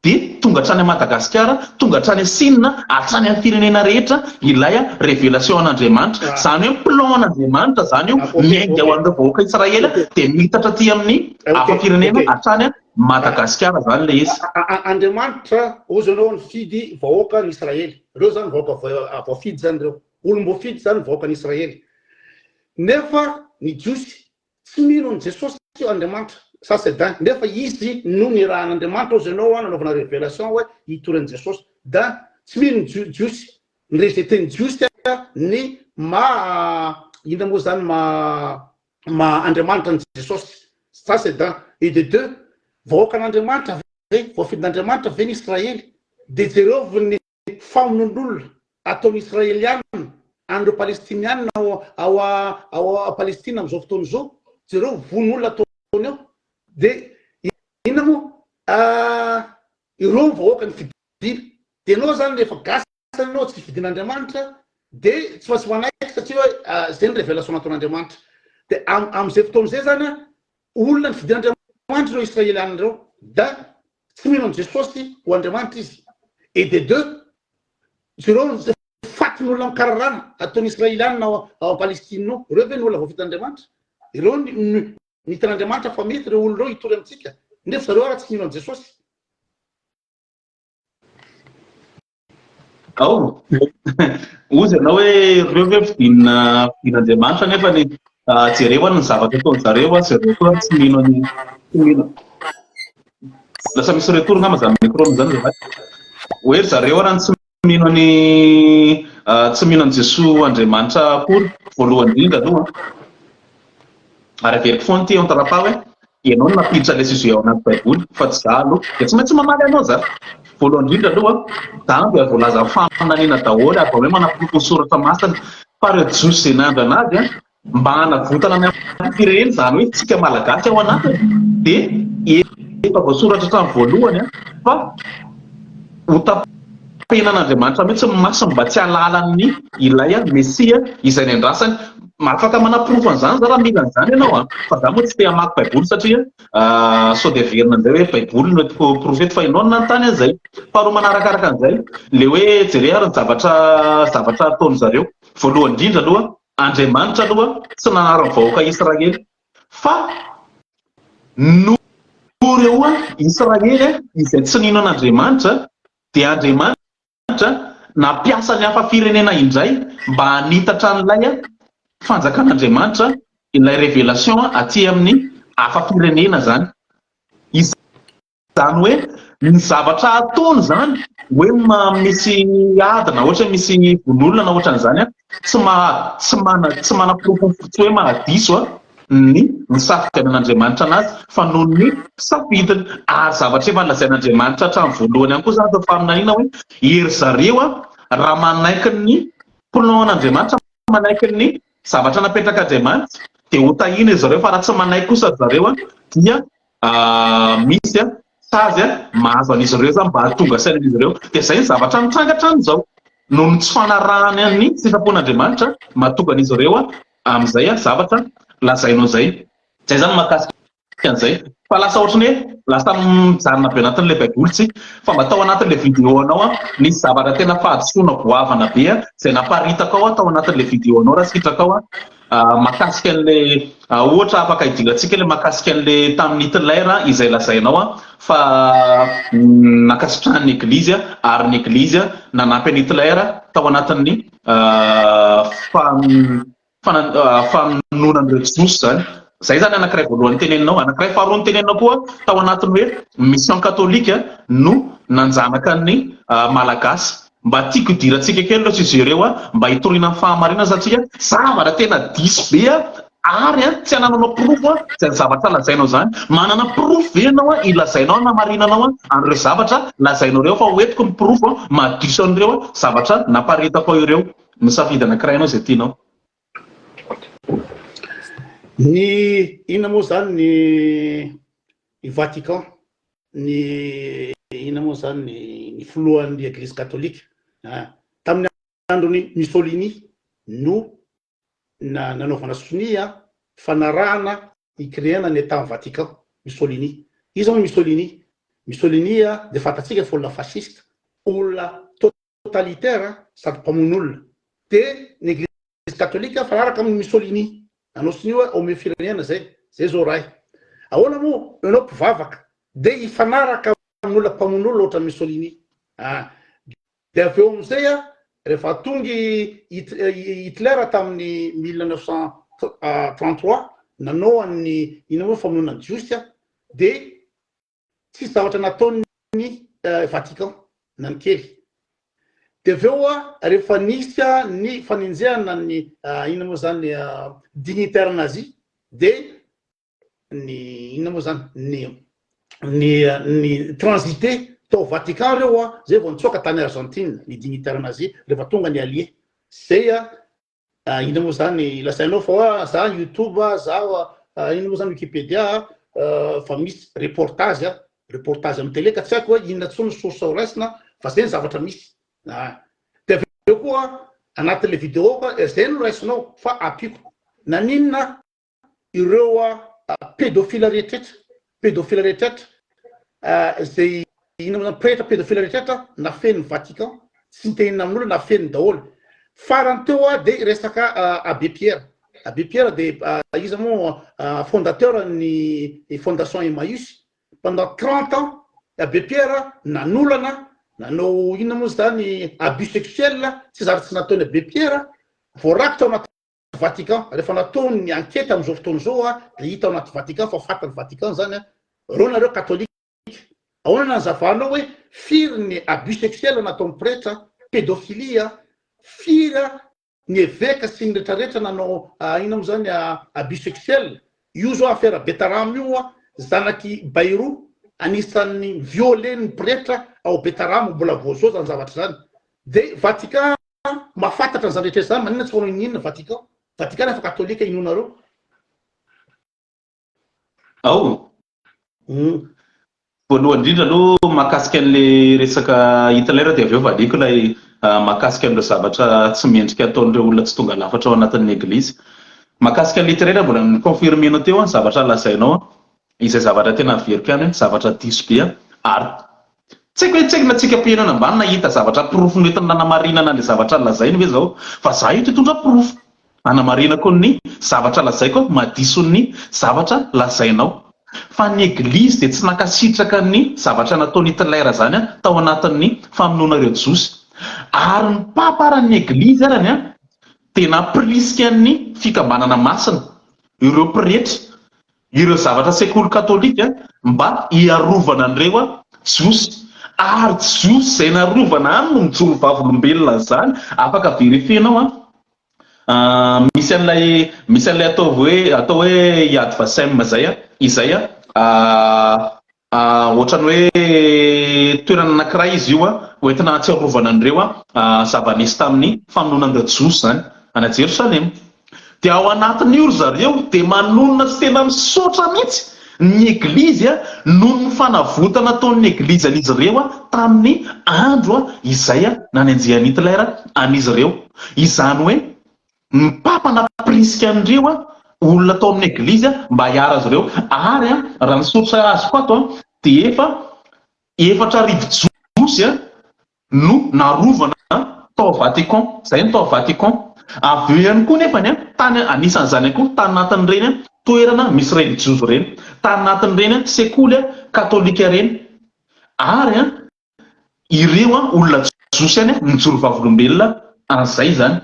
dia tonga hatrany Madagasikara, tonga hatrany Sina, hatrany amin'ny firenena rehetra ilay révélation an'Andriamanitra, izany hoe plan an'Andriamanitra izany io, miainga ho an'ireo vahoaka Israely dia miitatra aty amin'ny hafa firenena hatrany Madagasikara zany le izy. Andriamanitra ozy anao nifidy vahoaka ny Israely. Reo zany vahoaka voafidy zany reo. Olom-boafidy zany vahoaka ny Israely. Nefa ny Jiosy tsy mino an'i Jesosy Andriamanitra. Ça c'est d'un. Nefa izy no nirahan'Andriamanitra ozy anao nanaovana révélation hoe hitory an'i Jesosy. D'un. Tsy mino ny Jiosy. Ny rejeter ny Jiosy ny maha inona moa zany maha maha Andriamanitra an'i Jesosy. Ça c'est d'un. Et de deux, vahoakan'Andriamanitra ve, voafidin'Andriamanitra ve ny Israely? Dia jereo ny famonoan'olona ataon'ny Israeliana an'ireo Palestiniana ao ao ao Palestina amin'izao fotoana izao. Jereo vono olona ataony ao. Dia inona moa ireo vahoaka nifidina. Dia ianao zany rehefa gasy ianao tsy fidin'Andriamanitra dia tsy maintsy manaiky satria hoe zay ny révélation nataon'Andriamanitra. Dia amin'izay fotoana izay zany an, olona nifidin'Andriamanitra ireo Israeliana ireo, da tsy mino an'i Jesosy ho Andriamanitra izy. Et de deux, jereo ny fatin'olona mikararana ataon'ny Israeliana ao ao Palestine ao, ireo ve ny olona voafidin'Andriamanitra? Ireo ny ny hitan'Andriamanitra fa mety ireo olona ireo hitory amintsika, nefa zareo ara tsy mino an'i Jesosy. Ao. Hozy ianao hoe ireo ve fidinina fidin'Andriamanitra nefa ny ah, jereo any ny zavatra ataon zareo a, zareo koa tsy mino any tsy mino. Lasa misy retour ngamba zany micro zany zalahy. Hoe ry zareo ara tsy mino any ah, tsy mino an'i Jesoa Andriamanitra akory voalohany indrindra aloha. Ary averiko foana ity entre pas hoe ianao no nampiditra ilay sujet ao anaty baiboly fa tsy za aloha. Dia tsy maintsy mamaly anao za. Voalohany indrindra aloha, zany dia voalazan'ny faminaniana daholo ary vao hoe manaporofo ny soratra masina fa ireo jiosy izay nandrana azy mba hanavotana ny firenena, izany hoe tsika malagasy ao anatiny dia efa voasoratra hatramin'ny voalohany fa ho tapenan'Andriamanitra mihitsy ny masony mba tsy hahalalan'ny ilay Mesia izay niandrasany. Afaka manaporofo an'izany za raha mila an'izany ianao an! Fa za moa tsy te hamaky baiboly satria sao dia averina indray hoe baiboly no entiko porofo eto fa ianao no nanontany an'izay. Faharoa manarakaraka an'izay, ilay hoe jereo ary ny zavatra zavatra ataon-dry zareo. Voalohany indrindra aloha, Andriamanitra aloha tsy nanary ny vahoaka Israely fa noho ireo Israely izay tsy nino an'Andriamanitra dia Andriamanitra nampiasa ny hafa firenena indray mba hanitatra an'ilay fanjakan'Andriamanitra, ilay révélation aty amin'ny hafa firenena izany. Izany hoe ny zavatra ataony izany hoe misy ady na ohatra hoe misy vono olona na ohatran'izany an, tsy maha tsy mana tsy manaporofo tsy hoe mahadiso an ny nisafidianan'Andriamanitra anazy fa noho ny safidiny. Ary zavatra efa nolazain'Andriamanitra hatramin'ny voalohany ihany koa izany tao faminaniana hoe ery zareo an raha manaiky ny plan an'Andriamanitra manaiky ny zavatra napetrak'Andriamanitra dia ho tahiana izy ireo fa raha tsy manaiky kosa ry zareo an. dia misy sazy mahazo an'izy ireo izany mba hahatonga saina an'izy ireo. Dia izay ny zavatra mitranga hatramin'izao. Noho ny tsy fanarahany ny sitrapon'Andriamanitra mahatonga an'izy ireo amin'izay zavatra lazainao izay. Izay izany mahakasika an'izay. Fa lasa ohatran'ny hoe lasa mijanona be anatin'ilay baiboly tsika. Fa mba tao anatin'ilay vidéo anao an, nisy zavatra tena fahadisoana goavana be izay naparitakao tao anatin'ilay vidéo anao raha sitrakao an, mahakasika an'ilay ohatra afaka idirantsika ilay mahakasika an'ilay tamin'i Hitler izay lazainao an, fa nankasitrahan'ny eglizy ary ny eglizy nanampy an'i Hitler tao anatin'ny famonoana an'ireo Jiosy izany. Izay izany anankiray voalohany teneninao. Anankiray faharoa noteneninao koa tao anatin'ny hoe mission katolika no nanjanaka ny Malagasy. Mba tiako hidirantsika kely ireo sujet ireo mba hitoriana ny fahamarinana satria zavatra tena diso be ary tsy anananao porofo izany zavatra lazainao izany. Manana porofo ve ianao hilazainao hanamarinanao an'ireo zavatra lazainao ireo fa hoentiko ny porofo mahadiso an'ireo zavatra naparitako ao ireo. Misafidy anankiray ianao izay tianao. Ny inona moa izany ny i Vatican, ny inona moa izany ny ny filohan'ny Eglizy katolika ah, tamin'ny andron'i Mussolini no na nanaovana sonia fanarahana hi-créer-na ny Etat Vatican, Mussolini. Iza moa Mussolini? Mussolini dia fantatsika fa olona fasciste, olona totalitaire sady mpamono olona. Dia ny Eglizy katolika mifanaraka amin'i Mussolini. Nanao sonia hoe omeo firenena zay, zay zao ray. Ahoana moa ianao mpivavaka dia hifanaraka amin'olona mpamono olona ohatran'i Mussolini? Ah. Dia avy eo amin'izay rehefa tonga i Hitler tamin'ny 1933 nanao an'ny inona moa famonoana ny Jiosy dia Tsisy zavatra nataon'ny Vatican na ny kely. Dia avy eo rehefa nisy ny fanenjehana ny inona moa zany dignitaire nazi dia ny inona moa zany ny ny ny transité tao Vatican reo zay vao nitsoaka tany Argentine ny dignitaire nazi rehefa tonga ny allié. Zay Inona moa zany lazainao fa hoa za youtube za inona moa zany wikipedia fa misy reportage a, reportage amin'ny télé ka tsy haiko hoe inona tsony source ho raisina fa zay ny zavatra misy de avy eo koa anatin'le vidéo koa zay no raisinao fa ampiako naninona ireo pedophile rehetrretra, pedophile rehetrretra izay inona moa zany pretra pedophile rehetrretra nafenin'ny Vatican, tsy nitenenina amin'olona nafeniny daholo. Farany teo dia resaka Abbé Pierre, Abbé Pierre dia iza moa fondateur ny fondation Emmaüs, pendant 30 ans Abbé Pierre nanolana, nanao inona moa zany abus sexuel, tsy zary tsy nataon'i Abbé Pierre, voarakitra ao anaty Vatican, rehefa natao ny enquete amin'izao fotoana izao dia hita ao anaty Vatican fa fatin'ny Vatican izany reo nareo katolika ahoana nanazavanao hoe firy ny abus sexuel nataon'ny pretra, pedophilie, firy ny eveka sy ny retraretra nanao inona moa izany abus sexuel, io zao affaire Betaramo io zanak'i Bayrou anisan'ny violer-n'ny pretra ao Betaramo mbola voazao izany zavatra izany dia Vatican Mahafantatra an'izany rehetra izany, maninona tsy manao inona Vatican? Vatican efa katolika inoanareo. Ao. Voalohany indrindra aloha mahakasika an'ilay resaka Hitler dia avy eo valiako ilay mahakasika an'ireo zavatra tsy mendrika ataon'ireo olona tsy tonga lafatra ao anatin'ny eglizy. Mahakasika an'i Hitler mbola ni-confirmer-nao teo ny zavatra lazainao izay zavatra tena averiko ihany hoe zavatra diso be ary Tsy haiko hoe tsy haiko na tsika mpihaino ambany nahita zavatra porofo noentina nanamarinana an'ilay zavatra lazainy ve zao fa za eto hitondra porofo hanamarinako ny zavatra lazaiko mahadiso ny zavatra lazainao fa ny eglizy dia tsy nankasitraka ny zavatra nataon'i Hitler zany tao anatin'ny famonoana ireo jiosy ary ny papa ary ny eglizy arany dia nampirisika ny fikambanana masina ireo pretra Ireo zavatra sekoly katolika mba hiarovana an'ireo jiosy. Ary jiosy izay narovana any no mijoro vavolombelona an'izany. Afaka verifier-nao an. Misy an'ilay misy an'ilay atao hoe atao hoe Yad Vashem izay an, izay an, Ohatran'ny hoe toerana anankiray izy io hoentina hahatsiarovana an'ireo zava-nisy tamin'ny famonoana an'ireo Jiosy izany any Jerosalema. Dia ao anatin'io ry zareo dia manonona sy tena misaotra mihitsy. Ny Eglizy noho ny fanavotana nataon'ny Eglizy an'izy ireo tamin'ny andro izay nanenjehan'i Hitler an'izy ireo. Izany hoe ny Papa nampirisika an'ireo olona tao amin'ny Eglizy mba hiaro azy ireo. Ary raha ny source azoko ato dia efa 4000 Jiosy no narovana tao Vatican, izay no tao Vatican. Avy eo ihany koa nefany an, tany anisan'izany ihany koa tany anatin'ireny toerana misy relijiozy ireny, tany anatin'ireny sekoly katolika ireny, ary an, ireo olona jiosy ihany nijoro vavolombelona an'izay izany.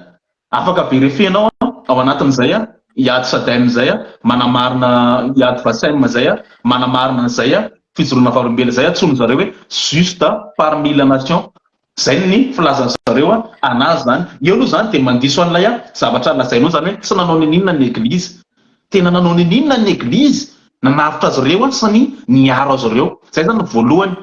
Afaka verifier-nao ao anatin'izay Yad Sadem izay manamarina, Yad Vasem izay manamarina an'izay fijoroana vavolombelona izay antsoin-dry zareo hoe juste parmi la nation. Izay ny filazan-dry zareo an'azy izany. Eo aloha izany dia mandiso an'ilay zavatra lazainao izany hoe tsy nanao n'inon'inona ny Eglizy. Tena nanao n'inon'inona ny Eglizy nanavotra azy ireo sy ny niaro azy ireo. Izay izany ny voalohany.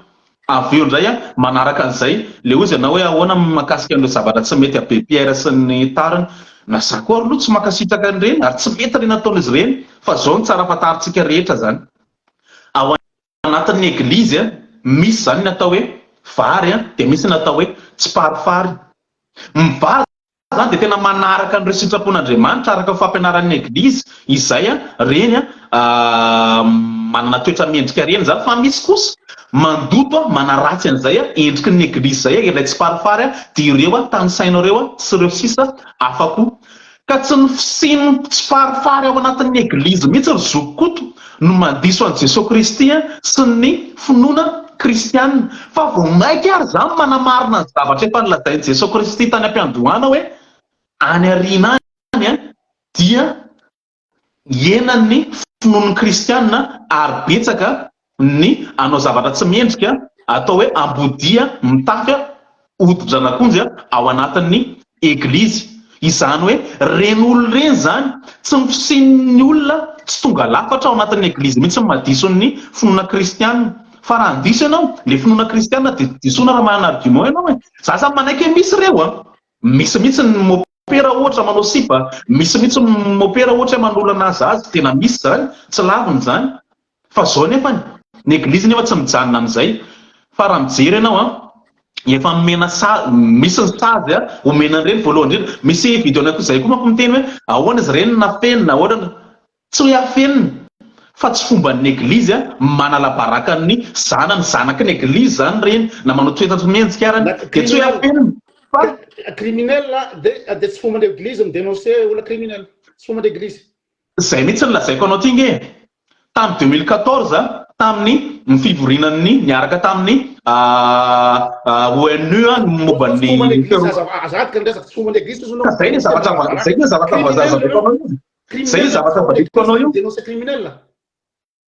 Avy eo indray manaraka an'izay, le hozy ianao hoe ahoana mahakasika an'ireo zavatra tsy mety Abbé Pierre sy ny tariny. Na za koa ary aloha tsy mankasitraka an'ireny ary tsy mety ireny ataon'izy ireny fa zao no tsara fantarintsika rehetra zany. Ao anatin'ny eglizy misy zany ny atao hoe vary dia misy ny atao hoe tsiparifary. Ny vary Izany dia tena manaraka an'ireo sitrapon'Andriamanitra araka ny fampianaran'ny Eglizy izay reny manana toetra mendrika reny izany fa misy kosa mandoto manaratsy an'izay endriky ny Eglizy izay ilay tsiparifary dia ireo tanisainao ireo sy ireo sisa hafa koa. Ka tsy ny fisian'ny tsiparifary ao anatin'ny Eglizy mihitsy ry zoky Koto no mandiso an'i Jesoa Kristy sy ny finoana kristiana. Fa vao mainka ary izany manamarina ny zavatra efa nolazain'i Jesoa Kristy tany am-piandohana hoe any aoriana any dia hihena ny finoan'ny kristiana ary betsaka ny hanao zavatra tsy mendrika atao hoe ambodia mitafy hodin-dranak'onjy ao anatin'ny eglizy. Izany hoe ireny olona ireny izany, tsy ny fisian'ny olona tsy tonga lafatra ao anatin'ny eglizy mihitsy no mahadiso ny finoana kristiana. Fa raha handiso ianao, ilay finoana kristiana dia disoina raha manana argument ianao e. Za zany manaiky hoe misy ireo an! Misy mihitsy ny mopera ohatra manao sipa, misy mihitsy ny mopera ohatra hoe manolana zaza, tena misy izany, tsy lavina izany. Fa zao nefany, ny eglizy nefa tsy mijanona amin'izay, fa raha mijery ianao an, efa nomena sazy, misy ny sazy an, omena an'ireny voalohany indrindra, misy video anay koa zay koa manko miteny hoe ahoana izy ireny no nafenina, ahoana no, tsy hoe afenina, fa tsy fomban'ny eglizy an, manala baraka ny zanany, zanaky ny eglizy zany ireny, na manao toetra tsy mendrika arany, dia tsy hoe afenina fa. Criminel dia tsy fomban'ny eglizy mi-denoncer olona criminel, tsy fomban'ny eglizy. Zay mihitsy no lazaiko anao ty nge e! Tamin'ny 2014 tamin'ny ny fivoriana ny niaraka tamin'ny ONU ny momba ny Ka zay ny zavatra zay ny zavatra vazazaveko anao io. Zay ny zavatra valiako anao io.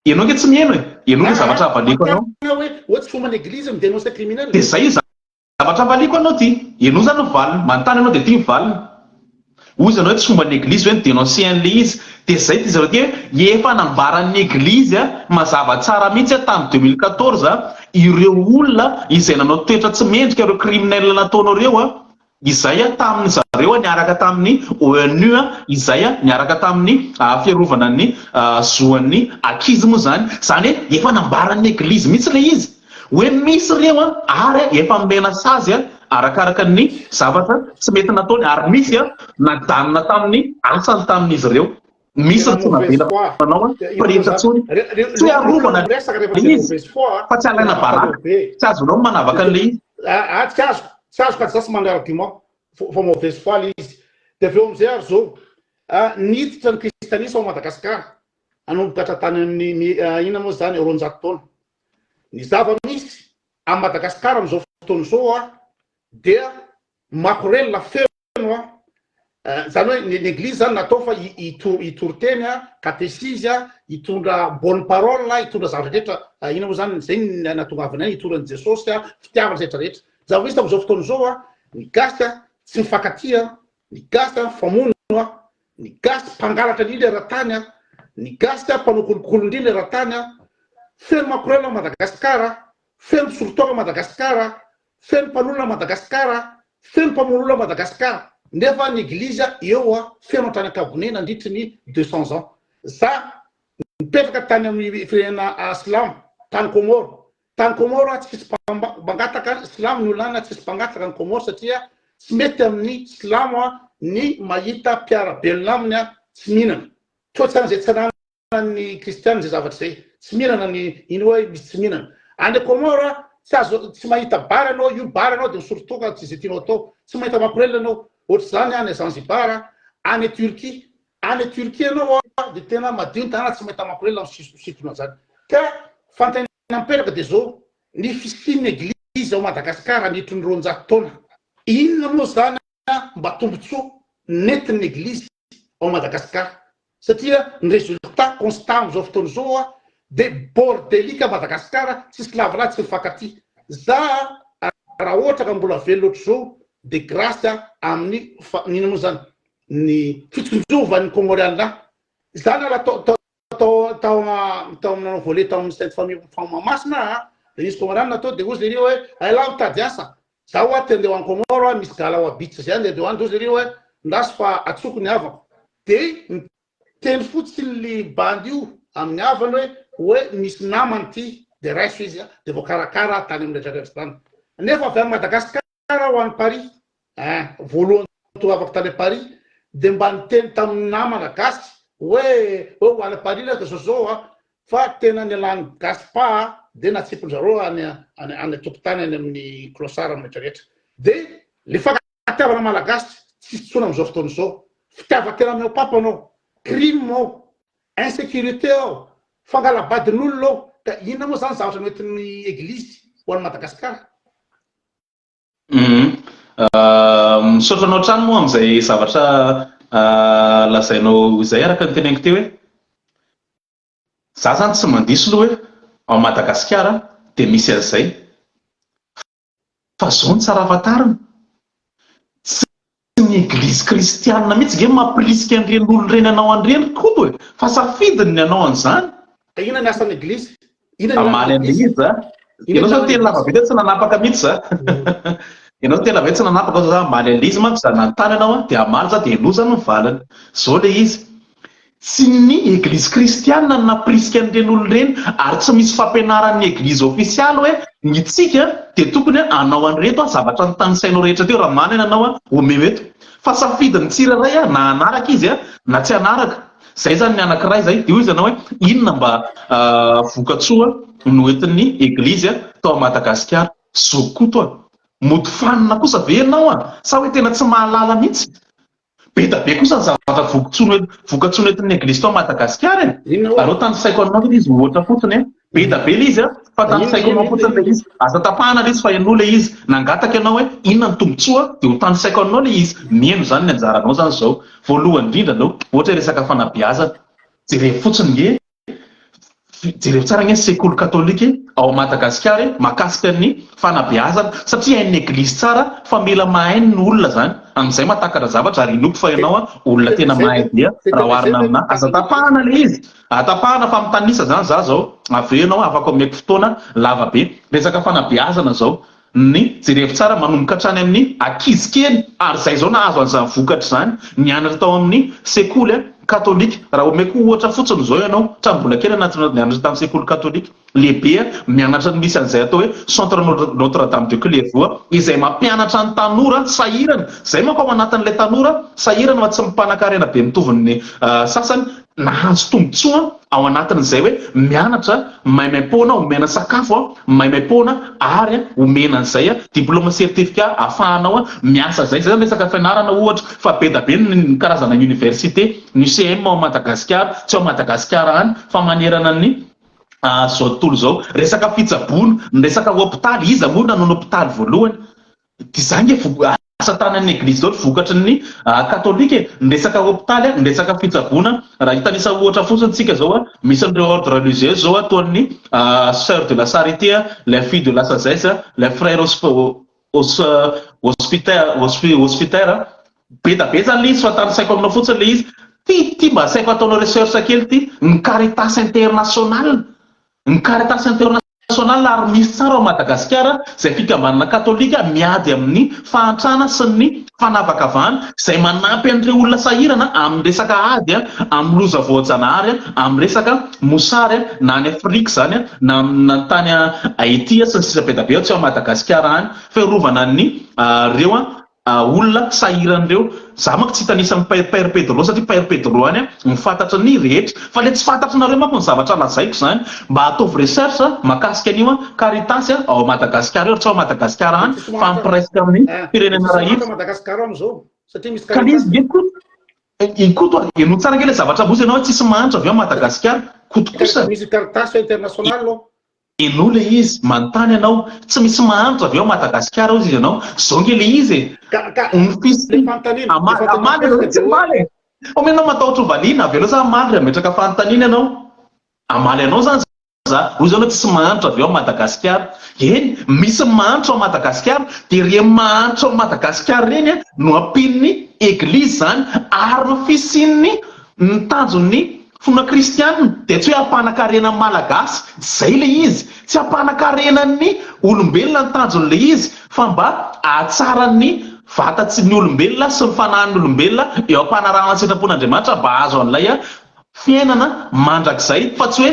Ianao nge tsy miheno e! Ianao ny zavatra valiako anao. Dia zay Zavatra valiako anao ty. Henoy zany ny valiny. Manontany anao dia ty ny valiny. Hoy izy anao hoe tsy fomban'ny eglizy hoe ni-denoncer an'ilay izy. Dia zay ty zavatra ty hoe efa nambaran'ny eglizy mazava tsara mihitsy tamin'ny 2014 ireo olona izay nanao toetra tsy mendrika ireo criminel nataonao ireo izay tamin'ny zareo niaraka tamin'ny ONU izay niaraka tamin'ny fiarovana ny zoan'ny ankizy moa izany. Izany hoe efa nambaran'ny eglizy mihitsy ilay izy hoe misy ireo ary efa nomena sazy arakaraka ny zavatra tsy mety nataony ary misy najanona tamin'ny asany tamin'izy ireo. Misy ny tsy navela manao pretra intsony. Tsy hoe arovana ilay izy fa tsy alaina baraka. Tsy azonao ny manavaka an'ilay izy. Ah, tsy azoko, tsy azoko ary za tsy manana argument fa mauvaise foi ilay izy. Dia avy eo amin'izay ary zao, niditra ny kristianisma ao Madagasikara, nanomboka hatra tany amin'ny inona moa izany, 200 taona. Ny zava-misy amin'i Madagasikara amin'izao fotoana izao dia makorelina feno an, zany hoe ny eglizy zany natao fa hitory teny an, katesizy an, hitondra bonne parole, hitondra zavatra rehetra, inona moa zany, zay ny nahatongavany any, hitory an'i Jesosy an, fitiavana rehetra rehetra. Ny zava-misy tamin'izao fotoana izao an, ny gasy an, tsy mifankatia an, ny gasy an, mifamono an, ny gasy mpangalatra indrindra eran-tany an, ny gasy an, mpanao kolikoly indrindra eran-tany an, feno makorelina Madagasikara, feno mpisolo toaka Madagasikara, Feno mpanolona Madagascar, feno mpamono olona Madagascar, nefa ny eglise eo feno hatrany ankabone nandritry ny 200 ans. Za Nipetraka tany amin'ny firenena silamo, tany Comores. Tany Comores tsisy mpangataka silamo ny olona any, tsisy mpangataka any Comores satria tsy mety amin'ny silamo ny mahita mpiara-belona aminy tsy mihinana. Toa tsy an'izay tsy ananan'ny kristiana izay zavatra izay. Tsy mihinana ny iny hoe misy tsy mihinana. Any Comores tsy azo tsy mahita bar ianao, io bar ianao dia misotro toaka tsy izay tianao atao. Tsy mahita makorelina ianao. Ohatr'izany any Zanzibar, any Turquie. Any Turquie ianao dia tena madio ny tanàna tsy mahita makorelina misintona an'izany. Ka fanontaniana mipetraka dia izao, ny fisian'ny eglizy ao Madagasikara nitry ny 200 taona, inona moa izany mba tombontsoa nentin'ny eglizy ao Madagasikara? Satria ny résultat constat amin'izao fotoana izao dia bordelique Madagasikara, tsisy lavilahy tsy mifankatia. Za raha ohatra ka mbola velona ohatr'izao dia grâce amin'ny inona moa izany? ny fitsinjovan'ny Kômôriana izany raha tao tao tao tao tao nanao volet tao amin'ny Sainte Famille Mahamasina aho dia nisy Kômôriana tao dia hozy lery hoe ailahy mitady asa za hoa te andeha ho any Kômôro aho misy gala ao beach zay andeha ho any dia hozy lery hoe ndraso fa atsoko ny havako dia niteny fotsiny le bandy io amin'ny havany hoe hoe misy namany ity dia raiso izy dia voakarakara tany amin'ny retraretra tany nefa avy any Madagasikara aho any Paris Ein, voalohany tongavako tany Paris dia mba niteny tamin'ny namana gasy hoe hoe ho any Paris lay zao zao a, fa tena nialan'ny gasy pas dia natsipin-dry zareo any any any an-tokotany any amin'ny clochard amin'ny rehetra rehetra. Dia le fankatiavana malagasy tsisy intsony amin'izao fotoana izao. Fitiavan-tena mihoa-pampana ao, crime ao, insécurité ao, fangalabadin'olona ao, ka inona moa zany zavatra noentin'ny eglizy ho an'i Madagasikara? Misaotra anao hatrany moa amin'izay zavatra lazainao izay araka ny teneniko teo hoe za zany tsy mandiso aloha hoe ao Madagasikara dia misy an'izay fa zao no tsara fantarina tsy ny eglizy kristianina mihitsy nge mampirisika an'ireny olona ireny hanao an'ireny ry Koto e! Fa safidiny ny hanao an'izany. Ka inona ny asan'ny eglizy? Inona ny Hamaly ilan'ny an'ilay eglizy? izy za. Inona Ianao ny zao ilan'ny teny lava eglizy? be teo tsy nanapaka mihitsy za. Ianao teny lava be tsy nanapaka zao za hamaly an'ilay izy manko za nanontany ianao an, dia hamaly za dia henoy zany ny valiny. Zao ilay izy, Tsy ny eglizy kristiana no nampirisika an'ireny olona ireny ary tsy misy fampianaran'ny eglizy ofisialy hoe ny tsika dia tokony hanao an'ireto zavatra notanisainao rehetra teo raha manana ianao omeo eto fa safidin'ny tsirairay na hanaraka izy na tsy hanaraka zay zany ny anankiray zay dia hoy izy ianao hoe inona mba vokatsoa noentin'ny eglizy tao Madagasikara zoky koto a mody fanina kosa ve ianao a sa hoe tena tsy mahalala mihitsy Be da be kosa ny zavatra vokatsoa nentin'ny Eglizy tao Madagasikara e! Inona hoa? Aleo tanisaiko aminao ilay izy ohatra fotsiny e! Be da be ilay izy a, fa tanisaiko aminao fotsiny ilay izy. Aza tapahana ilay izy fa henoy ilay izy. Nangataka ianao hoe inona ny tombontsoa dia ho tanisaiko aminao ilay izy. Mihaino izany ny anjaranao izany izao. Voalohany indrindra aloha, ohatra hoe resaka fanabeazana. Jereo fotsiny nge Jereo tsara anie ny sekoly katolika ao Madagasikara e, mahakasika ny fanabeazana, satria hain'ny eglizy tsara fa mila mahay ny olona zany, amin'izay mahatakatra zavatra ary inoako fa ianao olona tena mahay be raha oharina aminà, aza tapahana le izy, tapahana fa mitanisa zany za zao, avy eo ianao afaka omeko fotoana lava be, resaka fanabeazana zao, Ny jerevo tsara manomboka hatrany amin'ny ankizy kely ary izay izao nahazo an'izany vokatra izany nianatra tao amin'ny sekoly katolika. Raha omeko ohatra fotsiny izao ianao, hatramin'ny mbola kely nianatra tamin'ny sekoly katolika, lehibe mianatra ny misy an'izay atao hoe centre Notre Dame de Clairvaux izay mampianatra ny tanora sahirana, izay manko ao anatin'ilay tanora sahirana fa tsy mpanankarena be mitovy ny sasany, Nahazo tombontsoa ao anatin'izay hoe mianatra maimaimpoana, omena sakafo maimaimpoana ary omena an'izay diplôme certificat ahafahanao miasa izay. Izay zany resaka fianarana ohatra fa be da be ny karazana université, ny UCM ao Madagasikara, tsy ao Madagasikara ihany fa manerana ny izao tontolo izao. Resaka fitsaboana, ny resaka hopitaly, iza moa no nanao ny hopitaly voalohany? Dia izany nge asa tanan'ny eglizy daholo vokatry ny katolika e! Ny resaka hopitaly, ny resaka fitsaboana, raha hitanisa ohatra fotsiny tsika zao a, misy an'ireo ordre religieux zao a, toa ny soeur de la charité, les filles de la sagesse, les frères hospitaires, be da be zany le izy fa tanisaiko aminao fotsiny le izy, ty ty mba asaiko ataonao recherche kely ty, ny caritas international, ny caritas international. National ary misy tsara ao Madagasikara izay fikambanana katolika miady amin'ny fahantrana sy ny. fanavakavahana izay manampy an'ireo olona sahirana amin'ny resaka ady, amin'ny loza voajanahary, amin'ny resaka mosary na any Afrika izany na amin'ny tany Haiti sy ny sisa be dia be, tsy ao Madagasikara any, fiarovana ny ireo olona sahirana ireo. Za manko tsy hitanisa an'i Père Père Pedro satria Père Pedro any no fantatry ny rehetra. Fa le tsy fantatrinareo manko ny zavatra lazaiko izany. Mba ataovy recherche mahakasika an'io Caritas ao Madagasikara io ary tsy ao Madagasikara any Tsisy fa mahantra mipiraisika amin'ny eh, firenena tsisy iray mahantra Madagasikara ao amin'izao satria misy Ka le Caritas. izy nge Koto i Koto a, henoy tsara nge le zavatra mbozy ianao hoe tsisy mahantra avy ao Madagasikara. Koto kosa. Misy Caritas international ao. Henoy le izy, manontany ianao, tsy misy mahantra avy ao Madagasikara hozy izy ianao, zao nge le izy e, Ka ka ny fis le fanontaniana, le hamaly fanontaniana hamaly ianao apetraka tsy dia hoe hamaly e, fa ianao matahotra ho valiana, avelao za hamaly raha metraka fanontaniana ianao, hamaly anao zany za, hozy ianao tsisy mahantra avy ao Madagasikara, eny misy mahantra ao Madagasikara, dia ireny mahantra ao Madagasikara ireny no ampian'ny eglizy zany, ary ny fisian'ny Ny tanjon'ny finoana kristianina dia tsy hoe hampanakarena ny Malagasy, tsy izay ilay izy, tsy hampanakarena ny olombelona ny tanjon'ilay izy fa mba hahatsara ny vatatsy ny olombelona sy ny fanahin'ny olombelona eo am-panarahana ny sitrapon'Andriamanitra mba hahazo an'ilay fiainana mandrakizay fa tsy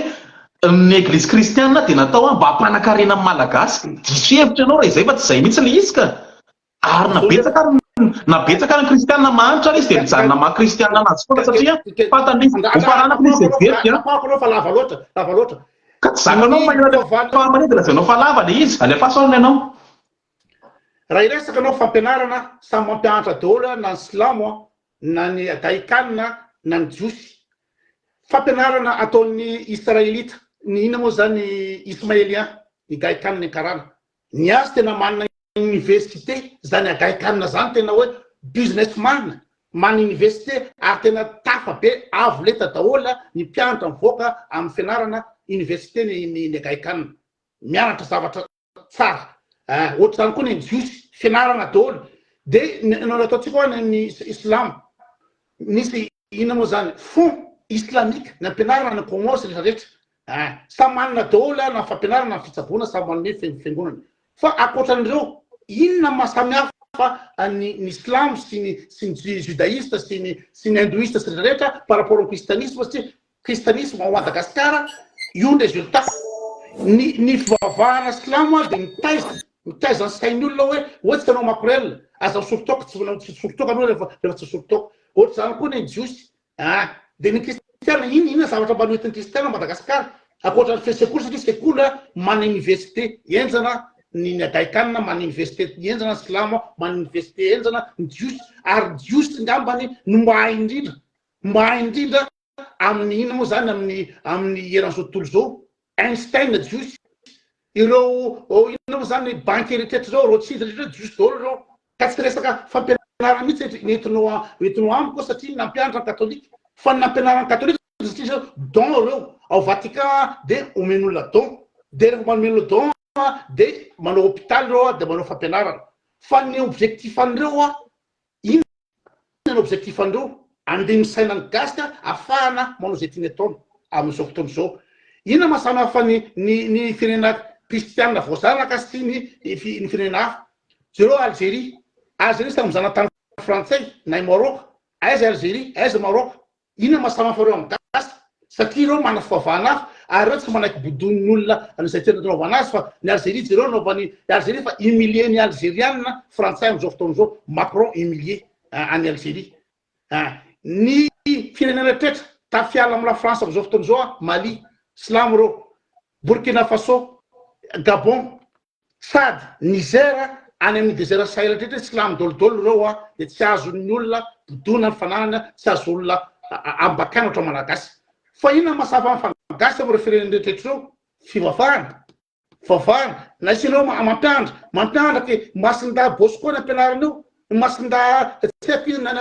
hoe ny eglizy kristianina dia natao mba hampanakarena ny Malagasy. Diso hevitra ianao raha izay fa tsy izay mihitsy ilay izy ka. Ary na betsaka ary na betsaka ary ny kristiana mahantra ary izy dia mijanona maha kristiana anazy foana satria fantany izy ho faranako izy heveriko an. Tapahako aloha fa lava loatra, lava loatra. Ka tsy zakanao ny maheno ilay fahamarinana dia lazainao fa lava ilay izy, alefaso ary ny anao. Raha hiresaka anao fampianarana, samy mampianatra daholo na ny silamo na ny Gaikana na ny Jiosy. Fampianarana ataon'ny Israelita, ny inona moa zany Ismaélien, ny Gaikana ny Karana. Ny azy tena manana université zany agaikanina zany tena hoe business man man université ary tena tafa be avo lenta daholo ny mpianatra mivoaka amin'ny fianarana université ny ny agaikanina mianatra zavatra tsara eh, ohatr'izany koa ny jiosy fianarana daholo de ny ataontsika hoe ny islam nisy Inona moa zany fond islamique ny ampianarana any Comores rehetra rehetra eh! Samy manana daholo na fampianarana na fitsaboana samy manome fiangonana fa ankoatran'ireo inona maha samy hafa ny ny silamo sy ny sy ny judaïste sy ny sy ny hindouiste sy rehetra rehetra par rapport au christianisme satria christianisme ao Madagascar io ny résultat ny ny fivavahana silamo dia mitaiza mitaiza ny sain'ny olona hoe hoe tsy hanao makorel aza misotro toaka tsy tsy misotro toaka anao rehefa rehefa tsy misotro toaka Ohatr'izany koa ny Jiosy ah! Dia ny Kristiana, inona inona zavatra mba noentin'ny Kristiana Madagasikara ankoatra ny sekoly satria sekoly ah manana université henjana ny ny Agaikana manana université henjana ny Silamo manana université henjana ny Jiosy ary Jiosy ngambany no mahay indrindra mahay indrindra amin'ny inona moa zany amin'ny amin'ny eran'izao tontolo izao Einstein jiosy ireo oh, inona moa zany banky eritretra ireo Rothschild rehetra ireo jiosy daholo ireo ka tsy resaka fampianarana mihitsy ny entinao entinao amiko satria nampianatra ny katolika fa ny nampianarana ny katolika satria zao don ireo ao Vatican de omen'olona don de rehefa manome olona don de manao hôpital ireo de manao fampianarana fa ny objectif an'ireo a inona Inona ny objectif andreo? Andeha misaina ny gasy afahana manao izay tiany ataony amin'izao fotoana izao. Inona maha samy hafa ny ny ny firenena kristianina voazanaka sy ny ny firenena hafa? Jereo Algerie. Algerie samy zanatany frantsay na i Maroc. Aiza Algerie? Aiza Maroc? Inona maha samy hafa ireo amin'ny gasy? Satria ireo manana fivavahana hafa ary ireo tsy manaiky bodoin'ny olona an'izay toerana anaovana azy fa ny Algerie jereo anaovan'ny Algerie fa humilier ny Algeriana frantsay amin'izao fotoana izao, Macron humilier any Algerie. Ny firenena rehetra tafiala amin'ny la France amin'izao fotoana izao, Mali, silamo ireo, Burkina Faso, Gabon, Sady Niger any amin'ny desert Sahel rehetra silamo dôlidôly ireo a, dia tsy azon'ny olona bodoina ny fananany, tsy azo olona ambakaina ohatra malagasy. Fa inona no maha samy hafa ny gasy amin'ireo firenena rehetra ireo? Fivavahana, fivavahana, na isika ireo mampianatra, mampianatra ke Masindahy Bosco ny ampianarana io, Masindahy tsy haiko inona ny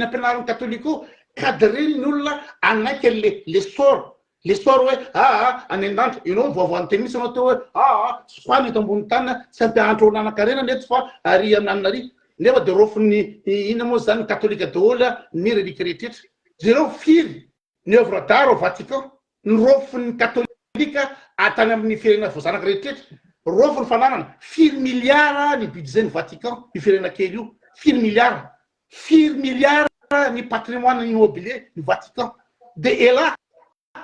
ampianaran'ny katolika io, cadrer ny olona hanaiky an'le le sort Le sort hoe aa any an-danitra, ianao mivoavoa niteny mihitsy ianao teo hoe aa tsy kwana eto ambony tany tsy hampianatra olona hanan-karena ny eto fa ary amin'ny anona ary nefa dia raofin'ny inona moa zany ny katolika daholo ny relique rehetra. Jereo firy ny oeuvre d'art ao Vatican, ny raofin'ny katolika tany amin'ny firenena voazanaka rehetra, raofy ny fananana, firy milliards ny budget ny Vatican io firenena kely io. Firy milliards? Firy milliards ny patrimoine immobilier ny Vatican? De elah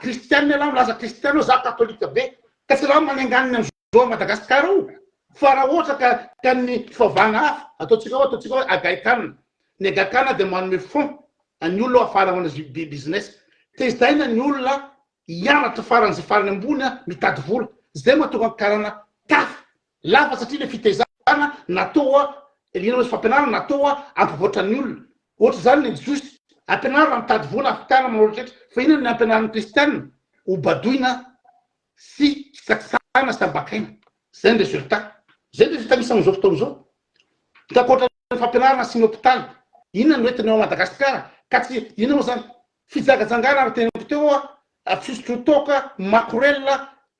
kristianina elah milaza kristianina hoe za katolika be ka tsy raha manenganina amzao a Madagascar ao fa raha ohatra ka ka ny fivavahana hafa ataontsika hoe ataontsika hoe agaikana ny agaikana dia manome fonds an'ny olona ahafahana manao business tezaina ny olona hianatra faran'izay farany ambony a mitady vola zay mahatonga ny karana tafa Lava satria le fitaizana natao a inona moa izy fampianarana natao a hampivoatra ny olona. Ohatra izany ny jiosy, ampianarina mitady vola afitana manao rehetra fa inona ny ampianarin'ny kristiana? Ho badoina sy kisakisahana sy ambakaina. Zay ny résultat. Zay ny résultat misy amin'izao fotoana izao. Ka ankoatra ny fampianarana sy ny hopitaly, inona no entiny ao Madagasikara? Ka tsy inona moa zany? Fijangajangana ary teneniko teo a, fisotroan-toaka, makorel,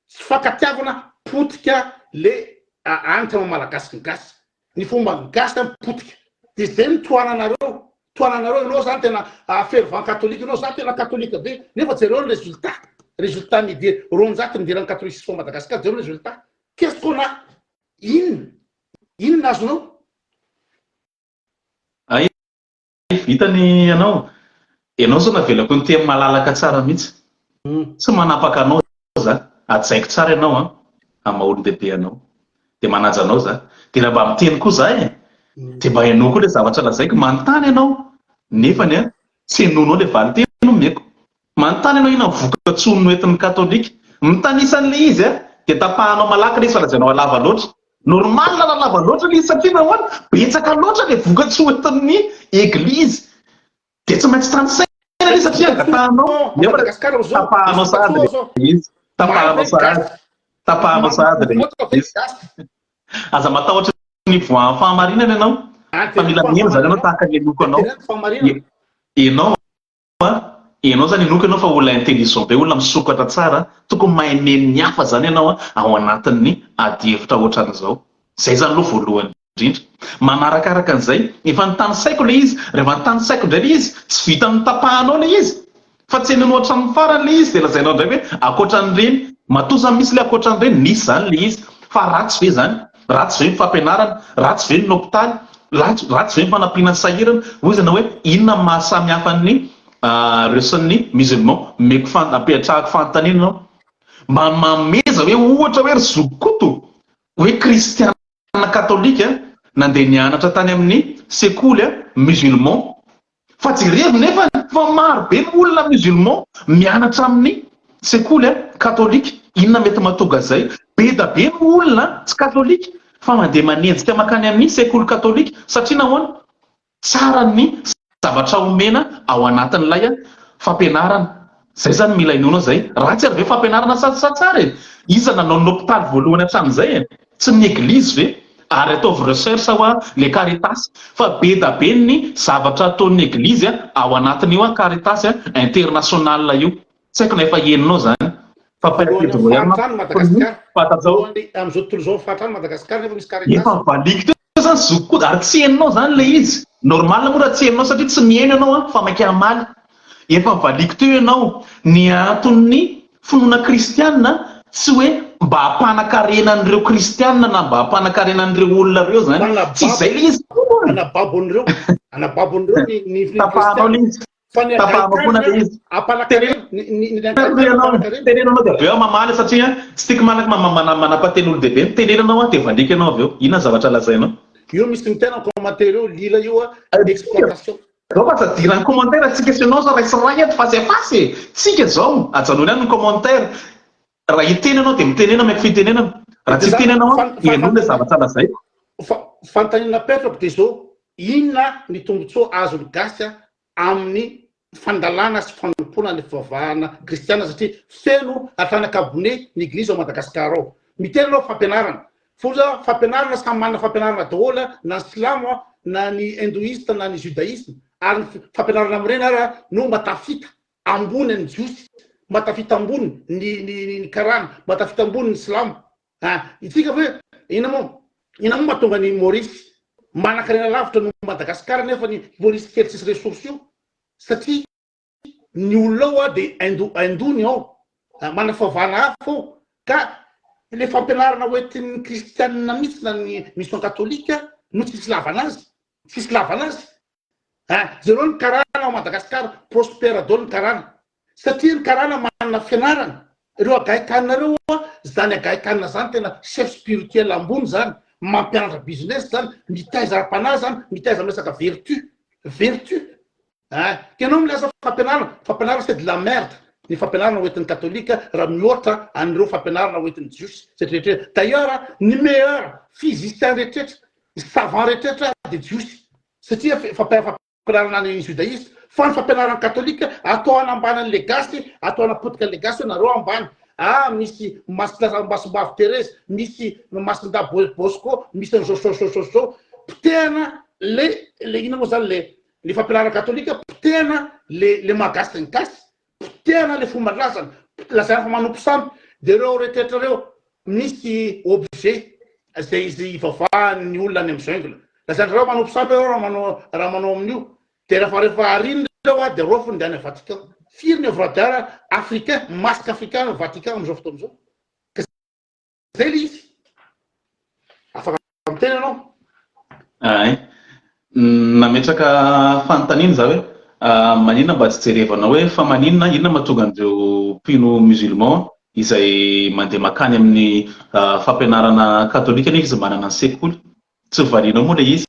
Tsy fankatiavana potika le hanitra maha malagasy ny gasy. Ny fomba ny gasy zany potika. De zay no tohananareo. Tohananareo ianao zany tena fervent catholique ianao za tena catholique be nefa jereo ny résultat. Résultat midir 200 nidiran'ny catholicisme ao Madagascar jereo ny résultat. Qu'est-ce qu'on a? Inona? Inona azonao? Hay vita ny anao. Ianao zao navelako niteny malalaka tsara mihitsy. Tsy manapaka anao za. Hajaiko tsara ianao an, amin'ny maha olon-dehibe anao. Dia manaja anao za. Dia raha mba miteny koa za e, dia mba henoy koa ilay zavatra lazaiko. Manontany ianao, nefany an, tsy henoinao ilay valin-teny omeko. Manontany ianao inona ny vokatsoa noentin'ny katolika. Mitanisa an'ilay izy an, dia tapahanao malaky ilay izy fa lazainao halava loatra. Normal raha lava loatra ilay izy satria nahoana? Betsaka loatra ilay vokatsoa entin'ny eglizy. Dia tsy maintsy tanisaina ilay izy satria angatahanao nefa tapahanao sahady ilay izy. Tapahanao sahady. Tapahanao sahady ilay izy. Aza matahotra ny voan'ny fahamarinana ianao fa mila mino izany ianao tahaka ny henoko anao. Ianao a, ianao zany inoako ianao fa olona intelligent be, olona misokatra tsara, tokony mahay mino ny hafa zany ianao a, ao anatin'ny ady hevitra ohatran'izao. Zay zany aloha voalohany indrindra. Manarakaraka an'izay, efa notanisaiko ilay izy, rehefa notanisaiko indray ilay izy, tsy vitan'ny notapahanao ilay izy, fa tsy henonao hatramin'ny farany ilay izy dia lazainao indray hoe ankoatran'ireny, matoa zany misy ilay ankoatran'ireny, nisy zany ilay izy, fa ratsy ve zany? Ratsy ve ny fampianarana? Ratsy ve ny hopitaly? Ratsy ratsy ve ny fanampiana ny sahirana? Hoy izy nanao hoe, inona ny maha samy hafa ny reo sy ny musulman? Omeko fan- ampiatrahako fanontaniana ianao. Mba manomeza hoe ohatra hoe ry zoky Koto, hoe kristiana katolika nandeha nianatra tany amin'ny sekoly musulman. Fa jerevo nefa fa maro be ny olona musulman mianatra amin'ny sekoly katolika. Inona mety mahatonga izay? Be da be ny olona tsy katolika fa mandeha manenjika mankany amin'ny sekoly katolika satria nahoana? Tsara ny zavatra omena ao anatin'ilay fampianarana. Zay zany mila inoana zay. Ratsy ary ve fampianarana sa sa tsara e? Iza nanao ny hopitaly voalohany hatramin'izay e? Tsy ny eglizy ve? Ary ataovy recherche hoa le caritas fa be da be ny zavatra ataon'ny eglizy ao anatin'io a caritas international io. Tsy haiko na efa henonao zany. Fa Père Voalohany Pedro ihany fahantrany manko no Madagasikara. fantatrao. Voalohany amin'izao tontolo izao fahantrany Madagasikara nefa misy caritas. Efa valiako teo zany zoky koa ary tsy henonao zany le izy. Normal moa raha tsy henonao satria tsy mihaino ianao an fa maika hamaly. Efa valiako teo ianao ny anton'ny finoana kristiana tsy hoe mba hampanakarena an'ireo kristiana na mba hampanakarena an'ireo olona ireo zany. Tsy izay le izy akory. Hanababo an'ireo, hanababo an'ireo ny ny Tapahanao kristiana. le izy. Fa ny Tapahanao foana le izy. Ampanakarena, ny ny ny ampanakarena. Teneno anao dia avy eo mamaly satria tsy tiako manako manapa-teny olon-dehibe. Mitenena anao aho dia valiako ianao avy eo. Inona ny zavatra lazainao? Io misy miteny en commentaire eo, lila io a, exploitation. Zao fa aza dirany commentaire tsika sy ianao zao ray sy ray eto face à face e! Tsika zao, ajanony any ny commentaire. Raha hiteny ianao dia mitenena omeko fitenenana. Raha tsy hiteny ianao an, henoy ilay zavatra lazaiko. Fanontaniana apetrako dia zao, inona ny tombotsoa azon'ny gasy amin'ny fandalana sy fanompoana ny fivavahana kristiana satria feno hatrany ankabone ny eglizy ao Madagascar ao. Miteny anao fampianarana. Foza fampianarana samy manana fampianarana daholo na ny silamo na ny hindoiste na ny judaisme ary ny fampianarana amin'ireny ara no mba tafita ambony ny jiosy, mba tafita ambony ny ny ny karana, mba tafita ambony ny silamo. Ah, itsika ve inona moa inona moa mahatonga ny Maurice manankarena lavitra noho Madagascar nefa ny Maurice kely tsisy ressource io satria ny olona ao dia indo indo ny ao manana fivavahana hafa ao ka le fampianarana hoentin'ny kristianina mihitsy na ny mission katolika no tsisy ilavana azy. Tsisy ilavana azy. Ah, jereo ny karana ao Madagascar, prospère daholo ny karana. Satria ny karana manana fianarana. Ireo agaikana ireo hoa, zany agaikana zany tena chef spirituel ambony zany, mampianatra business zany, mitaiza ara-panahy zany, mitaiza am resaka vertu. Vertu. Ah, ianao milaza fampianarana, fampianarana c'est de la merde. Ny fampianarana hoentin'ny katolika raha mihoatra an'ireo fampianarana hoentin'ny jiosy sy rehetra. D'ailleurs, ny meilleur physicien rehetra, ny savant rehetra dia jiosy. Satria fampianarana any judaïsme, fa ny fampianarana katolika atao hanambany an'le gasy, atao hanapotika an'le gasy hoe nareo ambany. Ah, misy masina masimbavy Thérèse, misy masindahy Bosco, misy an'izao zao zao zao zao. Potehana le le inona moa zany le le fampianarana katolika, potehana le le maha gasy ny gasy, potehana le fomban-drazana, lazaina fa manompo sampy. De reo rehetra reo misy objet zay izay ivavahan'ny olona any amin'ny jungle. Lazain-dry zareo manompo sampy ianao raha manao raha manao amin'io. Dia rehefa rehefa ariny ireo a, dia raofiny dia any Vatican. Firy ny œuvre d'art africain, masque africain any Vatican amin'izao fotoana izao? Ka zay le izy. Afaka miteny ianao. Ay. Nametraka fanontaniana za hoe maninona mba tsy jerevanao hoe fa maninona, inona mahatonga an'ireo mpino musulman izay mandeha makany amin'ny fampianarana katolika nefa izy manana ny sekoly. Tsy valianao moa ilay izy.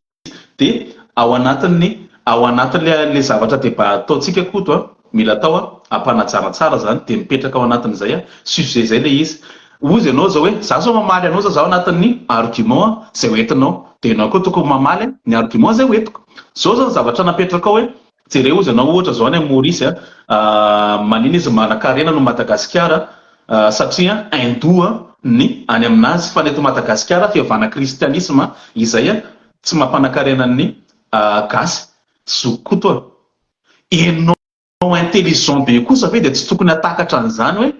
Dia ao anatin'ny ao anatin'ilay ilay zavatra débat ataontsika Koto a, mila atao a, ampanajana tsara izany dia mipetraka ao anatin'izay a, sujet izay ilay izy. Hozy ianao izao hoe, za zao mamaly anao zao za ao anatin'ny argument izay hoentinao. Dia ianao koa tokony mamaly ny argument izay hoentiko. Izao izao ny zavatra napetrakao hoe, Jereo ozy ianao ohatra zao any Maurice a, manina izy manankarena noho Madagasikara satria Hindou ny any aminazy fa ny eto Madagasikara fivavahana kristianisma izay tsy mampanankarena ny gasy. Zoky Koto a! Enao intelligent be kosa ve dia tsy tokony hatakatra an'izany hoe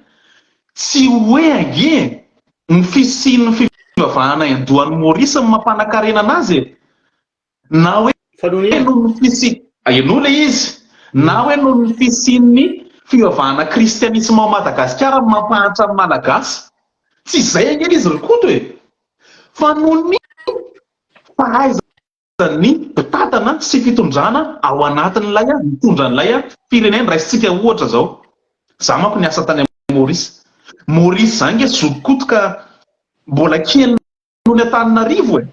tsy hoe ange ny fisian'ny fivavahana Hindou any Maurice no mampanankarena anazy e! Na hoe noho ny fisi-, henoy ilay izy, na hoe noho ny fisian'ny fivavahana kristianisma ao Madagasikara no mampahantra ny Malagasy. Tsy izay ange ilay izy ry Koto e! Fa noho ny fahaizan'ny mpitantana sy fitondrana ao anatin'ilay mitondra an'ilay firenena. Raisintsika ohatra izao, za manko niasa tany Maurice. Maurice izany ange zoky Koto ka mbola kely noho ny Antananarivo e!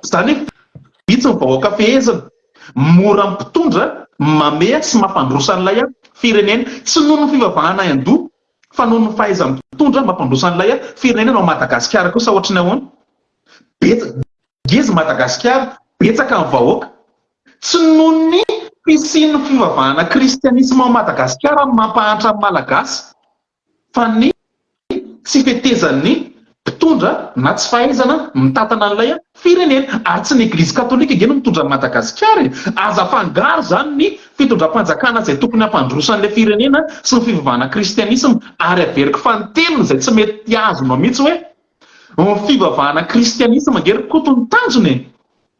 Izany hoe vitsy ny vahoaka fehezina. Mora amin'ny mpitondra mameha sy mampandroso an'ilay firenena. Tsy noho ny fivavahana Hindou fa noho ny fahaizan'ny mpitondra mampandroso an'ilay firenena. Ao Madagasikara kosa ohatry ny ahoana? Betsaka, ngeza i Madagasikara, betsaka ny vahoaka. Tsy noho ny fisian'ny fivavahana kristianisma ao Madagasikara no mampahantra ny Malagasy fa ny tsy fetezan'ny mpitondra na tsy fahaizana mitantana an'ilay firenena. Ary tsy ny eglizy katolika ange no mitondra an'i Madagasikara e! Aza afangaro izany ny fitondram-panjakana izay tokony hampandroso an'ilay firenena sy ny fivavahana kristianisma. Ary averiko fanintelony izay tsy mety azonao mihitsy hoe ny fivavahana kristianisma ange ry Koto ny tanjona e!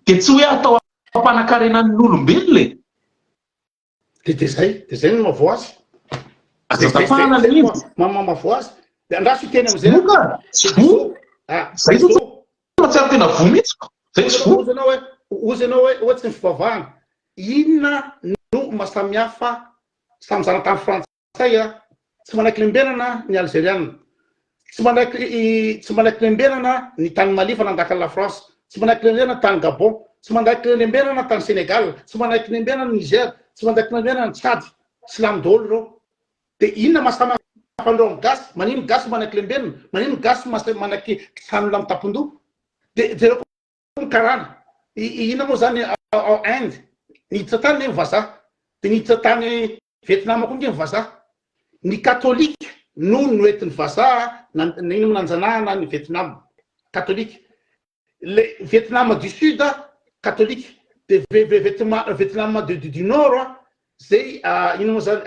Dia tsy hoe atao hampanankarena ny olombelona e! De de zay, de zay no mahavoa azy. Aza tapahana le izy. Mama mahavoa azy. De andraso hiteny amizay. Voa ka, tsy voa. Ah, Zay zao tsy mahatsiaro tena voa mihitsy ko. Zay tsy voa. Ozy ianao hoe, ozy ianao hoe, hoe tsy ny fivavahana. Inona no mahasamihafa samy zanatany frantsay? Frantsay a! Tsy manaiky lembenana ny Alzeriana. Tsy manaiky tsy manaiky lembenana ny tany Mali fa nandaka la France. Tsy manaiky lembenana tany Gabon. Tsy manaiky lembenana tany Sénégal. Tsy manaiky lembenana Niger. Tsy manaiky lembenana Tchad. Silamo daholo ireo. Dia inona maha samy hafa an'ireo amin'ny gasy? Manino ny gasy manaiky lembenana? Manino ny gasy manaiky kisan'olona mitapon-doha? Dia jereo koa ny karana. Inona moa izany ao Inde? Niditra tany ne ny vazaha. Dia niditra tany Vietnam koa nge ny vazaha. Ny katolika no noentin'ny vazaha ino moa nanjanahana ny Vietnam. Katolika. Le Vietnam du sud katolika. De Vietnam du nord zay ino moa zany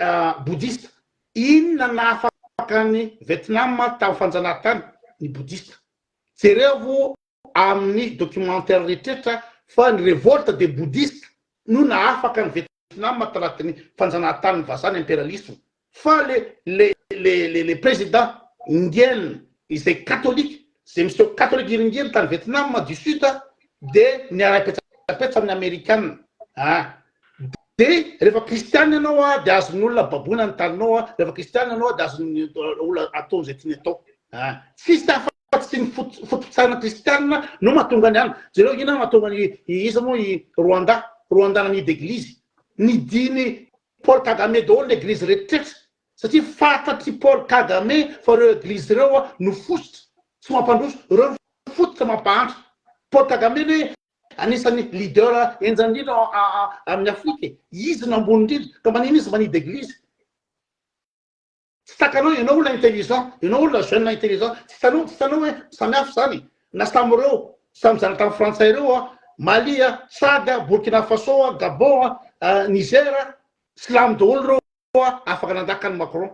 bouddhiste. Inona nahafaka ny Vietnam tamin'ny fanjanahantany? Ny bouddhiste. Jerevo amin'ny documentaire rehetrretra fa ny revolte des bouddhistes no nahafaka an'i Vietnam tanatin'ny fanjanahantanin'ny vazaha ny imperialisme fa le le le le le président Nguyen izay katolika izay miseho katolika iringiry tany Vietnam du sud dia niara-nipetraka. petsapetsa amin'ny amerikana a! De rehefa kristiana ianao a de azon'ny olona baboina ny taninao a, rehefa kristiana ianao de azon'ny olona atao izay tiany atao a! Tsisy afa tsy ny foto-pitsaina kristiana no mahatonga ny any. Jereo inona no mahatonga ny iza moa i Rwanda, Rwanda nanidy eglizy. Nidiny Paul Kagame daholo ny eglizy rehetra satria fantatr'i Paul Kagame fa ireo eglizy ireo no fositra tsy mampandroso, ireo no fototra mampahantra. Paul Kagame anie anisan'ny leader henjana indrindra amin'ny Afrika e. Izy no ambony indrindra, ka maninona izy manidy eglizy? Tsy takanao, ianao olona intelligent, ianao olona jeune intelligent, tsy hitanao, tsy hitanao hoe samy hafa izany, na samy ireo, samy zanatany frantsay ireo a, Mali a, Tchad a, Burkina Faso a, Gabon a, Niger a, silamo daholo ireo a, afaka nandaka an'i Macron.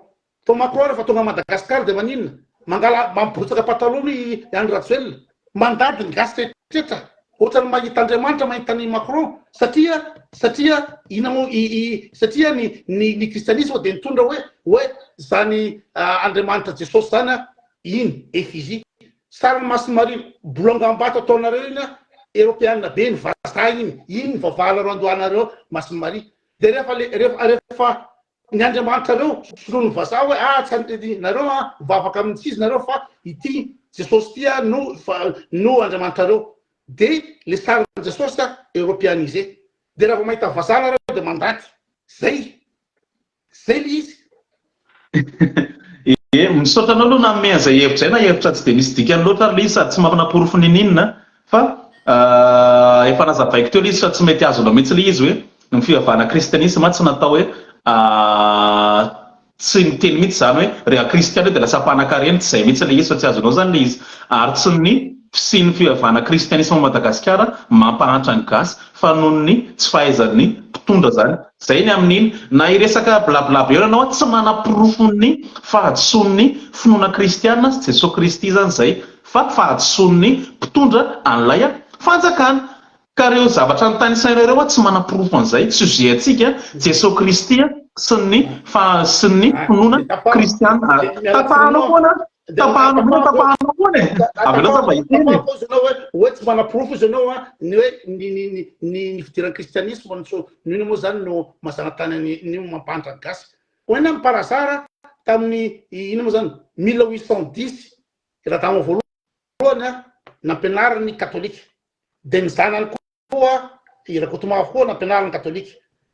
Fa Macron rehefa tonga Madagascar dia maninona? Mangala, mampirotsaka pataloha i Andry Rajoelina. Mandady ny gasy rehetra. Ohatran'ny mahita Andriamanitra mahita an'i Macron satria satria inona moa i i satria ny ny ny kristianisma dia nitondra hoe hoe zany Andriamanitra Jesosy zany a iny effigie sarin'i Masina Maria bolongam-bato ataonareo iny a eropeana be ny vazaha iny iny ny vavahanareo andohanareo Masina Maria dia rehefa le rehefa rehefa Ny Andriamanitrareo soloin'ny vazaha hoe ah tsy any nareo ah mivavaka amin'ny tsy izy nareo fa ity Jesosy ity ah no no Andriamanitrareo de le sarin'i Jesosy ah europeanisé de raha vao mahita vazaha nareo de mandady zay zay le izy. Ee, misaotra anao aloha nanome an'izay hevitra izay na hevitra tsy dia misy dikany loatra ary ilay izy sady tsy manaporofo n'inon'inona fa efa nazavaiko teo ilay izy fa tsy mety azonao mihitsy ilay izy hoe ny fivavahana kristianisma tsy natao hoe tsy niteny mihitsy izany hoe rehefa kristiana dia lasa mpanankarena, tsy izay mihitsy ilay izy fa tsy azonao izany ilay izy ary tsy ny fisian'ny fivavahana kristianisma ao Madagasikara mampahantra ny gasy fa noho ny tsy fahaizan'ny mpitondra izany. Izay ny amin'iny. Na hiresaka blabla be eo ianao tsy manaporofo ny fahadisoan'ny finoana kristiana sy Jesoa Kristy izany izay fa fahadisoan'ny mpitondra an'ilay fanjakana. Ka ireo zavatra notanisaina ireo tsy manaporofo an'izay. Sujet antsika Jesoa Kristy sy ny sy ny finoana kristiana. Tapahanao foana Tapahanao foana, tapahanao foana e. Avelao za mba hiteny e. Ianao hoe hoe tsy manaporofo izy ianao an, ny hoe ny ny ny ny ny fidiran'ny kristianisma no so no inona moa zany no mahazanatany an'i ny mampahantra ny gasy. Hoy na par hasard tamin'ny inona moa zany 1810 Radama voalohany an nampianarin'ny katolika dia ny zanany koa i Rakotomavo koa nampianariny katolika.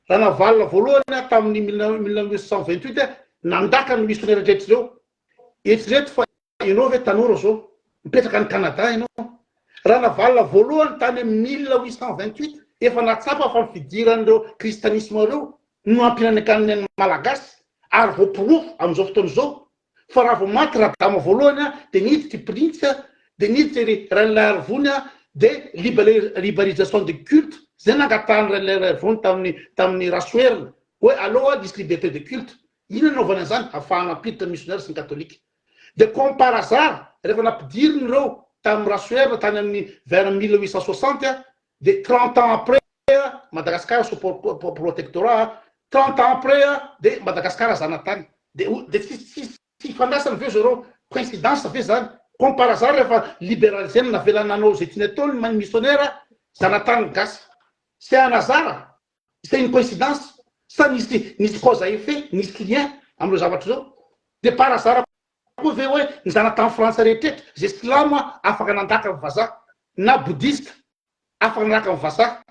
Ranavalona voalohany tamin'ny 1928 nandaka ny misionera rehetra ireo. Eritrereto fa ianao ve tanora zao, mipetraka any Canada ianao. Ranavalona voalohany tany amin'ny 1828 efa nahatsapa fa ny fidiran'ireo kristianisma ireo no hampihinanankanina ny Malagasy ary voaporofo amin'izao fotoana izao Fa raha vao maty Radama voalohany a, dia niditra i Printsy a, dia niditra i Rainilaiarivony a, dia libéralisation de culte, zay nangatahan'i Rainilaiarivony tamin'ny tamin'i Rasoherina, hoe aleo a hisy liberté de culte. Inona nanaovany an'izany? Hafahana hampiditra ny missionnaire sy ny katolika. Dia comme par hasard, rehefa nampidiriny ireo tamin'i Rasoherina tany amin'ny vers 1860 a, dia 30 ans après Madagascar sous protectorat, 30 ans après dia Madagascar zanatany. Dia dia tsy tsy tsy ifandraisany ve zareo? Coïncidence ve zany? Comme par hasard rehefa liberalisena navela nanao izay tiany atao ny missionnaire zanatany gasy. C'est un hasard? C'est une coïncidence? Sa nisy nisy cause à effet, nisy lien amin'ireo zavatra ireo? Dia par hasard koa ve hoe ny zanatany frantsay rehetra izay silamo afaka nandaka ny vazaha na bouddhiste afaka nandaka ny vazaha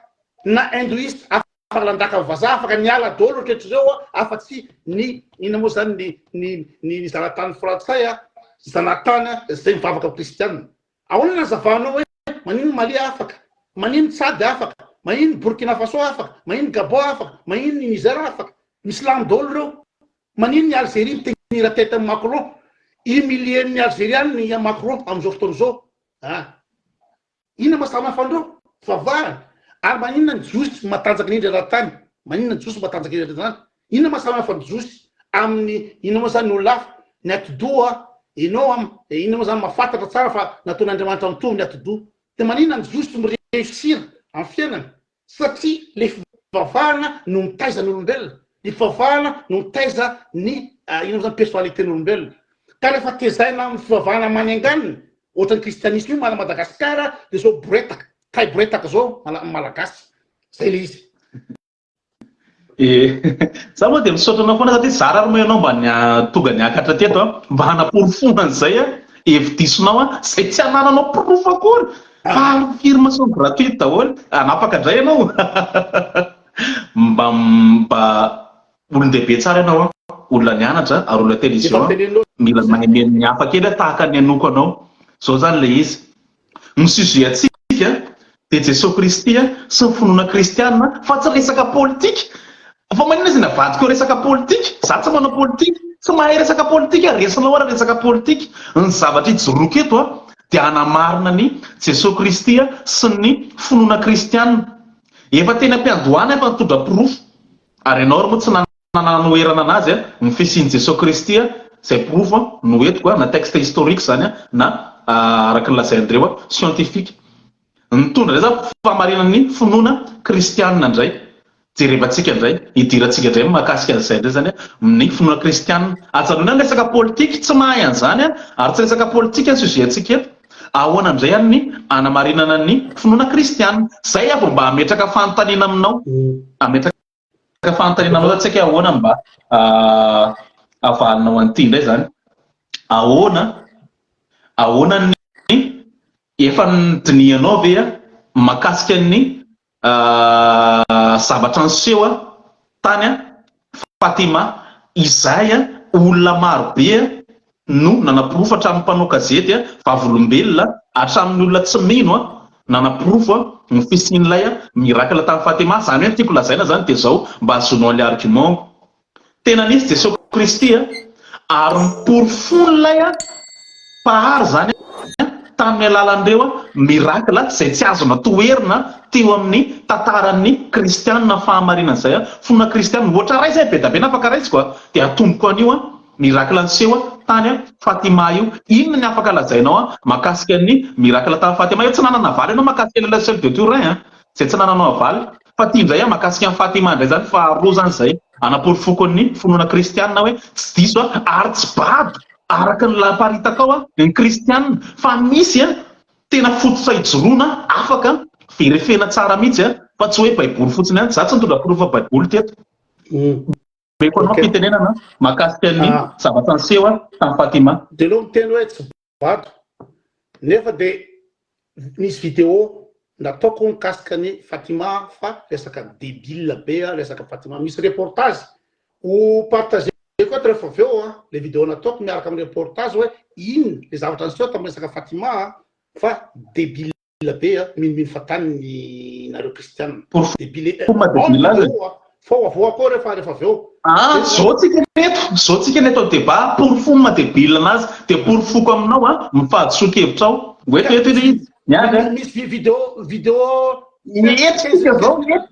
na hindouiste afaka nandaka ny vazaha afaka niala daholo ohatrohatry ireo a afa tsy ny inona moa zany ny ny ny zanatany frantsay a zanatany a zay mivavaka ho kristianina ahoana no azavanao hoe manino Mali afaka manino Tchad afaka manino Burkina Faso afaka manino Gabon afaka manino ny Niger afaka misilamo daholo ireo manino ny Algérie mitenir tête amin'i Macron humilier-n'ny Algériane i Macron amin'izao fotoana izao a Inona maha samy hafa an'ireo? Fivavahana. Ary maninona ny jiosy matanjaka indrindra eran-tany? Maninona ny jiosy matanjaka indrindra eran-tany? Inona maha samy hafa ny jiosy amin'ny inona moa zany ny olona hafa? Ny atidoha, ianao am, inona moa zany mahafantatra tsara fa nataon'Andriamanitra mitovy ny atidoha. Dia maninona ny jiosy mi-réussir amin'ny fiainany? Satria le fivavahana no mitaiza ny olombelona, ny fivavahana no mitaiza ny inona moa zany personnalité ny olombelona. Ka rehefa tezaina amin'ny fivavahana manenganina, ohatran'ny kristianisme io mana Madagasikara dia zao boretaka. Taiboretaka zao malagasy. Zay le izy. Eh, za moa dia misaotra anao foana satria zara ary moa ianao mba tonga niakatra teto a, mba hanaporofoana an'izay a, hevi-disonao a, izay tsy anananao porofo akory fa affirmation gratuite daholo, hanapaka indray ianao. Mba mba olon-dehibe tsara ianao a, olona nianatra ary olona intelligent, mila mahay mihaino ny hafa kely tahaka ny hanoako anao. Izao izany ilay izy. Ny sujet antsika dia Jesoa Kristy sy ny finoana kristiana fa tsy resaka politika. Fa maninona izy navadika ho resaka politika? Za tsy manao politika, tsy mahay resaka politika, resinao ary resaka politika. Ny zavatra ijoroako eto dia hanamarina ny Jesoa Kristy sy ny finoana kristiana. Efa teny am-piandohana efa nitondra porofo ary ianao ary moa tsy nanoherana anazy ny fisian'i Jesoa Kristy izay porofo no entiko na texte historique izany na araka ny lazain'ireo scientifique. Nitondra indray za fahamarinan'ny finoana kristianina indray. Jerevantsika indray, hidirantsika indray mahakasika an'izay indray izany ny finoana kristianina. Ajanony any resaka politika, tsy mahay an'izany ary tsy resaka politika ny sujet antsika eto. Ahoana indray any ny hanamarinana ny finoana kristianina? Izay aho vao mba hametraka fanontaniana aminao. Hametraka fanontaniana aminao za tsy haiko hoe ahoana mba havalinao an'ity indray izany. Ahoana, ahoana ny efa nodinihanao ve mahakasika ny zavatra niseho tany Fatima izay olona maro be no nanaporofo hatramin'ny mpanao gazety vavolombelona hatramin'ny olona tsy mino nanaporofo ny fisian'ilay miracle tany Fatima. Izany hoe ny tiako lazaina izany dia izao mba hahazoanao an'ilay argument-ko. Tena nisy Jesoa Kristy ary niporofoin'ilay Mpahary izany tamin'ny alalan'ireo miracle izay tsy azo natoherina teo amin'ny tantaran'ny kristianina ny fahamarinan'izay finoana kristianina. Ohatra iray izay be dia be na afaka raisiko dia atomboko an'io miracle niseho tany Fatima io. Inona ny afaka lazainao mahakasika ny miracle tany Fatima io? Tsy nanana valy ianao mahakasika ilay Sœur de Turin izay tsy nananao valy. Fa ty indray an, mahakasika an'i Fatima indray zany faharoa zany zay anaporofoko ny finoana kristianina hoe tsy diso an, ary tsy bado araka ny lahaparitaka ao an ny kristianina fa misy an tena fototra ijoroana afaka verifena tsara mihitsy an fa tsy hoe baiboly fotsiny ihany, za tsy nitondra porofo baiboly teto. Omeko anao fitenenana mahakasika ny zavatra niseho tamin'i Fatima. Dia ianao miteny hoe tsy bado nefa dia Nisy vidéo nataoko mikasika ny Fatima fa resaka debile be resaka Fatima. Misy reportage ho partageko ato rehefa avy eo le vidéo nataoko miaraka amin'ny reportage hoe inona le zavatra niseho tamin'ny resaka Fatima fa debile be minomino fatany ny nareo kristiana. Debile Ao ny vidéo fa ho avoako ao rehefa rehefa avy eo. Ah, zao tsika ny eto, zao tsika ny eto débat, porofo ny maha debile anazy, dia porofoko aminao an, ny fahadisoan-kevitrao, ho eto eto ilay izy, miandry an. Misy vidéo, vidéo. Ny eto tsika zao, ny eto.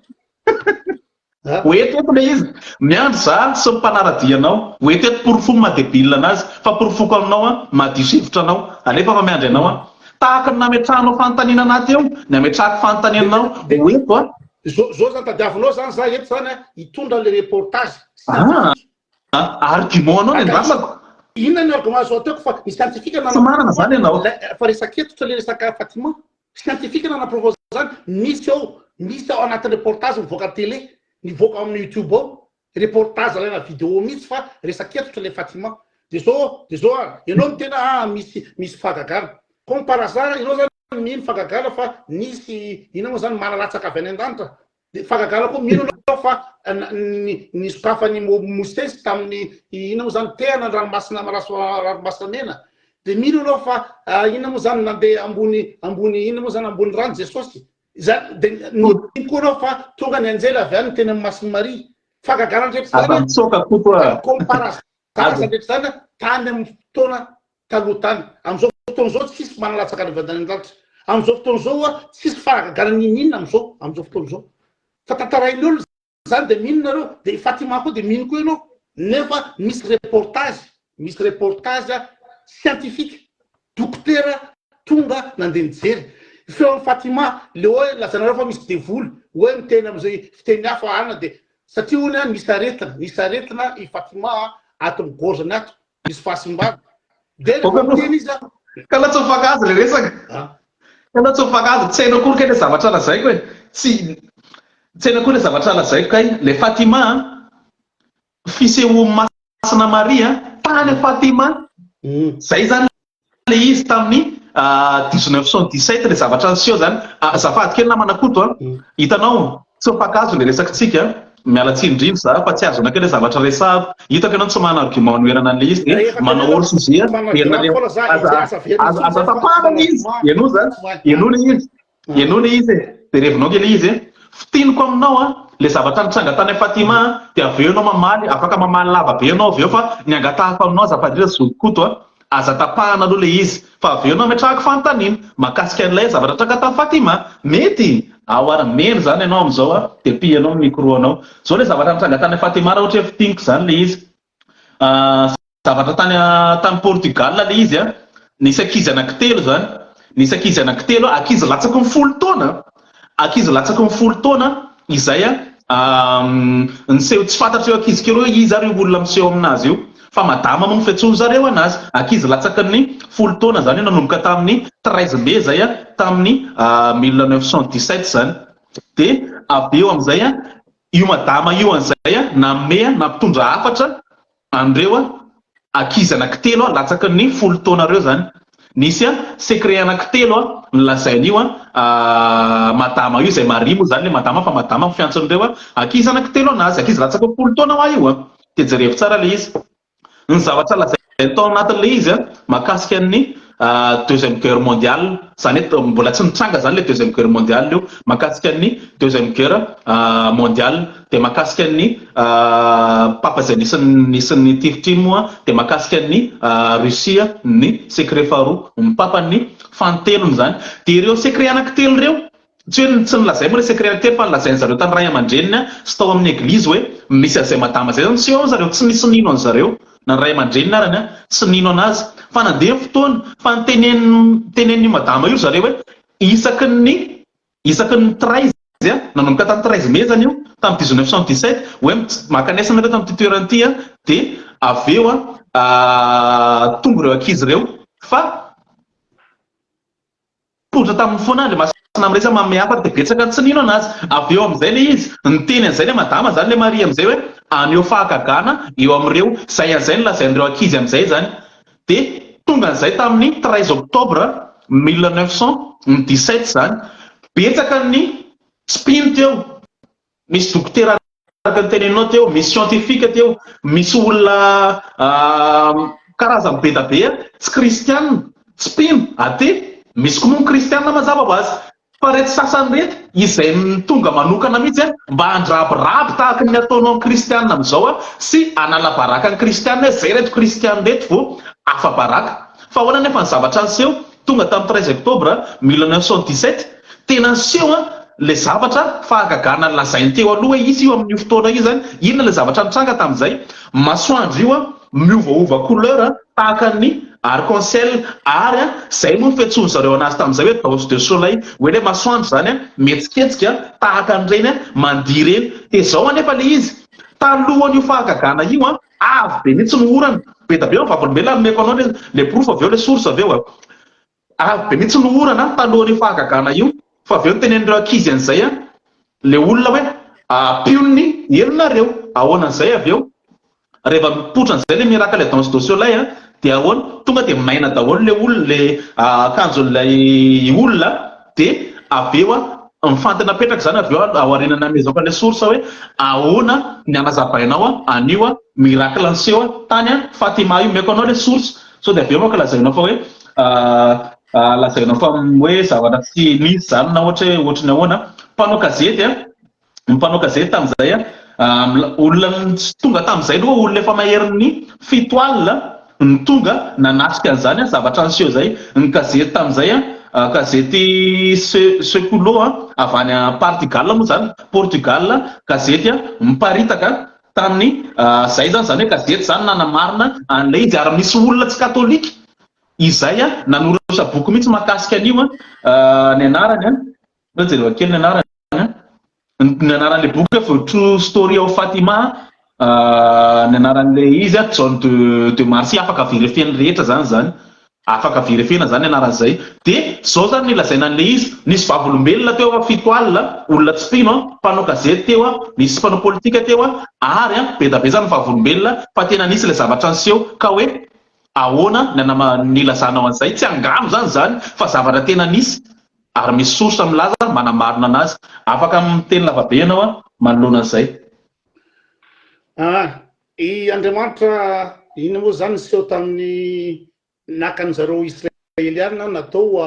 Ho eto eto ilay izy, miandry za sy ny mpanara-dia anao, ho eto eto porofo ny maha debile anazy, fa porofoko aminao an, mahadiso hevitra anao, alefa fa miandry anao an. Tahaka ny nametrahanao fanontaniana anahy teo, ny ametrahako fanontaniana anao, ho eto an. Zao zao zany tadiavinao zany za eto zany a hitondra le reportage scientifique. Ah, argument anao ny andrasako. Inona ny argument azo ataoko fa ny scientifique Tsy manana zany ianao. Fa resaka eto le resaka Fatima. Scientifique nanaporofo zany, misy ao, misy ao anatin'ny reportage mivoaka télé, mivoaka ao amin'ny youtube ao. Reportage alaina vidéo mihitsy fa resaka eto le Fatima. De zao, de zao ary, ianao miteny ah misy misy fahagagana. Comme par hasard ianao zany mino fahagagana fa nisy inona moa zany mana latsaka avy any an-danitra. De fahagagana koa mino anao fa ny nisokafan'i Mosesy tamin'ny inona moa zany tehana ny ranomasina ranomasina mena. De mino anao fa inona moa zany nandeha ambony ambony inona moa zany ambony rano Jesosy. Izany dia nino koa anao fa tonga ny anjely avy any teny amin'ny Masin'i Maria. Fahagagana rehetra izany. Aza mitsoaka Koto a. Comme par hasard rehetra izany tany amin'ny fotoana taloha tany. Amin'izao fotoana izao tsisy manalatsaka ny avy any an-danitra. Amin'izao fotoana izao tsisy fahagagana n'inon'inona amin'izao amin'izao fotoana izao. Fa tantarain'ny olona Zany de mino nareo, de i Fatima koa de mino koa ianao, nefa misy reportage, misy reportage scientifique, dokotera tonga nandeha nijery. Feon'i Fatima, le hoe lazainareo fa misy devoly, hoe miteny amizay fiteny hafa ana de, satria hono an misy aretina, misy aretina i Fatima ato amy gorge-ny ato, misy fahasimbana. De rehefa miteny izy an. Ka la tsy mifankahazo le resaka. Ianao tsy mifankahazo, tsy hainao akory kay ilay zavatra lazaiko e. Tsy tsy hainao akory ilay zavatra lazaiko kay. Ilay Fatima an, fisehoan'i Masina Maria tany Fatima. Zay zany ilay izy tamin'ny 1917 ilay zavatra niseho zany. Azafady kely namana Koto a. Hitanao, tsy mifankahazo ilay resakitsika. Miala tsiny indrindra za fa tsy azonao kay ilay zavatra resahako. Hitako ianao tsy manana argument hanoherana an'ilay izy dia manao hors sujet dia aza aza tapahana ilay izy. Henoy zany, henoy ilay izy. Henoy ilay izy e. Dia revinao kely ilay izy e. Fintiniko aminao an, ilay zavatra nitranga tany Fatima an, dia avy eo ianao mamaly, afaka mamaly lava be ianao avy eo fa ny angatahako aminao azafady indrindra zoky Koto a, aza tapahana aloha ilay izy fa avy eo ianao ametrahako fanontaniana mahakasika an'ilay zavatra nitranga tany Fatima. Mety? Ao ary meno izany ianao amin'izao an, dia pihanao ny micro anao. Izao ilay zavatra nitranga tany Fatima raha ohatra hoe fintiniko izany ilay izy. Zavatra tany tany Portugal ilay izy an, nisy ankizy anankitelo izany, nisy ankizy anankitelo, ankizy latsaky ny folo taona, ankizy latsaky ny folo taona izay an, niseho tsy fantatr'ireo ankizy kely hoe iza ary io olona miseho aminazy io, fa madama moa no fiantsoan-dry zareo anazy, ankizy latsaky ny folo taona izany io nanomboka tamin'ny 13 mai izay an, tamin'ny 1917 izany, dia avy eo amin'izay an, io madama io an'izay an, nanome nampitondra hafatra An'ireo ankizy anankitelo latsaky ny folo taona ireo izany. Nisy secret anankitelo nolazain'io madama io, izay Maria moa izany ilay madama fa madama ny fiantson'ireo ankizy anankitelo anazy, ankizy latsaky ny folo taona hoa io. Dia jerevo tsara ilay izy. Ny zavatra lazainy tao anatin'ilay izy mahakasika ny deuxième guerre mondiale, izany hoe mbola tsy nitranga izany ilay deuxième guerre mondiale io, mahakasika ny deuxième guerre mondiale. Dia mahakasika ny Papa izay nisy nisy nitifitra iny moa dia mahakasika ny Russie ny secret faharoa, ny Papa ny fanintelony izany. Dia ireo secret anankitelo ireo, tsy hoe tsy nolazainy moa ilay secret anankitelo fa nolazainy zareo tamin'ny ray aman-dreniny sy tao amin'ny eglizy hoe misy an'izay madama izay zany tsy eo zareo, tsy nisy nino an'zareo na ny ray aman-dreniny arany tsy nino anazy. Fa nandeha ny fotoana fa nitenenin'ny tenenin'io madama io ry zareo hoe isaky ny Isaky ny 13, nanomboka tamin'ny 13 mai zany io, tamin'ny 1917, hoe mankanesa nareo tamin'ity toerana ity dia avy eo tonga ireo ankizy ireo fa poitra tamin'ny foana ilay masina Maria manome hafatra dia betsaka ny tsy nino anazy. Avy eo amin'izay ilay izy, niteny an'izay ilay madama zany ilay Maria amin'izay hoe haneho fahagagana eo amin'ireo, izay an'izay no lazain'ireo ankizy amin'izay izany. Dia tonga an'izay tamin'ny 13 octobre 1917 izany. Betsaka ny tsy mpino teo. Misy dokotera araka ny teneninao teo, misy scientifique teo, misy olona karazany be da be tsy kristiana, tsy mpino, athée, misy koa moa ny kristiana mazava ho azy. Fa reto sasany reto izay tonga manokana mihitsy mba handrabiraby tahaka ny ataonao ny kristiana amin'izao sy hanala baraka ny kristiana hoe zay reto kristiana reto vao afa-baraka. Fa ahoana anefa ny zavatra niseho? Tonga tamin'ny 13 octobre 1917, tena niseho ilay zavatra fahagagana lazainy teo aloha hoe hisy io amin'io fotoana io izany. Inona ilay zavatra nitranga tamin'izay? Masoandro io miovaova couleur tahaka ny arc en ciel ary zay moa ny fiantsoan zareo anazy tamin'izay hoe danse de soleil hoe ilay masoandro zany mihetsiketsika tahaka an'ireny mandihy ireny dia zao anefa ilay izy talohan'io fahagagana io an avy be mihitsy ny orana be da be ny vavolombelona nomeko anao le porofo avy eo le source avy eo Avy be mihitsy ny orana talohan'io fahagagana io fa avy eo notenenin'ireo ankizy an'izay ilay olona hoe ampio ny elonareo. Ahoana an'izay avy eo? Rehefa mipoitra an'izay ilay miracle danse de soleil dia ahoana? Tonga dia maina daholo ilay olona, ilay akanjon'ilay olona dia avy eo mifantina apetraka izany avy eo aorianan'ny namehezako an'ilay source hoe ahoana ny hanazavainao an'io miracle niseho tany Fatima io. Omeko anao ilay source Sao dia avy eo manko lazainao fa hoe lazainao fa hoe zavatra tsy misy izany na ohatra hoe ohatry ny ahoana. Mpanao gazety an, ny mpanao gazety tamin'izay an, olona tsy tonga tamin'izay aloha olona efa maherin'ny fito alina no tonga nanatrika an'izany an, zavatra niseho izay. Ny gazety tamin'izay an, gazety Seculo an, avy any Portugal moa izany, Portugal, gazety miparitaka Tamin'ny izay izany, izany hoe gazety izany nanamarina an'ilay izy ary misy olona tsy katolika izay nanoratra boky mihitsy mahakasika an'io ny anarany an, jereo kely ny anarany an, ny anaran'ilay boky hoe The True Story of Fatima, ny anaran'ilay izy an, John de de Marcy, afaka verifier-n'ny rehetra izany izany. Afaka verifena zany anaran'izay. Dia zao zany ny lazaina an'ilay izy, nisy vavolombelona teo a, 7 alina, olona tsy mpino a, mpanao gazety teo a, nisy mpanao politika teo a, ary a, be da be zany vavolombelona fa tena nisy ilay zavatra niseho ka hoe ahoana ny anama ny ilazanao an'izay, tsy angano zany zany fa zavatra tena nisy ary misy source milaza manamarina anazy. Afaka miteny lavabe ianao a, manoloana an'izay. Ah, i Andriamanitra inona moa zany niseho tamin'ny naka zareo Israeliana natao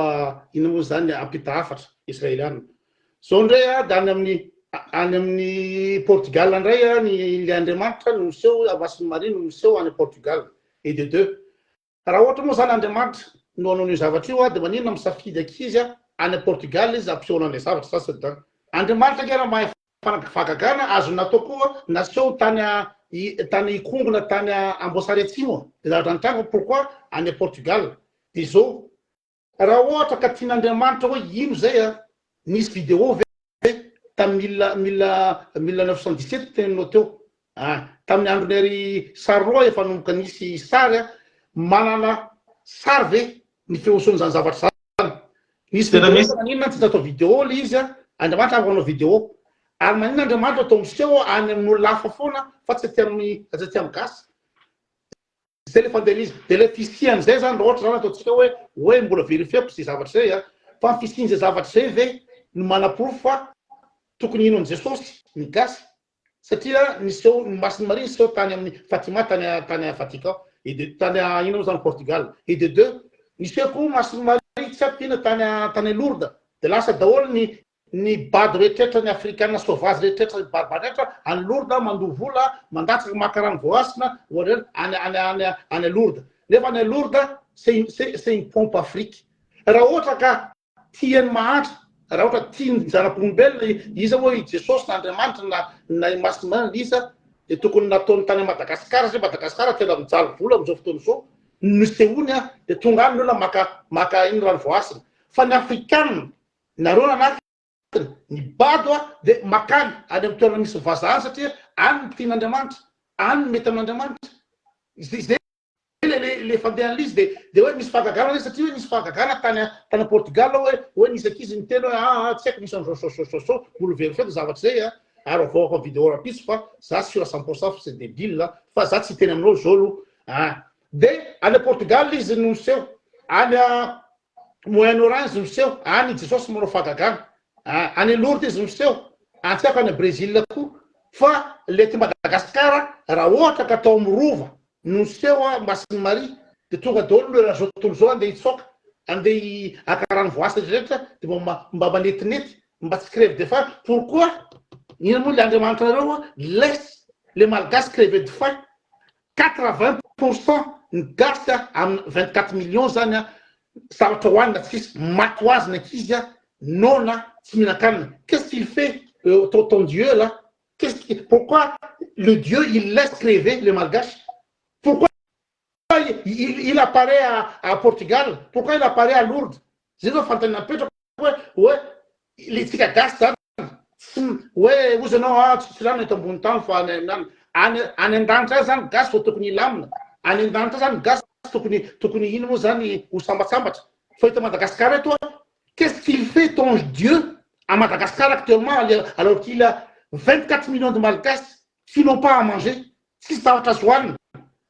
inona moa zany ampita hafatra Israeliana. Zao indray a da any amin'ny Portugal indray a ny le Andriamanitra no miseho, Masin'i Maria no miseho any Portugal. Et de deux. Raha ohatra moa zany Andriamanitra no hanao an'io zavatra io a, de maninona misafidy ankizy a any Portugal izy ampisehoana an'ilay zavatra? Ça, c'est d'un. Andriamanitra nge raha mahay fahagagana azo natao koa naseho tany tany Ikongo na tany Amboasary Atsimo de zavatra nitranga. Pourquoi any Portugal? De zao, raha ohatra ka tian'Andriamanitra hoe ino zay a, nisy vidéo ve tamy 1917 teninao teo a, tamin'ny androny ary sary efa nomboka nisy sary a, manana sary ve ny feoson'izany zavatra zany? Nisy vidéo, maninona tsy natao vidéo le izy a? Andriamanitra afaka manao vidéo. Ary maninona Andriamanitra atao miseho any amin'olona hafa foana fa tsy aty amy gasy? Zay le fandeha izy. De le fisian'izay zany, raha ohatra zany ataontsika hoe mbola vérifieko zay zavatra zay a, fa ny fisian'izay zavatra zay ve no manaporofo fa tokony hino an' Jesosy ny gasy? Satria niseho ny Masin'i Maria, niseho tany amin'ny Fatima, tany Vatican et de tany ino moa zany, Portugal. Et de deux, niseho koa Masin'i Maria, tsy haiko ina, tany Lourdes, de lasa daholo ny bado rehetrarehetra, ny afrikana sauvage rehetrarehetra, ny barbare rehetra any Lourdes, mandoa vola, mandatsaka, maka rano voasina ohatra any Lourdes. Nefa any Lourdes c'est une pompe à fric. Raha ohatra ka tiany mahantra, raha ohatra tiany zanak'olombelona iza hoe i Jesosy na Andriamanitra na i Masin'i Maria iza, de tokony nataony tany Madagasikara, satria Madagasikara tena mijaly vola am'izao fotoana izao, nisehoany a, de tonga any ny olona maka iny rano voasina. Fa ny afrikana nareo nanatiny ny bado a, de makany any amy toerana misy vazaha any, satria any ny tian'Andriamanitra, any ny mety amin'Andriamanitra. Zay le fandehan'le izy. De hoe misy fahagagana zay satria hoe nisy fahagagana tany Portugal, hoe nisy ankizy niteny hoe tsy haiko misy an'zao zao zao zao. Mbola vérifieko zavatra zay a, ary avoaka vidéo rahampitso, fa za sûr à 100 % fa c'est débile, fa za tsy hiteny aminao zao aloha a. De any Portugal izy no miseho, any Moyen-Orient izy miseho, any Jesosy manao fahagagana, any Lourdes izy miseho, any tsy haiko, any Brésil koa. Fa le ty Madagasikara, raha ohatra ka atao amy rova no miseho a Masin'i Maria, de tonga daholo no eran'izao tontolo zao andeha hitsoka, andeha haka rano voasina rehetra, de mba manetinety mba tsy crève de faim. Pourquoi ina moa le Andriamanitra nareo a laisse les Malgaches crever de faim? 80 % ny gasy a, amy 24 millions zany a, zavatra hohanina tsisy, maty ho azy ny ankizy a, nona, tsy mihinan-kanina. Qu'est-ce qu'il fait ton Dieu là? qu'est-ce qui pourquoi le Dieu, il laisse crever les Malgaches? Pourquoi il apparaît à Portugal? Pourquoi il apparaît à Lourdes? Zay zao fantany napetrako hoe le tsika gasy zany tsy hoe ozy anao a, tsy lamina eto ambony tany, fa any an-danitra any zany gasy vao tokony hilamina, any an-danitra zany gasy tokony ino moa zany, ho sambatsambatra. Fa eto Madagasikara eto a, qu'est-ce qu'il fait ton Dieu à Madagascar actuellement, alors qu'il a 24 millions de Malgaches qui n'ont pas à manger? Tsisy zavatra azo hohanina,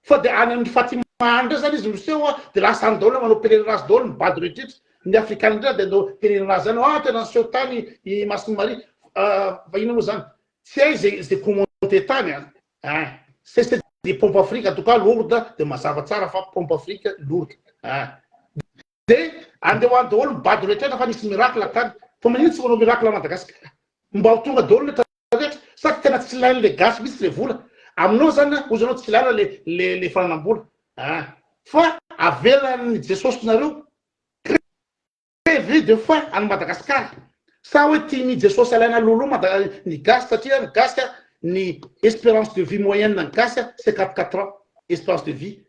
fa de any amin'ny Fatima any ndray zany izy miseho a, de lasa any daholo manao pèlerinage daholo ny bado rehetrarehetra, ny afrikana ndray, de andao pèlerinage any ah, tena niseho tany i Masin'i Maria. Fa ino moa zany, tsy hay zay commenté tany a. Ah, c'est des pompes à fric en tout cas. Lourdes de mazava tsara fa pompe à fric Lourdes ah, de andeha ho any daholo ny bado rehetrarehetra fa nisy miracle tany. Fa manino tsy manao miracle à Madagasikara mba ho tonga daholo le rehetra? Sady tena tsy ilain'le gasy mihitsy le vola aminao zany ozy anao, tsy ilaina le fananam-bola ah, fa avelan'ny Jesosy nareo crever de faim any Madagasikara. Sa hoe tiany Jesosy alaina lolo mada ny gasy? Satria ny gasy a, ny espérance de vie moyenne ny gasy a 54 ans espérance de vie.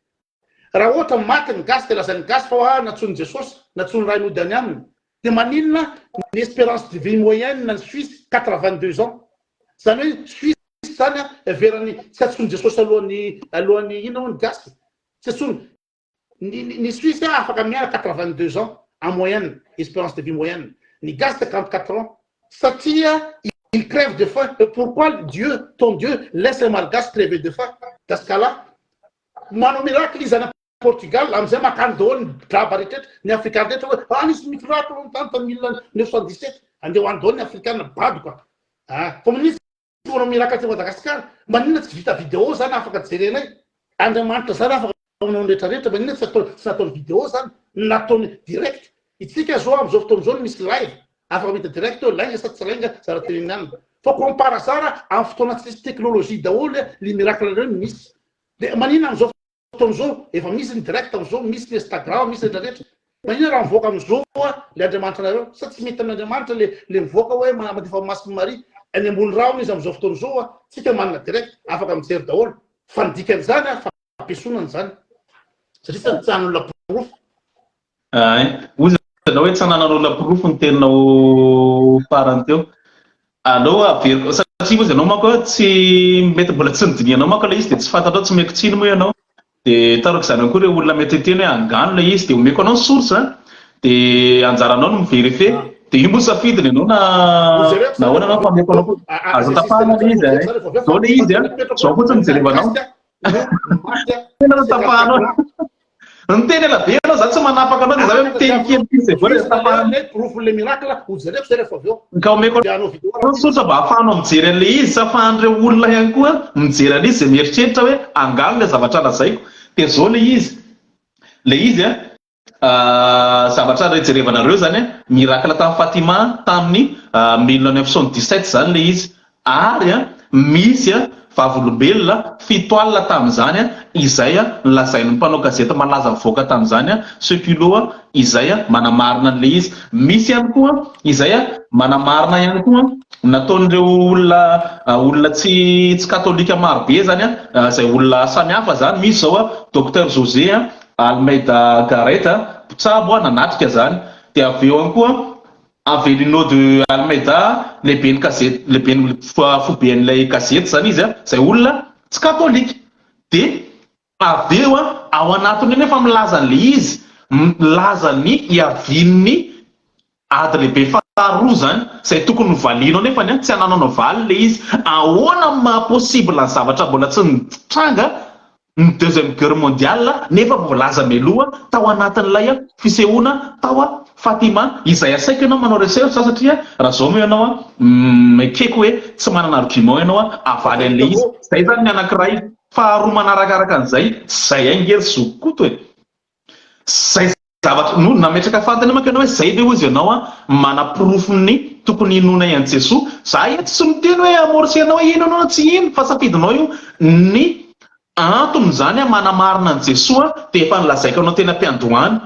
Raha ohatra maty ny gasy de lazain'ny gasy fa ah, natsony Jesosy, natsony ray nody any aminy, de maninona ny espérance de vie moyenne ny Suisse 82 ans? Zany hoe Suisse zany a, everany tsy atsony Jesosy alohan'ny inona moa ny gasy tsy atsony. Ny ny Suisse afaka miaina 82 ans en moyenne, espérance de vie moyenne. Ny gasy 54 ans. Satria il crève de faim. Et pourquoi Dieu, ton Dieu, laisse les Malgaches crever de faim? Dans ce cas-là, manao miracle izy any Portugal, amizay makany daholo ny draba rehetra, ny Afrikana rehetra hoe ah nisy miracle hono tany tamin'ny 1977, andeha ho any daholo ny Afrikana bado ka. Ah, fa maninona tsy manao miracle aty Madagascar? Maninona tsy vita vidéo zany afaka jerenay? Andriamanitra zany afaka manao ny rehetra rehetra, maninona tsy atao tsy nataony vidéo zany, nataony direct. Itsika zao amizao fotoana zao no misy live, afaka mahita direct hoe lainga sa tsy lainga zara teneniny anona. Fa comme par hasard amin'ny fotoana tsisy technologie daholo le miracle reo no misy. De maninona amizao fotoana zao efa misy ny direct amizao, misy ny instagram, misy rehetra rehetra. Maninona raha mivoaka amizao le Andriamanitra nareo? Sa tsy mety amin'Andriamanitra le le mivoaka hoe mandefa Masin'i Maria any ambony rahona izy amizao fotoana zao, tsika manana direct afaka mijery daholo. Fa ny dikan'izany fampiesonana izany satria tsy tsy an'olona porofo. Ay, hoy ianao hoe tsy ananan'olona porofo ny teninao farany teo. Aleo averiko satria hoy ianao manko tsy mety mbola tsy nodinihanao manko ilay izy dia tsy fantatrao, tsy omeko tsiny moa ianao. Dia tarako izany ihany koa ireo olona mety hiteny hoe angano ilay izy dia omeko anao ny source dia anjaranao no mi-verifier. Dia io moa safidiny ianao na na ahoana anao fa omeko anao fotsiny. Azo tapahana ilay izy e. Izao ilay izy an, izao fotsiny no jerevanao. Tena no tapahanao. Miteny ela be ianao, za tsy manapaka anao dia za hoe miteny kely kely zay vao tapahana. Porofo-n'ilay miracle ho jereko zay rehefa avy eo. Ka omeko anao tsotra mba ahafahanao mijery an'ilay izy sy ahafahan'ireo olona ihany koa mijery an'izy izay mieritreritra hoe angano ilay zavatra lazaiko. Dia izao ilay izy. Ilay izy an, Zavatra re jerevanareo zany an, miracle tamin'i Fatima tamin'ny 1977 zany le izy ary an misy an vavolombelona 70 tamin'izany an izay an nolazain'ny mpanao gazety malaza nivoaka tamin'izany an Seculo an izay an manamarina an'le izy. Misy ihany koa izay an manamarina ihany koa nataon'ireo olona olona tsy tsy katolika maro be zany an izay olona samihafa zany misy zao an Docteur José an Almeida Garrett, mpitsabo, nanatrika izany. Dia avy eo ihany koa Avelino de Almeida, lehiben'ny gazety, lehiben'ny foiben'ilay gazety izany izy, izay olona tsy katolika. Dia avy eo, ao anatin'io nefa milaza an'ilay izy, milaza ny hiavian'ny Ady lehibe faharoa izany, izay tokony ho valianao nefany an, tsy anananao valiny ilay izy. Ahoana no maha possible ny zavatra mbola tsy nitranga ny deuxième guerre mondiale nefa voalaza mialoha tao anatin'ilay fisehoana tao Fatima izay asaiko ianao manao recherche satria raha izao moa ianao an, ekeko hoe tsy manana argument ianao havaly an'ilay izy. Izay izany ny anankiray. Faharoa manarakaraka an'izay, izay ange ry zoky Koto e! Zay zavatra no nametraka fantany manko ianao hoe zay ve hozy ianao an manaporofo ny tokony hinoanay an'i Jesoa. Za eto tsy miteny hoe amorcer anao hino ianao na tsy hino fa safidinao io. Ny antony izany an manamarina an'i Jesoa dia efa nolazaiko anao teny am-piandohana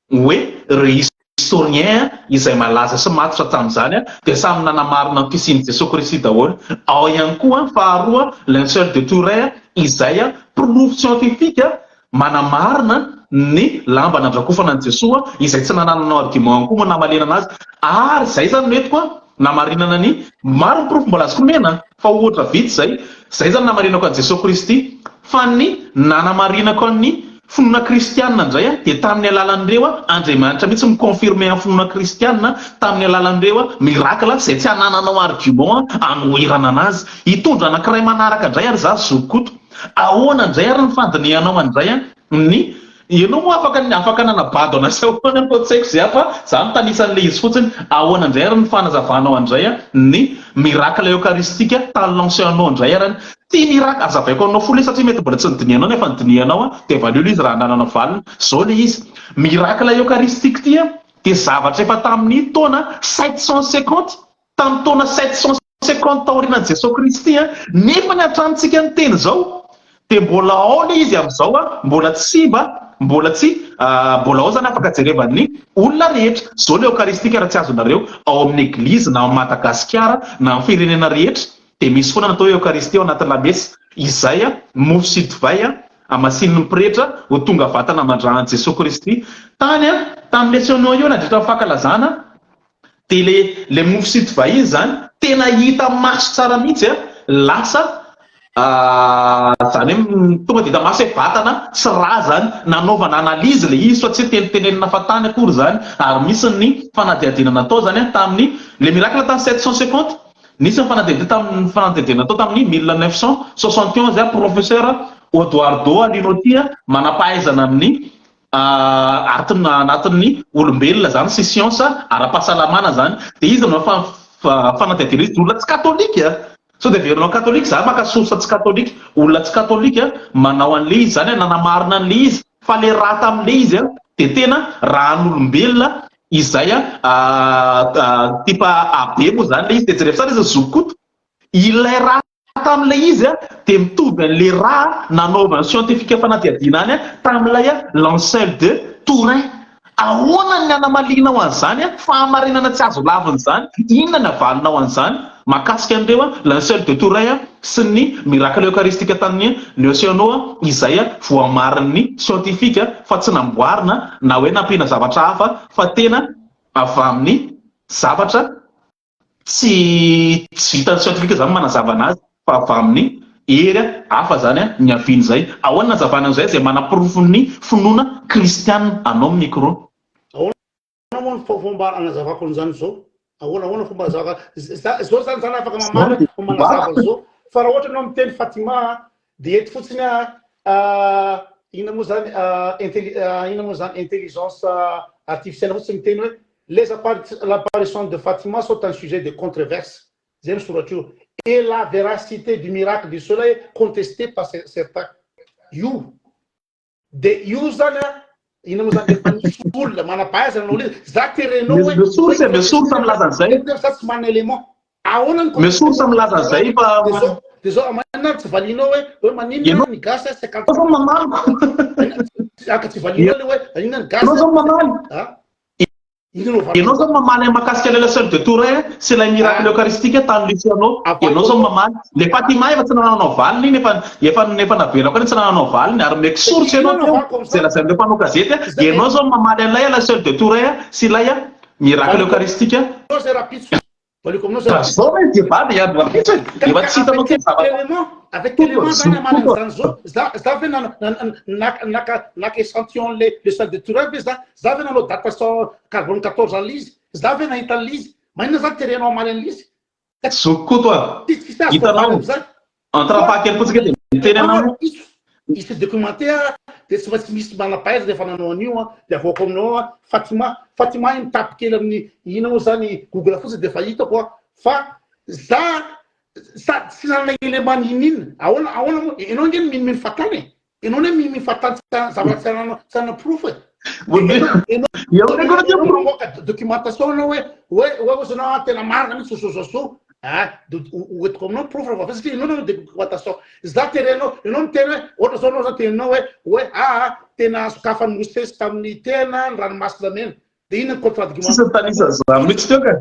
hoe ry historien izay malaza sy matotra tamin'izany dia samy nanamarina ny fisian'i Jesoa Kristy daholo. Ao ihany koa faharoa linceul de Turin izay porofo scientifique manamarina ny lamba nandrakofana an'i Jesoa izay tsy nanananao argument koa moa namalenana azy ary izay izany no entiko namarinana ny maro ny porofo mbola azoko omena fa ohatra vitsy izay, izay izany namarinako an'i Jesoa Kristy fa ny nanamarinako an'ny finoana kristianina indray dia tamin'ny alalan'ireo Andriamanitra mihitsy mi-confirmer ny finoana kristianina tamin'ny alalan'ireo miracle izay tsy anananao argument anoherana anazy. Hitondra anankiray manaraka indray ary za zoky Koto. Ahoana indray ary ny fandinihanao an'izay ny Ianao moa afaka afaka nanabado anay sy ahoana no tsy haiko izay fa za mitanisa an'ilay izy fotsiny. Ahoana indray ary ny fanazavanao an'izay ny miracle eucharistique tany Lanciano indray ary Ty miracle, azavaiko aminao foana ilay izy satria mety mbola tsy nodinihanao nefa nodinihanao dia valio ilay izy raha ananana valiny. Izao ilay izy, miracle eucharistique ity dia zavatra efa tamin'ny taona 750 Tamin'ny taona 750 taorianan'i Jesoa Kristy, nefa ny hatramintsika niteny izao dia mbola ao ilay izy amin'izao, mbola tsy simba, mbola tsy, mbola ao izany afaka jerevan'ny olona rehetra. Izao ilay Eokaristika raha tsy azonareo, ao amin'ny Eglizy na ao Madagasikara na amin'ny firenena rehetra dia misy foana ny atao hoe Eokaristia ao anatin'ny lamesa, izay mofo sy divay hamasinin'ny pretra ho tonga vatana aman-dra an'i Jesoa Kristy. Tany, tamin'ny Lesionoa io nandritra ny fankalazana, Dia le le mofo sy divay iny zany tena hita maso tsara mihitsy a, lasa. Izany hoe tonga dia hita maso hoe vatana sy rà izany. Nanaovana analyse ilay izy fa tsy hoe tenitenenina fahatany akory izany. Ary misy ny fanadihadiana natao izany tamin'ny le miracle tamin'ny 750. Nisy ny fanadihadiana tamin'ny fanadihadiana natao tamin'ny 1971 professeur Odoardo Alinotti manam-pahaizana amin'ny atina anatin'ny olombelona izany sy siansa ara-pahasalamana izany. Dia izy no fanadihadiana izy olona tsy katolika. Sao dia heverinao katolika za maka source tsy katolika. Olona tsy katolika manao an'ilay izy izany nanamarina an'ilay izy fa ilay rà tamin'ilay izy dia tena ràn'olombelona izay type AB moa izany ilay izy. Dia jereo tsara izy ry zoky Koto. Ilay rà tamin'ilay izy dia mitovy an'ilay rà nanaovan'ny scientifique fanadihadiana any tamin'ilay Lancel de Turin. Ahoana ny hanamalianao an'izany fahamarinana tsy azo lavina izany? Inona ny havalinao an'izany mahakasika an'ireo Lancel de Turin sy ny miracle eucharistique tany Luciano izay voamarin'ny scientifique fa tsy namboarina na hoe nampiana zavatra hafa fa tena avy amin'ny zavatra Tsy tsy vitan'ny scientifique zany manazava anazy fa avy amin'ny hery hafa zany niavian'izay. Ahoana ny hazavana an'izay izay manaporofo ny finoana kristiana anao micro. Ahoana moa ny fomba anazavako an'izany zao? Ahoana ahoana fomba anazavako zao zany zany afaka mamaly fa manazava an'izao fa raha ohatra ianao miteny Fatima dia eto fotsiny ah inona moa zany inona moa zany intelligence artificielle fotsiny miteny hoe Les apparitions de Fatima sont un sujet de controverse, zay ny soratra io, et la veracité du miracle du soleil contestée par certains. Io de io zany a, inona moa zany efa nisy olona manam-pahaizana nanao le, za terenao hoe Mes sources, mes sources milaza an'izay. Za tsy manana élément. Ahoana ny Mes sources milaza an'izay fa De zao, de zao maninona tsy valianao hoe hoe maninona ny gasy a 50 Ianao zao mamaly. Aka tsy valianao le hoe maninona ny gasy. Ianao zao mamaly. Ianao zao mamaly ahy mahakasika ilay Laseul de Tourin sy ilay miracle eucharistique tany Luciano. Ianao zao mamaly. Ilay Fatima efa tsy nananao valiny iny, efa efa efa navelako any tsy nananao valiny ary omeko source ianao teo izay lazain'ireo mpanao gazety. Ianao zao mamaly an'ilay Laseul de Tourin sy ilay miracle eucharistique. Valiko aminao zay. Raha zao ve débat dia hiady rahampitso e? Efa tsy hitanao kely zavatra. Élément, avec quel élément zany hamaly an'izany zao? Za za ve nana naka naka naka échantillon le le salle de Turin ve za? Za ve nanao datation carbone 14 an'ilay izy? Za ve nahita an'ilay izy? Maninona zany terenao hamaly an'ilay izy? Zoky Koto a! Tsisy azoko avaly Hitanao, amin'izany. entre kely fotsiny dia miteny anao. Hisy documenté dia tsy maintsy misy manam-pahaizana efa nanao an'io an, dia avoako aminao an, Fatima, Fatima iny mitapy kely amin'ny inona moa zany Google fotsiny dia efa hitako an, fa za sady tsy nanana élément n'inon'inona, ahoana ahoana moa, ianao ange no minomino fahatany e, ianao anie minomino fahatany tsy zavatra tsy ananao tsy anana porofo e. Ianao mamoaka documentation anao hoe hoe hoe ozy anao ah, tena marina mihitsy zao zao zao ah de hoentiko aminao porofo raha vao satria ianao nanao documentation za terenao ianao miteny hoe ohatra zao anao zao teninao hoe hoe ah, ah tena sokafan'i Mosesy tamin'ny tena ny ranomasina mena de inona ny contre-argument Tsisy nitanisa an'izany mihitsy teo ka.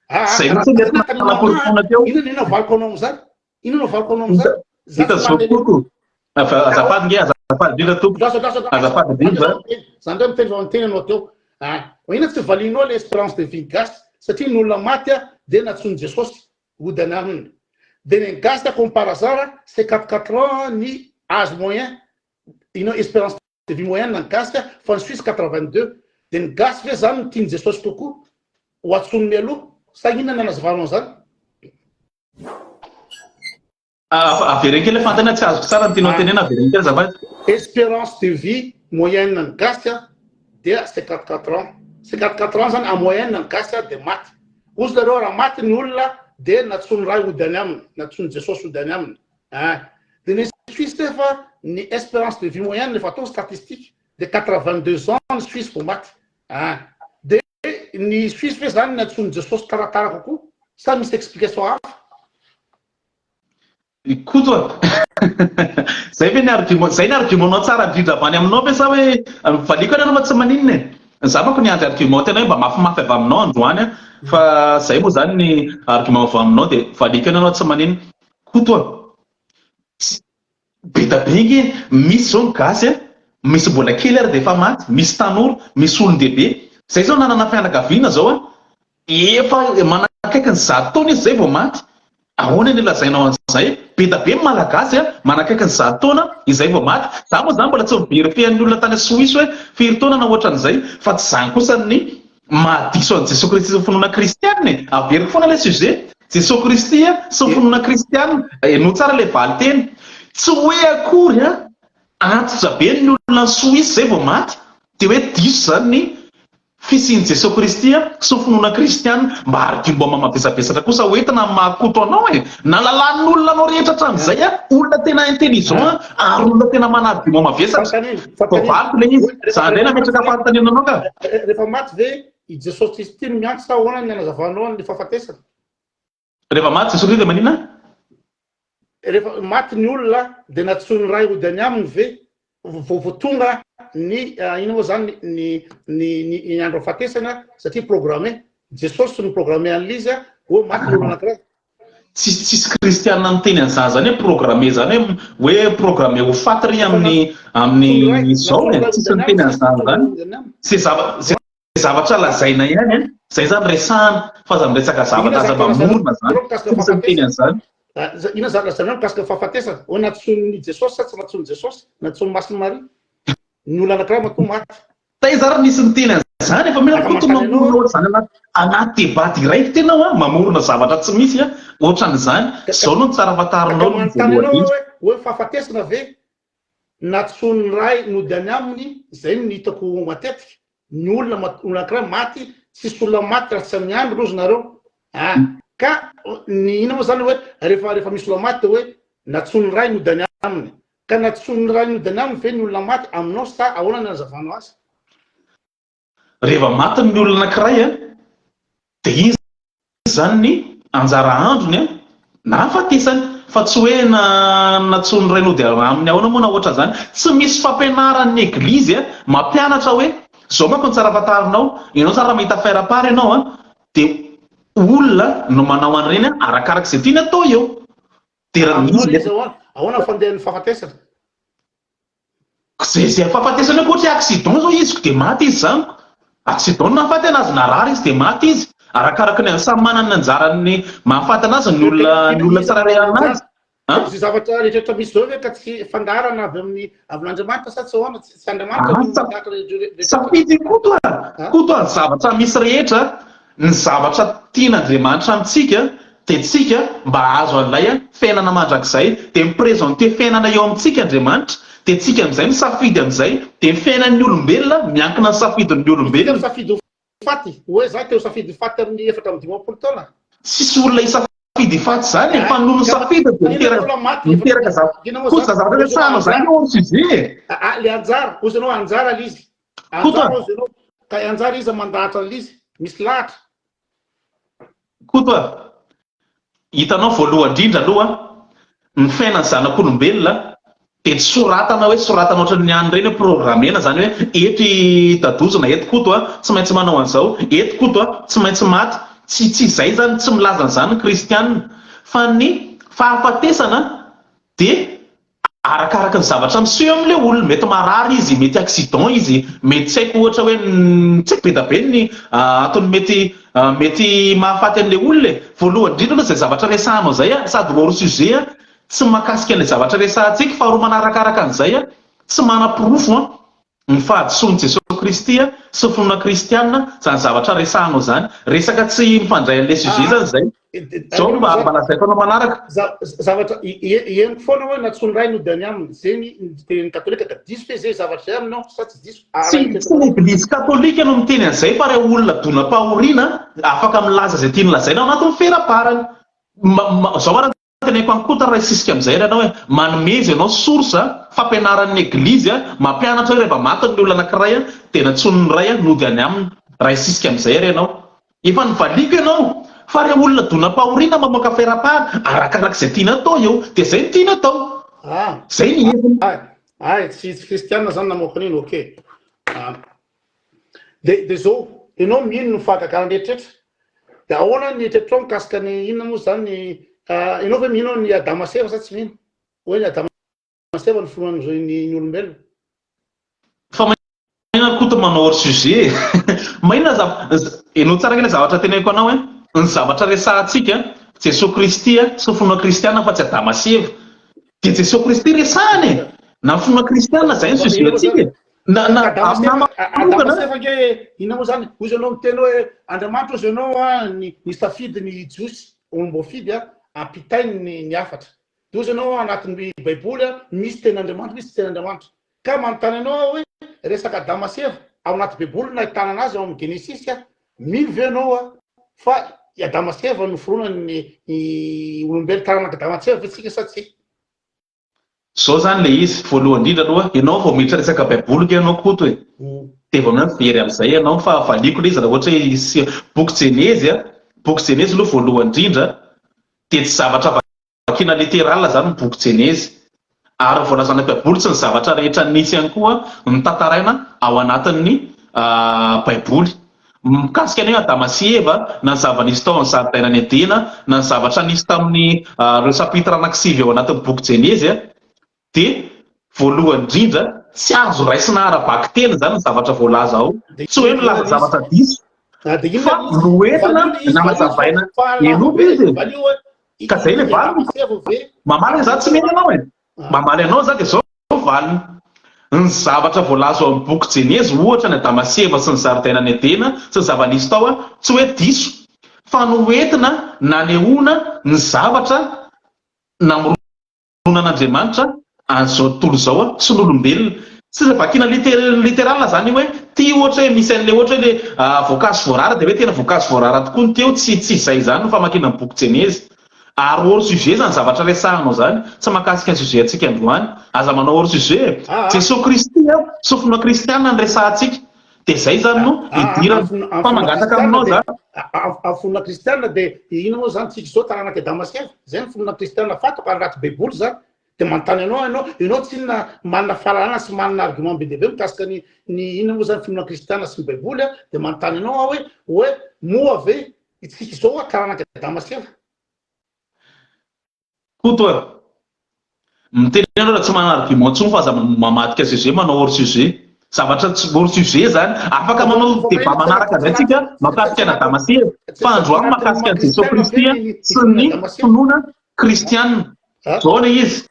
Ah, ah, Zay mihitsy raha no tena nanaporofona teo. Inona inona valiko anao amin'izany? Inona no valiko anao amin'izany? Za Hita tsy zao manana koko. Azafady nge, azafady indrindra tompoko. Draso, draso, draso. Azafady indrindra. Za ndray miteny fa miteny anao teo. Ah, inona tsy valianao le espérance de vie gasy satria ny olona maty a dia nantsoin'i Jesosy hody any aminy. Dia ny gasy a comme par hasard 54 ans ny âge moyen, inona espérance de vie moyenne ny gasy a fa ny suisse 82. Dia ny gasy ve zany no tian'i Jesosy kokoa ho antsoiny mialoha sa inona ny anazavanao an'izany? Avereno kely fantany tsy azoko tsara ny tianao tenena avereno kely azafady. Espérance de vie moyenne ny gasy a dia 54 ans. 54 ans zany en moyenne ny gasy a dia maty. Ozy nareo raha maty ny olona dia natsoin'ny Ray hody any aminy, natsoin'i Jesosy hody any aminy. Ein. Dia ny Suisse nefa ny espérance de vie moyenne efa atao statistique dia 82 ans ny Suisse vao maty. Ein. Dia ny Suisse ve zany natsoin'i Jesosy taratara kokoa sa misy explication hafa? Koto a! Zay ve ny argument, zay ny argument-nao tsara indrindra avy any aminao ve sa hoe valiako any ianao fa tsy maninona e! Za manko niandry argument tena hoe mba mafimafy avy aminao androany an, fa zay moa zany ny argument avy aminao dia valiako any ianao tsy maninona. Koto a! Tsy, be da be nge, misy zao ny gasy a, misy mbola kely ary dia efa maty, misy tanora, misy olon-dehibe, zay zao nanana fianakaviana zao an, efa manakaiky ny zato taona izy zay vao maty, ahoana ny ilazainao an'izany? an'izay, be da be ny Malagasy manakaiky ny zato taona izay vao maty. Za moa zany mbola tsy mi-verifier ny olona tany Suisse hoe firy taona na ohatran'izay, fa tsy izany kosa ny mahadiso an'i Jesoa Kristy sy ny finoana kristianina e! Averiko foana ilay sujet, Jesoa Kristy sy ny finoana kristianina, henoy tsara ilay valinteny. Tsy hoe akory antitra be ny olona any Suisse izay vao maty dia hoe diso izany ny Fisian'i Jesoa Kristy sy ny finoana kristiana mba argument mamavesabesatra kosa ho entina amin'ny maha Koto anao e! Nalalan'olona anao rehetra hatramin'izay a! Olona tena intelligent a! Ary olona tena mana argument mavesatra. Voavaliko ilay izy. Za indray nametraka fanontaniana anao ka. Rehefa maty ve i Jesoa Kristy no miantso sa ahoana ny anazavanao ny fahafatesana? Rehefa maty Jesoa Kristy dia maninona? Rehefa maty ny olona dia nantsoin'ny Ray hody any aminy ve vao vao tonga ny inona moa zany ny ny ny ny andro ahafatesana satria programmé Jesosy no programmé an'ilay izy hoe maty ny olona anankiray. Tsisy tsisy kristiana miteny an'izany zany hoe programmé zany hoe hoe programmé ho faty ry amin'ny amin'ny zao e, tsisy miteny an'izany zany. Ze zava ze zavatra lazaina ihany an, zay zany resahana fa aza miresaka zavatra aza mamorona zany, tsy misy miteny an'izany. Inona zany lazainao mikasika ny fahafatesana? Hoe nantsoin'i Jesosy sa tsy nantsoin'i Jesosy? Nantsoin'i Masin'i Maria? Ny olona anankiray matoa maty. Taiza ary nisy niteny an'izany? Efa mila koto mamorona ohatr'izany anaty anaty débat direct ianao an, mamorona zavatra tsy misy an, ohatran'izany. Zao aloha no tsara fantarinao aloha ny voalohany indrindra. Hoe fahafatesana ve Nantsoin'ny Ray nody any aminy, izay no hitako matetika, ny olona olona anankiray maty, tsisy olona maty raha tsy amin'ny andro loza nareo ah, ka ny inona moa zany hoe rehefa rehefa misy olona maty de hoe nantsoin'ny Ray nody any aminy, ka nantsoin'ny Ray nody any aminy ve ny olona maty aminao sa ahoana ny anazavanao azy? Rehefa maty ny olona anankiray an, dia iny izany ny anjara androny an, nahafatesany, fa tsy hoe na nantsoin'ny ray nody aminy ahoana moa na ohatran'izany. Tsy misy fampianaran'ny eglizy an, mampianatra hoe, izao manko no tsara fantarinao, ianao tsara mahita faire part ianao an, dia olona no manao an'ireny an, arakaraka izay tiany atao eo. Dia raha misy. Ahoana ny fandehan'ny fahafatesana? Zay zay fahafatesana eo ohatra hoe accident zao izy ko de maty izy zany ko, accident no nahafaty anazy, narary izy de maty izy, arakaraka ny samy manana ny anjarany mahafaty anazy ny olona ny olona tsirairay aminazy an. Izay zavatra rehetra misy zao ve ka tsy fandaharana avy amin'ny avin'Andriamanitra sa tsy ahoana? Tsy Andriamanitra no mandahatra rehetra rehetra. Safidy Koto a! Koto a, ny zavatra misy rehetra Ny zavatra tian'Andriamanitra amintsika dia tsika mba hahazo an'ilay fiainana mandrakizay, dia mi-presenter fiainana eo amintsika Andriamanitra, dia tsika amin'izay misafidy amin'izay, dia ny fiainan'ny olombelona miankina ny safidin'ny Isika olombelona. misafidy ho faty, hoe za te ho safidy ho faty amin'ny 54 taona. Tsisy olona hisafidy hifaty izany e, fa noho ny safidy dia miteraka miteraka zavatra, koa zavatra resahanao izany hors sujet e. Le anjara, hozy ianao anjara le izy. Koto Anjara a! ozy ianao. Ka anjara iza mandahatra an'ilay izy? Misy lahatra. Koto a! Hitanao voalohany indrindra aloha ny fiainan'ny zanak'olombelona dia tsy soratana hoe soratana ohatran'ny any ireny hoe programmena izany hoe eto i Dadozo na eto Koto a, tsy maintsy manao an'izao, eto Koto a, tsy maintsy maty. Tsy tsy izay izany, tsy milaza an'izany ny kristiana. Fa ny fahafatesana dia Arakaraka ny zavatra miseho amin'ilay olona, mety marary izy, mety accident izy, mety tsy haiko ohatra hoe tsy haiko be da be ny antony mety mety mahafaty an'ilay olona e! Voalohany indrindra aloha izay zavatra resahanao izay sady hors sujet tsy mahakasika an'ilay zavatra resahantsika, faharoa manarakaraka an'izay tsy manaporofo Ny fahadisoan'i Jesoa Kristy sy ny finoana kristiana izany zavatra resahanao izany. Resaka tsy mifandray an'ilay sujet izany izay. Izao no mba mba lazaiko anao manaraka. Zavatra henoko foana hoe nantsoin'ny Ray nody any aminy. Izay ny tenin'ny katolika ka diso ve izay zavatra izay aminao sa tsy diso? Tsy tsy ny eglizy katolika no miteny an'izay fa ireo olona donam-pahoriana afaka milaza izay tiany lazaina ao anatin'ny feraparany. Izao ary Teneniko an'i Koto ary hisisika amin'izay ary ianao hoe manomeza ianao source fampianaran'ny eglizy mampianatra hoe rehefa maty ny olona anankiray dia nantsoin'ny Ray nody any aminy raha hisisika amin'izay ary ianao. Efa novaliako ianao fa ireo olona donam-pahoriana mamoaka faire-part arakarak'izay tiana atao eo dia izay no tiana atao. Izay ny heviny. Ay, tsy kristiana zany namoaka an'iny, ok. De de zao, enao mino ny fahagagana rehetrretra, de ahoana ny eritreritrao mikasika ny inona moa zany ny enao ve mino ny Adama sy Eva sa tsy mino? Hoe ny Adama sy Eva no filohan'ny ny ny olombelona? Fa maninona Koto manao hors sujet e? Maninona za, henoy tsara ange ilay zavatra teneniko anao e, ny zavatra resahantsika. Jesoa Kristy sy ny finoana kristiana fa tsy Adama sy Eva. Dia Jesoa Kristy resahana e! Na ny finoana kristiana izay no sujet antsika e! Na na Adama sy amin'ny Eva, maha Adama manokana sy Eva ange inona moa zany? Hozy ianao miteny hoe Andriamanitra hozy ianao an, ny nisafidy ny Jiosy olom-boafidy an, ampitainy ny ny hafatra. Dia hozy ianao anatin'ny baiboly an, misy tenin'Andriamanitra, misy tsy tenin'Andriamanitra. Ka manontany anao aho hoe resaka Adama sy Eva ao anaty baiboly no ahitana anazy ao amin'ny Genesisy an, mino ve ianao an fa i Adama sy Eva noforonan'ny ny olombelona taranak'i Adama sy Eva ve tsika sa tsia? Zao zany le izy, voalohany indrindra aloha, ianao vao miditra resaka baiboly nge ianao Koto e! Dia vao mainka very amin'izay ianao fa valiako le izy raha ohatra hoe hisy boky jenezy a, boky jenezy aloha voalohany indrindra dia tsy zavatra vakiana literal zany ny boky jenezy. Ary ny voalazan'ny baiboly tsy ny zavatra rehetra nisy ihany koa no tantaraina ao anatin'ny baiboly. Mikasika ny hoe Adama sy Eva, na ny zava-nisy tao amin'ny zaridainan'i Edena, na ny zavatra nisy tamin'ny ireo chapitre anankisivy ao anatin'ny boky Jenezy, dia voalohany indrindra tsy azo raisina ara-bakiteny izany ny zavatra voalaza ao. Tsy hoe milaza zavatra diso, fa noentina nanazavaina henoiko izy e! Ka izay ilay valiny. Mamaly an'izaho tsy mety ianao e! Mamaly anao za dia zao no valiny. Ny zavatra voalaza ao amin'ny boky Jenezy ohatra ny Adama sy Eva sy ny zaridainan'i Edena sy ny zava-nisy tao tsy hoe diso fa noentina nanehoana ny zavatra namoronan'Andriamanitra an'izao tontolo izao sy ny olombelona. Tsy vakiana littéral zany io hoe ty ohatra hoe misy an'le ohatra hoe le voankazo voarara dia hoe tena voankazo voarara tokoa ny teo, tsy tsy izay izany no famakiana ny boky Jenezy. Ary hors sujet zany zavatra resahanao zany, tsy mahakasika ny sujet antsika androany. Aza manao hors sujet e! Jesoa Kristy a, sofina kristiana no resahantsika. Dia zay zany no idirana. Aa Fa mangataka aminao za. Amin'ny finoana kristiana dia inona moa zany tsika izao taranak'i Adama sy Eva? Zay ny finoana kristiana fantako ary anaty baiboly zany. Dia manontany anao ianao, ianao tsinona manana fahalalana sy manana argument be dia be mikasika ny ny inona moa zany finoana kristiana sy ny baiboly a, dia manontany anao aho hoe hoe moa ve Itsika izao a taranak'i Adama sy Eva. Koto a! Miteny ianao raha tsy manana argument intsony fa aza mamadika sujet manao hors sujet. Zavatra tsy hors sujet zany. Afaka manao débat manaraka indray tsika mahakasika an'i Adama sy Eva. Fa androany mahakasika an'i Jesoa Kristy sy ny finoana kristiana. Zao ilay izy.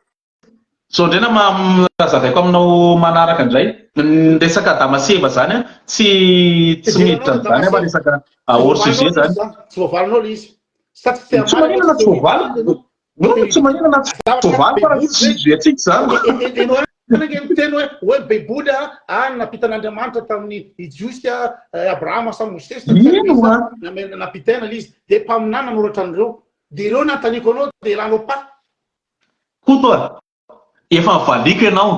Zao indray nama hazavaiko aminao manaraka indray. Ny resaka Adama sy Eva zany tsy tsy miditra an'izany aho fa resaka hors sujet zany. Tsy voavalinao le izy. Sa tsy te hamaly manina na tsy voavaliko. Non, tsy manina na tsy voavaliko fa raha tsy sujet antsika zany. Ianao ange miteny hoe hoe baiboly a any nampitan'Andriamanitra tamin'ny i Jiosy a Abrahama sa Mosesy Ino a? Nampitaina le izy. Dia mpaminany nanoratra an'ireo. Dia ireo nanontaniako anao dia ilanao pas. Koto a! Efa nivaliako ianao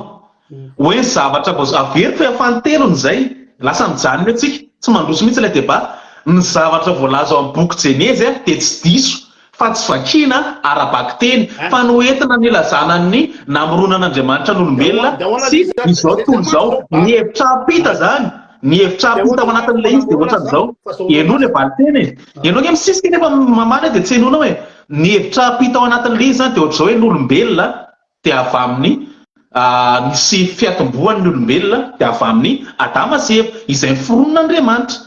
hoe ny zavatra vao averiko hoe fanintelony izay, lasa mijanona eo tsika, tsy mandroso mihitsy ilay débat, ny zavatra voalaza ao amin'ny boky Jenezy dia tsy diso fa tsy vakiana ara-bakiteny fa noentina nilazana ny namoronan'Andriamanitra ny olombelona sy izao tontolo izao, ny hevitra ampita izany, ny hevitra ampita ao anatin'ilay izy dia ohatran'izao, henoy ilay valinteny e! Ianao ange misisika nefa mamaly dia tsy henoinao e! Ny hevitra ampita ao anatin'ilay izy izany dia ohatr'izao hoe ny olombelona dia avy amin'ny nisy fiatombohany ny olombelona dia avy amin'i Adama sy Eva izay noforonin'Andriamanitra.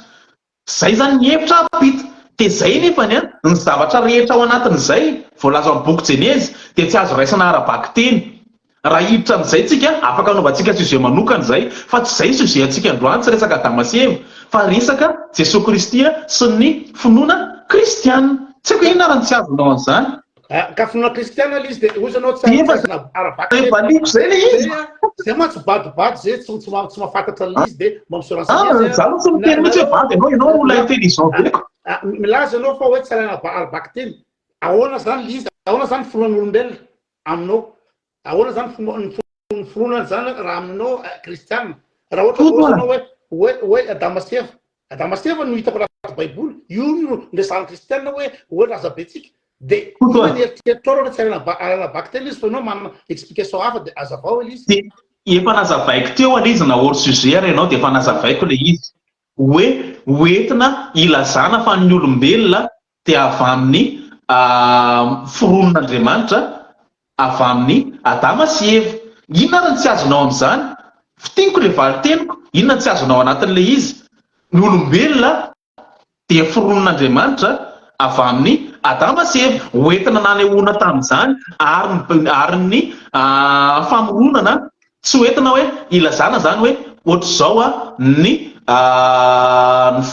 Izay izany ny hevitra ampita. Dia izay nefany an, ny zavatra rehetra ao anatin'izay voalaza ao amin'ny boky Jenezy dia tsy azo raisina ara-bakiteny. Raha hiditra amin'izay tsika, afaka anaovantsika sujet manokana izay, fa tsy izay ny sujet antsika androany, tsy resaka Adama sy Eva, fa resaka Jesoa Kristy sy ny finoana kristiana. Tsy haiko inona ary ny tsy azonao an'izany. Ka finoana kristiana ilay izy dia hozy ianao tsy Efa azo ara-bakiteny. valiako izay ilay izy. Zay zay mantsy badobado zay tsy tsy tsy mahafantatra an'ilay izy dia mba mi-se Ah, renseigner zay. za aloha tsy miteny mihitsy hoe bado ianao, ianao olona intelligent be ko. Milaza ianao fa hoe tsy alaina ara-bakiteny. Ahoana izany ilay izy? Ahoana izany finoan'olombelona? Aminao, ahoana zany fomba ny fironana zany raha aminao kristiana? Raha ohatra Koto ohatra a! ianao hoe hoe hoe Adama sy Eva, Adama sy Eva no hitako anaty baiboly, io no resahan'ny kristiana hoe hoe razambentsika. Dia Koto inona a! ny eritreritrao raha hoe tsy arahina arahina bakiteny izy fa ianao manana explication hafa dia azavao ilay izy. Dia efa nazavaiko teo aloha izy na hors sujet ary ianao dia efa nazavaiko ilay izy hoe hoentina hilazana fa ny olombelona dia avy amin'ny foronin'Andriamanitra avy amin'i Adama sy Eva. Inona ary no tsy azonao amin'izany? Fintiniko ilay valin-teniko, inona no tsy azonao anatin'ilay izy? Ny olombelona dia foronin'Andriamanitra avy amin'i Adama sy Eva. Hoentina nanehoana tamin'izany ary ny ary ny famoronana tsy hoentina hoe ilazana izany hoe ohatr'izao ny ny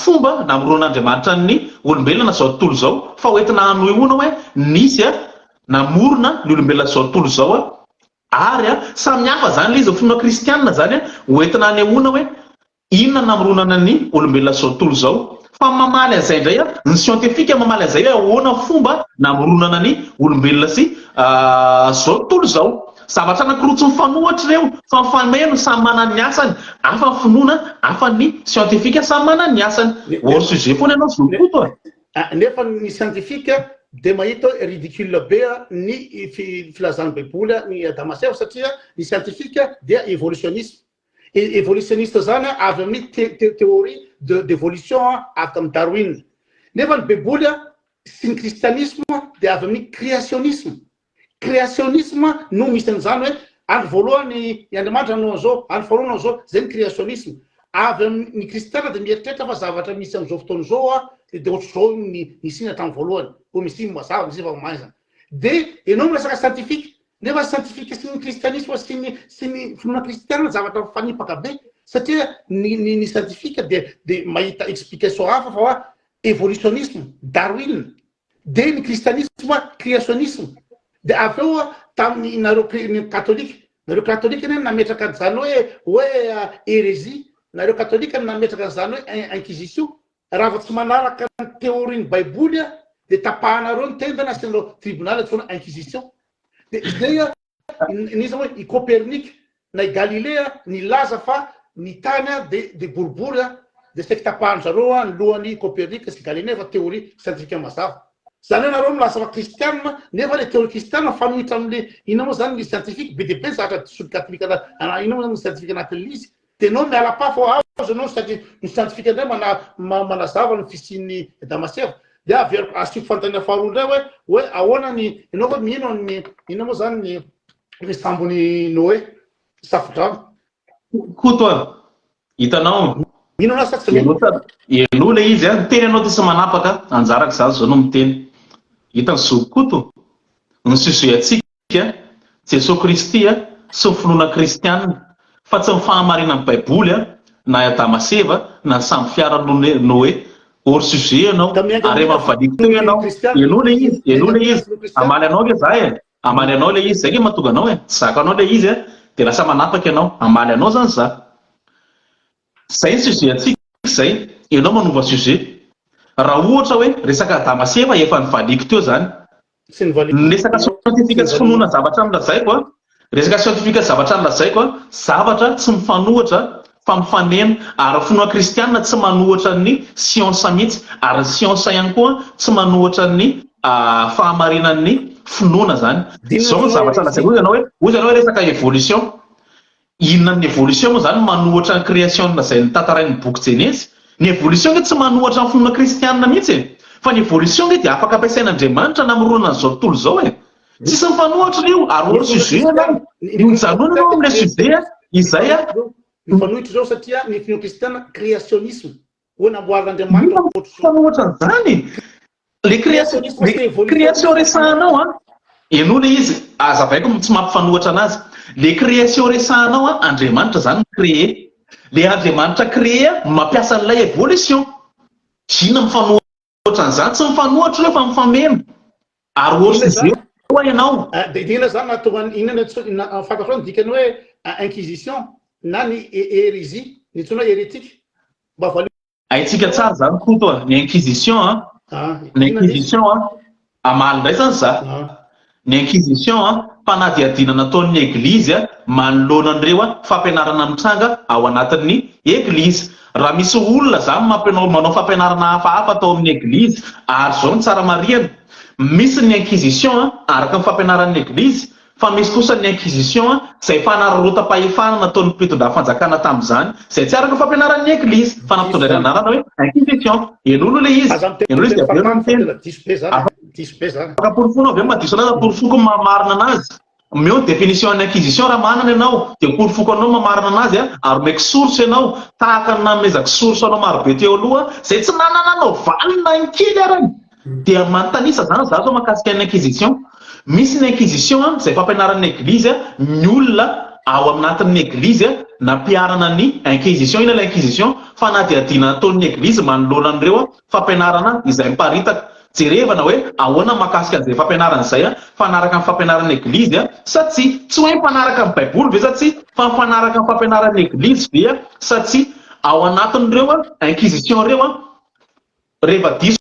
fomba namoronan'Andriamanitra ny olombelona izao tontolo izao fa hoentina hanoehoana hoe nisy namorona ny olombelona izao tontolo izao ary samy hafa izany ilay izy, ny finoana kristianina izany hoentina hanehoana hoe Inona namoronana ny olombelona zao tontolo zao? Fa mamaly an'izay indray an, ny scientifique mamaly an'izay hoe ahoana fomba namoronana ny olombelona sy zao tontolo zao. Zavatra anakiroa tsy mifanohitra ireo fa mifameno samy manana ny asany, hafa ny finoana, hafa ny scientifique samy manana ny asany. Hors sujet foana ianao Zokoto a. Nefa ny scientifique dia mahita hoe ridicule be ny filazan'ny baiboly ny Adama sy Eva satria ny scientifique dia évolutionnisme. Evolutionniste zany avy amin'ny théorie de d'évolution avy tamin'i Darwin. Nefa ny baiboly sy ny kristianisme dia avy amin'ny créationnisme. Créationnisme no misy an'izany hoe andro voalohany i Andriamanitra nanao an'izao, andro faharoa nanao an'izao, zay ny créationnisme. Avy amin'ny kristiana dia mieritreritra fa zavatra misy amin'izao fotoana izao dia ohatr'izao ny nisiana hatramin'ny voalohany, hoe misy mazava, misy efa maizina. Dia ianao miresaka scientifique, Nefa scientifique sy ny kristianisma sy ny sy ny finoana kristiana zavatra mifanipaka be satria ny ny ny scientifique dia dia mahita explication hafa fa hoa evolutionnisme, Darwin, dia ny kristianisme créationnisme dia avy eo tamin'ny nareo ny katolika, nareo katolika anie nametraka an'izany hoe hoe hérésie, nareo katolika no nametraka an'izany hoe inquisition. Raha vao tsy manaraka ny théorie ny baiboly a dia tapahanareo ny tendany asianareo tribunal antsoina inquisition. Dia izay a n'iza moa i Copernic na i Galilée a nilaza fa ny tany a dia dia boribory a dia saiky tapahan-dry zareo a ny lohan'i Copernic sy Galilée fa théorie scientifique mazava. Izany hoe nareo milaza fa kristianina nefa le théorie kristianina mifanohitra amin'le inona moa zany ny scientifique be dia be ny zavatra disoin'ny katolika inona moa zany ny scientifique anatin'ilay izy. Dia enao miala pafo ao aza enao satria ny scientifique indray manazava ny fisian'ny Damasera. Dia averiko asiko fanontaniana faharoa indray hoe hoe ahoana ny enao ve mino an'ny inona moa zany ny ny sambon'i Noé safodrano. Koto a! Hitanao? Mino anao sa tsy mino? Henoy ilay izy a! Miteny ianao dia tsy manapaka, anjarako izaho izao no miteny. Hitan'i Zoky Koto? Ny sujet antsika Jesoa Kristy sy ny finoana kristiana, fa tsy ny fahamarinan'ny Baiboly na i Adama sy Eva na ny sambo fiara Noé. Hors sujet ianao, ary efa nivaliako teo ianao. Henoy ilay izy, henoy ilay izy. Hamaly anao ange za e. Hamaly anao ilay izy, zay ange mahatonga anao e. Tsy zakanao ilay izy dia lasa manapaka ianao. Hamaly anao zany za. Zay ny sujet antsika zay, ianao manova sujet. Raha ohatra hoe resaka Adama sy Eva efa nivaliako teo zany. Ny resaka scientifique sy finoana zavatra nolazaiko a, resaka scientifique sy zavatra nolazaiko a, zavatra tsy mifanohitra fa mifanena ary ny finoana kristianina tsy manohitra ny siansa mihitsy ary ny siansa ihany koa tsy manohitra ny fahamarinan'ny finoana zany. Zao ny zavatra lazaiko, hoy ianao hoe, hoy ianao hoe resaka évolution. Inona amin'ny evolution moa izany no manohatra ny création izay notantarain'ny boky Jenezy? Ny evolution ange tsy manohatra ny finoana kristianina mihitsy e! Fa ny evolution ange dia afaka ampiasain'Andriamanitra namoronana an'izao tontolo izao e! Tsisy mifanohatra ireo ary hors sujet ianao. Mijanona ianao amin'ilay sujet izay a. Mifanohitra izao satria ny finoana kristianina créationnisme hoe namboarin'Andriamanitra ohatr'izao. Mifanohitra an'izany e! Le création, le création resahanao an, henoy le izy, azavaiko tsy mampifanohatra anazy, le création resahanao an, Andriamanitra zany mi-créer, le Andriamanitra créer no mampiasa an'ilay évolution, inona mifanohatra an'izany, tsy mifanohatra ireo fa mifameno, ary hors sujet hoa ianao. Dia inona zany nahatonga ny, inona no fantatrao ny dikany hoe inquisition na ny hérésie, ny antsoina hoe hérétique, mba valio. Haintsika tsara zany Koto a, ny inquisition a, ny inquisition a, hamaly indray zany za, ny inquisition a, fanadihadiana nataon'ny eglizy a, manoloana an'ireo a fampianarana mitranga ao anatin'ny eglizy. Raha misy olona zany mampianao manao fampianarana hafahafa atao amin'ny eglizy, ary zao no tsara marihana, misy ny inquisition a, araka ny fampianaran'ny eglizy, Fa misy kosa ny inquisition izay fanararaotam-pahefana nataon'ny mpitondra fanjakana tamin'izany, izay tsy araka ny fampianaran'ny Eglizy, fa nampitondrainy anarana hoe inquisition. Henoy aloha ilay izy. Aza Henoy ilay izy miteniteny dia avy eo fahatany fa miteny. tena diso be zany e. Diso be zany. Afaka porofoinao ve ny mahadiso anazy? Porofoko ny mahamarina anazy. Omeo ny définition an'ny inquisition raha manana ianao, dia porofoko anao ny mahamarina anazy ary omeko source ianao, tahaka ny nanomezako source anao marobe teo aloha, izay tsy nanananao valiny na in kely arany. Dia manontaniana zany za zao mahakasika ny inquisition. Misy ny inquisition izay fampianaran'ny eglizy ny olona ao anatin'ny eglizy nampiharana ny inquisition. Inona ilay inquisition? Fanadihadiana ataon'ny eglizy manoloana an'ireo fampianarana izay miparitaka. Jerevana hoe ahoana mahakasika an'izay fampianarana izay, mifanaraka amin'ny fampianaran'ny eglizy sa tsia. Tsy hoe mifanaraka amin'ny baiboly ve sa tsia, fa mifanaraka amin'ny fampianaran'ny eglizy ve sa tsia. Ao anatin'ireo inquisition ireo, rehefa diso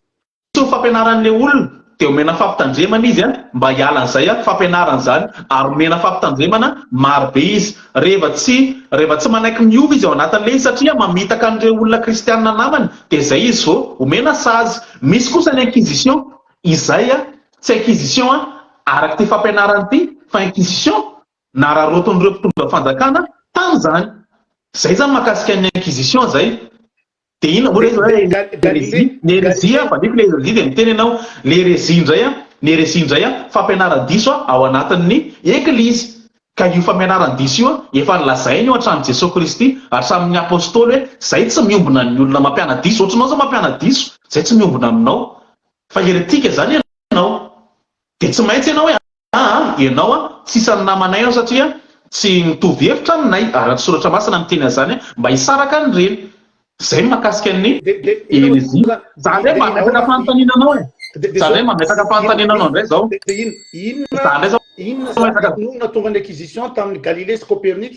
ny fampianaran'ilay olona dia omena fampitandremana izy mba hiala an'izay fampianarana izany ary omena fampitandremana maro be izy rehefa tsy rehefa tsy manaiky miova izy ao anatin'ilay izy satria mamitaka an'ireo olona kristianina namany dia izay izy vao omena sazy. Misy kosa ny inquisition izay tsy inquisition araka ity fampianarana ity fa inquisition nararaotin'ireo mpitondra fanjakana tamin'izany. Izay izany mahakasika ny inquisition izay. Dia inona moa ilay izy hoe hérésie? Ny hérésie, valiako ilay hérésie dia miteny ianao, ny hérésie indray an, ny hérésie indray an, fampianaran-diso ao anatin'ny Eglizy. Ka io fampianaran-diso io an, efa nolazainy io hatramin'i Jesoa Kristy, hatramin'ny Apôstôly hoe, zay tsy miombona ny olona mampiana-diso, ohatranao zao mampiana-diso, zay tsy miombona aminao. Fa hérétique zany ianao. Dia tsy maintsy ianao hoe Aa ianao an, tsy isan'ny namanay ianao satria tsy mitovy hevitra aminay, ary ny soratra masina miteny an'izany mba hisaraka an'ireny. Izay ny mahakasika ny hérésie. Za indray mametraka fanontaniana anao e. Za indray mametraka fanontaniana anao indray zao. Za indray zao mametraka. Inona no nahatonga ny acquisition tamin'i Galilée sy Copernic?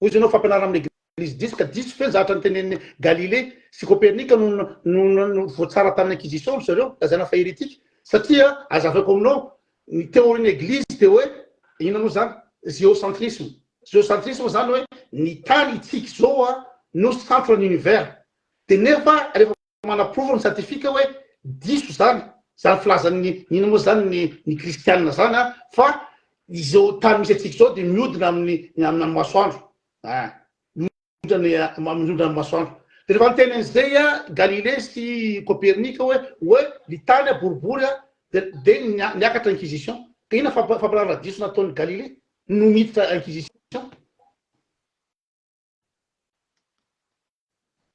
Hoy izy ianao fampianarana amin'ny Eglizy diso ka diso ve ny zavatra notenenin'i Galilée sy Copernic no no voatsara tamin'ny Inquisition ry zareo, lazaina fa hérétique satria azavaiko aminao ny théorie ny Eglizy dia hoe inona moa zany géocentrisme, géocentrisme zany hoe ny tany itsika izao no centre ny univers dia nefa rehefa manaporofo ny scientifique hoe diso zany zany filazan'ny inona moa zany ny ny kristianina zany an fa izao tany misy antsika izao dia miodina amin'ny amin'ny masoandro ah miodina ny miodina amin'ny masoandro dia rehefa niteny an'izay a Galilée sy Copernic hoe hoe ny tany a boribory a dia dia niakatra inquisition ka inona fampianarana diso nataon'i Galilée no miditra inquisition?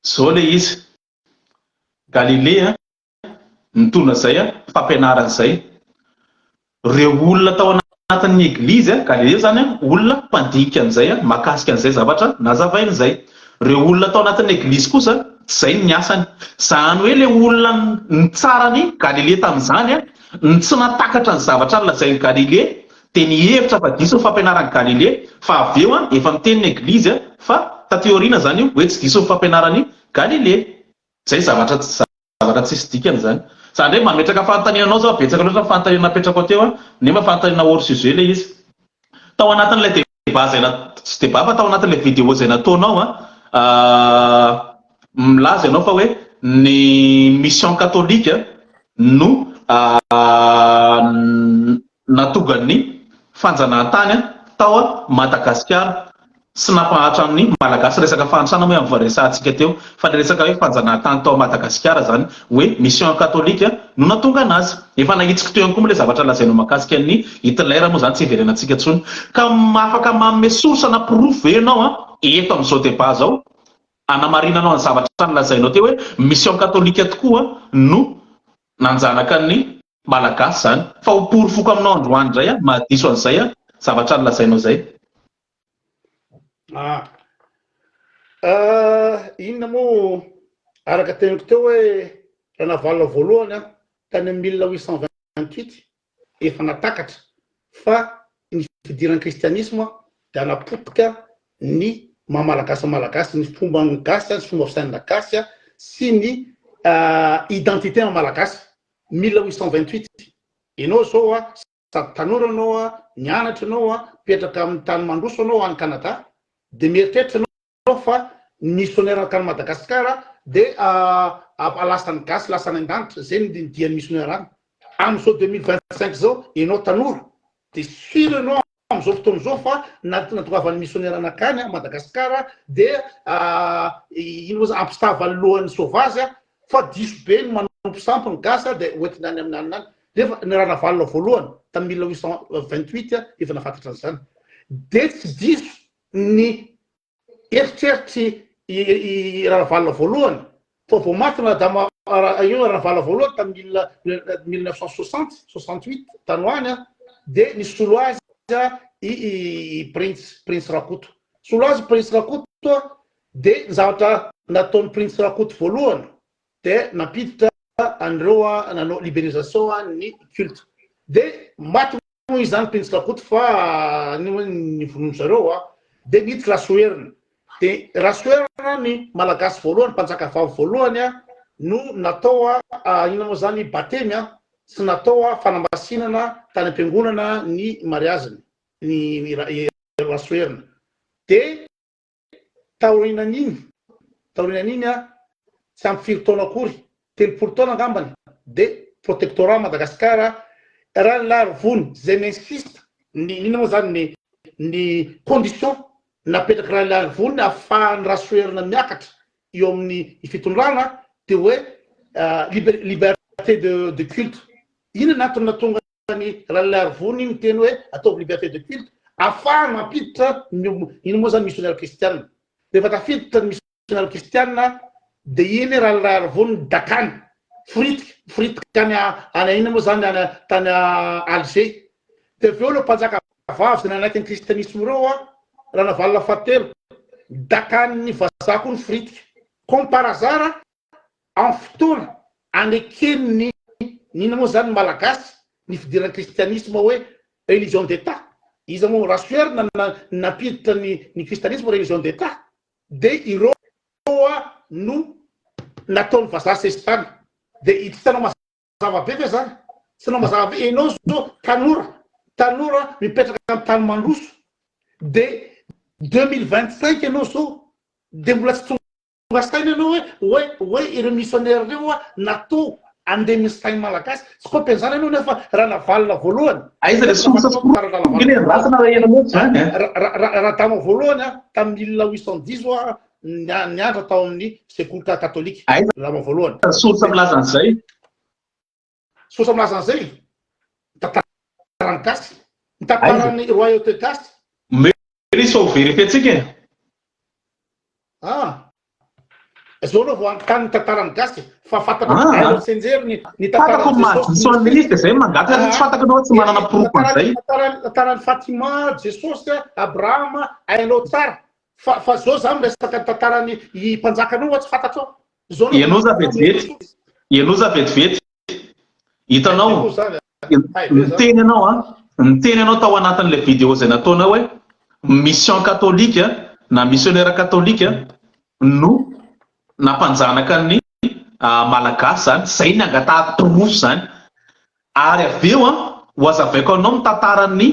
Zao le izy, Galilée nitondra zay fampianarana zay. Reo olona tao anatin'ny eglizy, Galilée zany olona mpandinika an'izay mahakasika an'izay zavatra nazavainy zay. Reo olona tao anatin'ny eglizy kosa tsy zay ny asany. Zany hoe le olona nitsara an'i Galilée tamin'izany no tsy nahatakatra ny zavatra nolazain'i Galilée Dia nihevitra fa diso ny fampianaran'i Galilée, fa avy eo efa niteny ny Eglizy fa taty aoriana izany io hoe tsy diso ny fampianaran'i Galilée. Izay zavatra zavatra tsisy dikany izany. Za indray mametraka fanontaniana anao zao, betsaka loatra ny fanontaniana napetrako teo an, nefa fanontaniana hors sujet ilay izy. Tao anatin'ilay débat izay tsy débat fa tao anatin'ilay vidéo izay nataonao an, milaza ianao fa hoe ny mission katolika no nahatonga ny fanjanahantany tao Madagasikara sy nampahantra ny Malagasy resaka fahantrana moa ihany vao resahantsika teo fa le resaka hoe fanjanahantany tao Madagasikara zany hoe mission katolika no nahatonga anazy efa nahitsiko teo ihany koa moa le zavatra lazainao mahakasika an'i Hitler moa zany tsy hiverenantsika intsony ka afaka manome source na porofo ve ianao an eto amin'izao débat zao hanamarinanao ny zavatra nolazainao teo hoe mission katolika tokoa no nanjanaka ny Malagasy izany. Fa ho porofoko aminao androany indray aho mahadiso an'izay zavatra nolazainao izay. Ah. Inona moa araka teniko teo hoe Ranavalona voalohany an, tany amin'ny 1828 efa natakatra fa ny fidiran'ny kristianisma dia hanapotika ny maha malagasy ny malagasy, ny fomban'ny gasy, ny fomba fisainana gasy sy ny identité maha malagasy. 1828, ianao izao a, sady tanora ianao a, nianatra ianao a, mipetraka amin'ny tany mandroso ianao any Canada, dia mieritreritra ianao fa ny missionnaire nankany Madagascar dia lasan'ny gasy lasa any an-danitra, izay ny dian'ny missionnaire any. Amin'izao 2025 izao, ianao tanora, dia sûr ianao amin'izao fotoana izao fa natongavan'ny missionnaire nankany Madagascar dia ino moa zany ampistava ny lohan'ny sauvage fa diso be ny manompo sampy ny gasy dia hoentina any amin'ny alina any. Nefa ny Ranavalona voalohany tamin'ny 1828 efa nahafantatra an'izany. Dia tsy diso ny Eritreritry i Ranavalona voalohany fa vao maty Radama io Ravalo voalohany tamin'ny mille 1960, 68 tany ho any dia nisolo azy i i Prince, Prince Rakoto. Nisolo azy Prince Rakoto dia ny zavatra nataon'i Prince Rakoto voalohany dia nampiditra an'ireo nanao liberisation ny culte. Dia maty moa izy zany Prince Rakoto fa ny hoe ny vonoin-dry zareo dia niditra Rasoherina. Dia Rasoherina ny Malagasy voalohany, mpanjaka vavy voalohany no natao inona moa zany batemy sy natao fanamasinana tany am-piangonana ny mariaziny, ny Rasoherina. Dia Taorianan'iny, taorianan'iny an, tsy ampy firy taona akory, 30 taona angambany, dia protectorat Madagascar, Rainilaiarivony izay mi-insiste, ny inona moa izany ny ny condition napetraky Rainilaiarivony ahafahan'i Rasoherina miakatra eo amin'ny fitondrana dia hoe liberté de de culte. Inona ny antony nahatonga ny Ralaiarivony miteny hoe ataovy liberté de culte afahany mampiditra ny ino moa zany missionnaire kristiana. Rehefa tafiditra ny missionnaire kristiana de iny Ralaiarivony dakany firitika firitika any any ina moa zany any tany Alger. De avy eo ireo mpanjaka vavy zay nanaiky ny kristianisme ireo a Ranavalona fahatelo dakan'ny vazaha koa ny firitika. Comme par hasard Amin'ny fotoana aneken'ny ny inona moa izany ny Malagasy ny fidiran'ny kristianisma hoe religion d'Etat, iza moa Rasoherina no nampiditra ny ny kristianisma religion d'Etat dia ireo no nataon'ny vazaha sesitany dia tsy hitanao mazava be ve zany? Tsy hitanao mazava be? Ianao zao tanora tanora mipetraka amin'ny tany mandroso dia 2025 ianao zao dia mbola tsy tonga Tonga saina ianao hoe hoe hoe ireo missionnaire ireo hoa natao handemy ny sain'ny malagasy. Tsy kopy an'izany ianao nefa Ranavalona voalohany. Aiza le source sy porofo ngeh le andrasana raha ianao zany a. Radama voalohany a tamin'ny 1810 hoa nianatra tao amin'ny sekoly katolika. Aiza Radama voalohany. source milaza an'izay? Source milaza an'izay? Ny tantaran'ny gasy. Ny tantaran'ny royauté gasy. Omeo izy fa ho verifier-tsika e. Ah! Zao aloha vao anontany ny tantaran'ny gasy fa fantatra ah, ah. tsenjery ny ny tantaran'i Jesosy. Mahadiso an'ilay izy dia zay mangataka ah, tsy fantako anao tsy manana porofo an'izay. Tantaran'i Fatima, Jesosy, Abrahama, hainao tsara. Fa fa zao za miresaka ny tantaran'ny i mpanjakanao tsy fantatrao. Zao Ianao za vetivety. Ianao za vetivety. Hitanao, niteny ianao an, niteny ianao tao anatin'ilay vidéo izay nataonao hoe mission katolika na missionnaire katolika no nampanjanaka ny Malagasy izany, izay ny angatahako porofo izany. Ary avy eo an, ho azavaiko anao ny tantaran'ny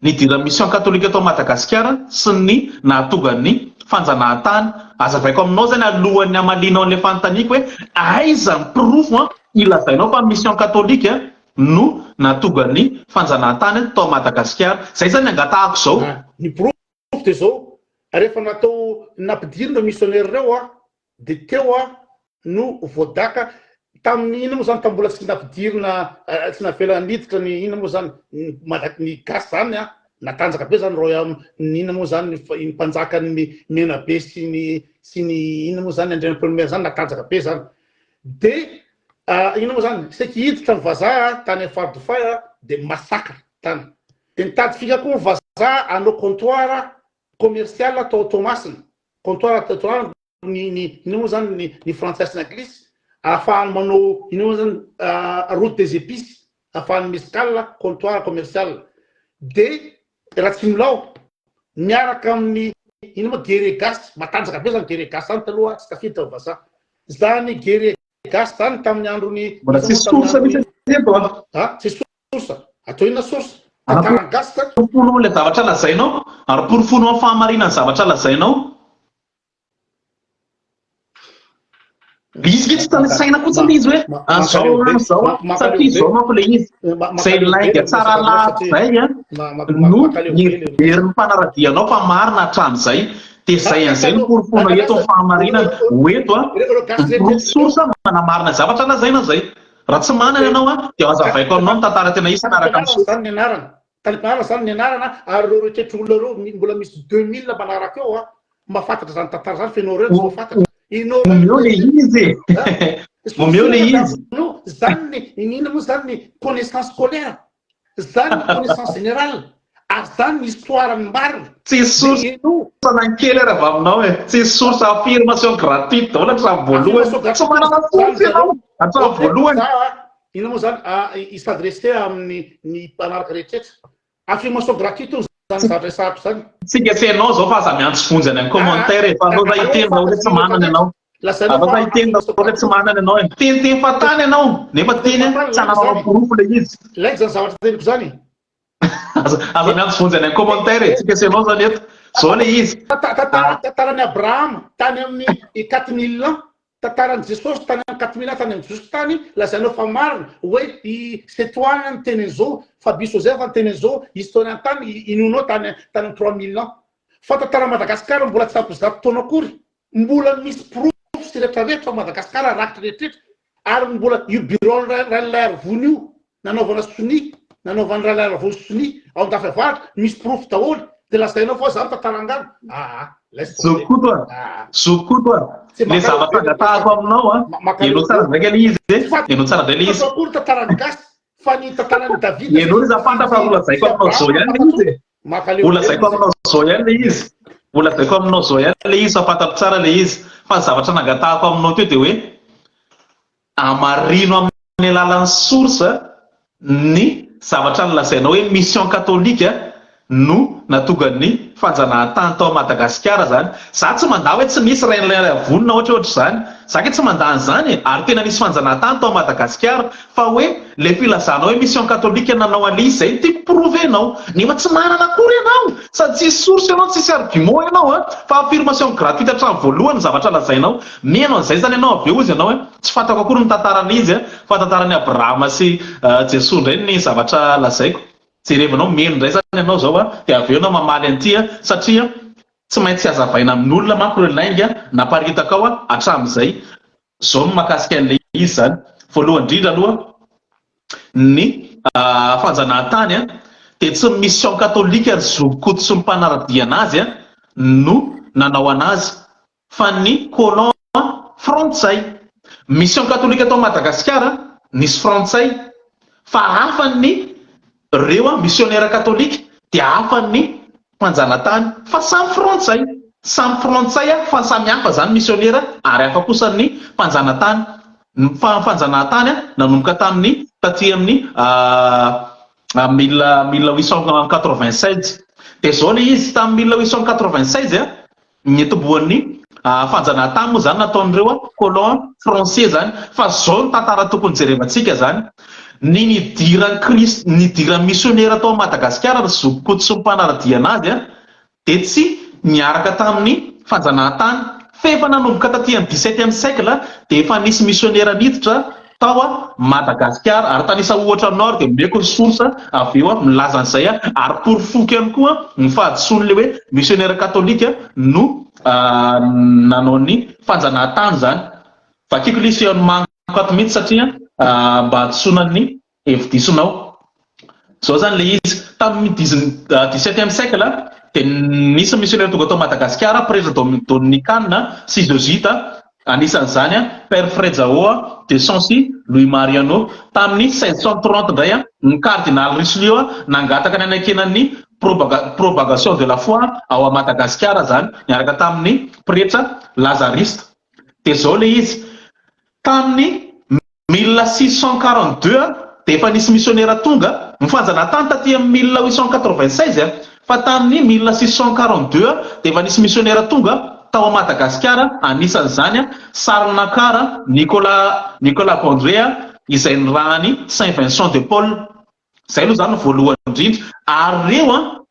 nidiran'ny mission katolika tao Madagasikara sy ny nahatonga ny fanjanahantany. Azavaiko aminao izany alohan'ny hamalianao an'ilay fanontaniako hoe aiza ny porofo an ilazainao fa mission katolika no nahatonga ny fanjanahantany tao Madagasikara. Izay izany ny angatahako izao. Ny porofo dia izao, rehefa natao nampidirina ireo missionnaire ireo an, Dia teo aho no voadaka tamin'ny inona moa zany tamin'ny mbola tsy nampidirina tsy navela niditra ny inona moa zany ny Mada- ny gasy zany an natanjaka be zany royaume ny inona moa zany ny mpanjakan'ny Menabe sy ny sy ny inona moa zany Andrianampoinimerina zany natanjaka be zany de inona moa zany saika hiditra ny vazaha tany Faradofay de massacre tany de nitady fika koa ny vazaha hanao comptoir commercial tao Toamasina Comptoir tatoara ny ny inona moa zany ny ny frantsay sy ny anglisy ahafahany manao inona moa zany route des épices ahafahany mescal comptoir commercial de Ratsimilaho miaraka amin'ny inona moa guerrier gasy matanjaka be zany guerrier gasy zany taloha tsy tafiditra ny vazaha zany guerrier gasy zany tamin'ny andron'ny Mbola tsisy source mihitsy eto an. Ah, tsisy source. Atao inona source? Tantarany gasy zany. Porofoinao ilay zavatra lazainao ary porofoinao amin'ny fahamarinan'ny zavatra lazainao. Izy ve tsy tanisaina fotsiny ilay izy hoe azao an, zao an, satria izao manko ilay izy. Izay lainga tsara lahatra izay an no heverin'ny mpanara-dia anao fa marina hatramin'izay. Dia izay an'izay no porofoinao eto ny fahamarinana. Ho eto an, ny porofo source manamarina zavatra lazaina izay. Raha tsy manana ianao an, dia hazavaiko aminao ny tantara tena hisy miaraka amin'ny source. Tany nianarana, tany am-pianarana izany nianarana ary ireo rehetra olona ireo mbola misy 2000 manaraka eo an, mahafantatra izany tantara izany fa ianao ireo tsy mahafantatra. Ianao ireo Omeo ilay izy e! Omeo le izy. Zany ny inona moa zany ny connaissance scolaire, zany ny connaissance générale, ary zany ny histoire ny marina. Tsisy source anankely ary avy aminao e. Tsisy source affirmation gratuite daholo hatramin'ny voalohany. Tsy manana source ianao hatramin'ny voalohany. Inona moa zany hi-s'adresser amin'ny ny mpanaraka rehetra. Affirmation gratuite hono zany zavatra resahako zany. Tsika tsy hainao zao fa aza miantso vonjy any amin'ny commentaire e, fa aleo za hiteny raha ohatra tsy manana ianao. Aleo za hiteny raha ohatra tsy manana ianao e. Miteniteny fahatany ianao nefa teny tsy anananao porofo ilay izy. Lainga zany zavatra teniko zany. Aza aza miantso vonjy any amin'ny commentaire e, tsika sy ianao zany eto. Zao ilay izy. Tantaran'i Abrahama tany amin'ny 4000 ans Tantaran'i Jesosy tany amin'ny Katmina tany amin'ny Jiosy tany lazainao fa marina hoe i Setoana niteny an'izao, Fabi Joseph niteny an'izao, historien tany inoanao tany tany amin'ny 3000 ans. Fa tantaran'i Madagasikara mbola tsy ampy 100 taona akory, mbola misy porofo sy retraretra ao Madagasikara rakitra rehetrretra ary mbola io bureau Rainilaiarivony io nanaovana sonia, nanaovan'i Rainilaiarivony sonia ao Andafy Avaratra, misy porofo daholo, dia lazainao fa za mitantara angano, aa laisse tomber. Zokoto a! Zokoto a! Le zavatra angatahako aminao a, henoy tsara ndraiky aloha izy e, henoy tsara indray le izy. Tsy akory tantaran'ny gasy fa ny tantaran'i Davida. Henoy izy fa fantatra fa ho lazaiko aminao zao ihany le izy e. Ho lazaiko aminao zao ihany le izy. Ho lazaiko aminao zao ihany le izy fa fantako tsara le izy. Fa ny zavatra nangatahako aminao teo dia hoe Amarino amin'ny alalan'ny source ny zavatra nolazainao hoe mission katolika no natonga ny fanjanahantany tao Madagasikara zany. Za tsy mandà hoe tsy nisy Rainilairavonona ohatra hoe ohatr'izany. Za kay tsy mandà an'izany e! Ary tena nisy fanjanahantany tao Madagasikara. Fa hoe le filazanao hoe mission katolika nanao an'le izy zay no tiako prouver-nao. Nefa tsy manana akory ianao! Sady tsisy source ianao, tsisy argument ianao an! Fa affirmation gratuite hatramin'ny voalohany ny zavatra lazainao. Mino an'izay izany ianao avy eo hozy ianao hoe tsy fantako akory ny tantaran'izy izy fa tantaran'i Abrahama sy Jesoa indray ny zavatra lazaiko. Jerevanao mino indray izany ianao izao dia avy eo ianao mamaly an'ity satria tsy maintsy hazavaina amin'olona manko ireo lainga naparitakao hatramin'izay. Izao no mahakasika an'ilay izy izany. Voalohany indrindra aloha ny fanjanahantany dia tsy ny mission katolika ry zoky Koto sy ny mpanara-dia an'azy no nanao an'azy fa ny colon frantsay. Mission katolika tao Madagasikara nisy frantsay fa hafa ny reo missionnaire katolika dia hafa ny mpanjanatany fa samy frantsay. Samy frantsay fa samy hafa zany missionnaire ary hafa kosa ny mpanjanatany. Ny fanjanahantany nanomboka tamin'ny taty amin'ny 1896. Dia zao le izy tamin'ny 1896 Ny nitomboan'ny fanjanahantany moa izany nataon'ireo colons français izany. Fa izao ny tantara tokony jerevantsika izany. Ny nidiran'i Kristy, nidiran'ny misionera tao Madagasikara ry zoky Koto sy ny mpanara-dia anazy dia tsy niaraka tamin'ny fanjanahantany. Fa efa nanomboka taty amin'ny dix-septième siècle dia efa nisy misionera niditra tao Madagasikara ary tanisa ohatra aminao ary dia omeko ny source avy eo milaza an'izay ary porofoko ihany koa ny fahadisoan'ilay hoe missionnaire katolika no nanao ny fanjanahantany izany. Vakiko ilay izy feo ato mihitsy satria mba hadisoana ny hevi-disonao. Izao izany ilay izy, tamin'ny dix-septième siècle dia nisy misionera tonga tao Madagasikara, pretra dominikana sy zezoita, anisan'izany Père Frejao de Sancy Louis Mariano. Tamin'ny 1630 indray ny kardinaly Richelieu nangataka ny hanekena ny propagation de la foi ao Madagasikara izany, niaraka tamin'ny pretra lazariste. Dia izao ilay izy, tamin'ny 1642 dia efa nisy misionera tonga, ny fanjanahantany taty amin'ny 1896 fa tamin'ny 1642 dia efa nisy misionera tonga tao Madagasikara, anisan'izany Charles Nacquart, Nicolas Nicolas Gondré izay nirahan'i Saint Vincent de Paul. Izay aloha izany no voalohany indrindra. Ary ireo an,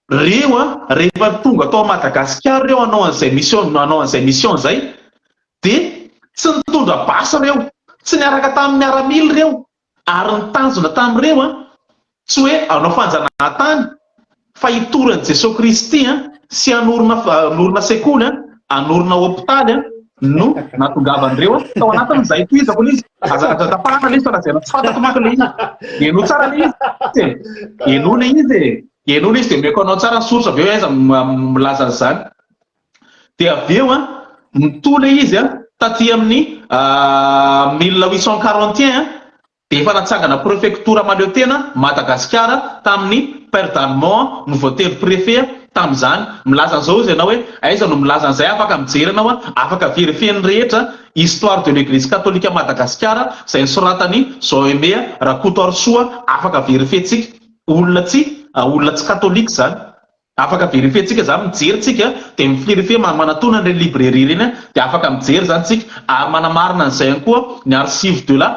ireo an, rehefa tonga tao Madagasikara ireo hanao an'izay mission, hanao an'izay mission izay, dia tsy nitondra basy ireo, tsy niaraka tamin'ny miaramila ireo, ary ny tanjona tamin'ireo an, tsy hoe hanao fanjanahantany fa hitory an'i Jesoa Kristy an, sy hanorina hanorina sekoly an, hanorina hopitaly an, no nahatongavan'ireo an, tao anatin'izay tohizako ilay izy, aza aza tapahana ilay izy fa lazaina tsy fantako manko ilay izy, henoy tsara ilay izy e, henoy ilay izy e, henoy ilay izy dia omeko anao tsara ny source avy eo aiza milaza an'izany. Dia avy eo an, mitohy ilay izy an, taty amin'ny. 1841 dia efa natsangana prefektora mahaleo tena Madagasikara tamin'ny Père Dalmont no voatery préfet tamin'izany. Milaza an'izao izy ianao hoe aiza no milaza an'izay afaka mijery ianao afaka verifier-n'ny rehetra Histoire de l'Eglise Catholique à Madagascar izay nosoratan'i Jean Aimé Rakotoarisoa afaka verifier-tsika. Olona tsy olona tsy katolika izany. Afaka verifier-tsika izany mijery tsika dia mi-verifier manatona an'ireny librairie ireny dia afaka mijery izany tsika ary manamarina an'izay ihany koa ny archives de la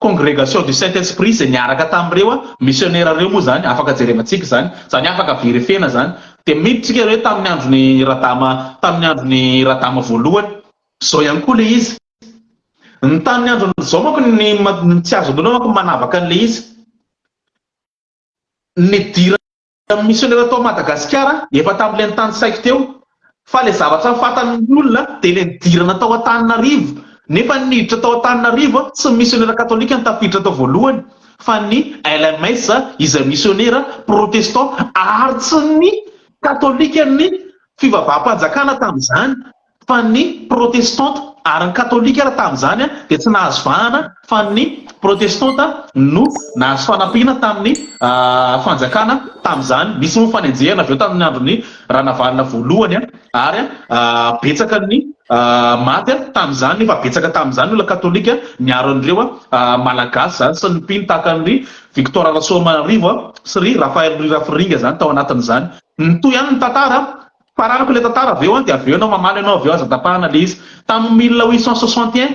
congrégation du Saint Esprit izay niaraka tamin'ireo missionnaires ireo moa izany afaka jerevantsika izany, izany afaka verifier-na izany. Dia miditra tsika hoe tamin'ny andron'i Radama tamin'ny andron'i Radama voalohany. Izao ihany koa ilay izy. Ny tamin'ny andron'izao manko ny tsy azo inoana manko ny manavaka an'ilay izy. Nidiran'ny misionera tao Madagasikara efa tamin'ilay notanisaiko teo fa ilay zavatra fantan'ny olona dia ilay nidirana tao Antananarivo nefa ny niditra tao Antananarivo tsy ny misionera katolika no tafiditra tao voalohany fa ny LMS izay misionera protestant ary tsy ny katolika ny fivavaham-panjakana tamin'izany fa ny protestanta ary ny katolika ary tamin'izany dia tsy nahazo vahana fa ny protestanta no nahazo fanampiana tamin'ny fanjakana tamin'izany. Nisy moa fanenjehana avy eo tamin'ny andron'ny Ranavalona voalohany ary betsaka ny maty tamin'izany nefa betsaka tamin'izany ny olona katolika niaro an'ireo Malagasy izany sy ny mpino tahaka an'i Victor Rasoamanarivo sy ry Raphaël Rirafiringa izany tao anatin'izany. Nitohy ihany ny tantara Faranako ilay tantara avy eo an, dia avy eo ianao mamaly ianao avy eo aza tapahana ilay izy. Tamin'ny 1861,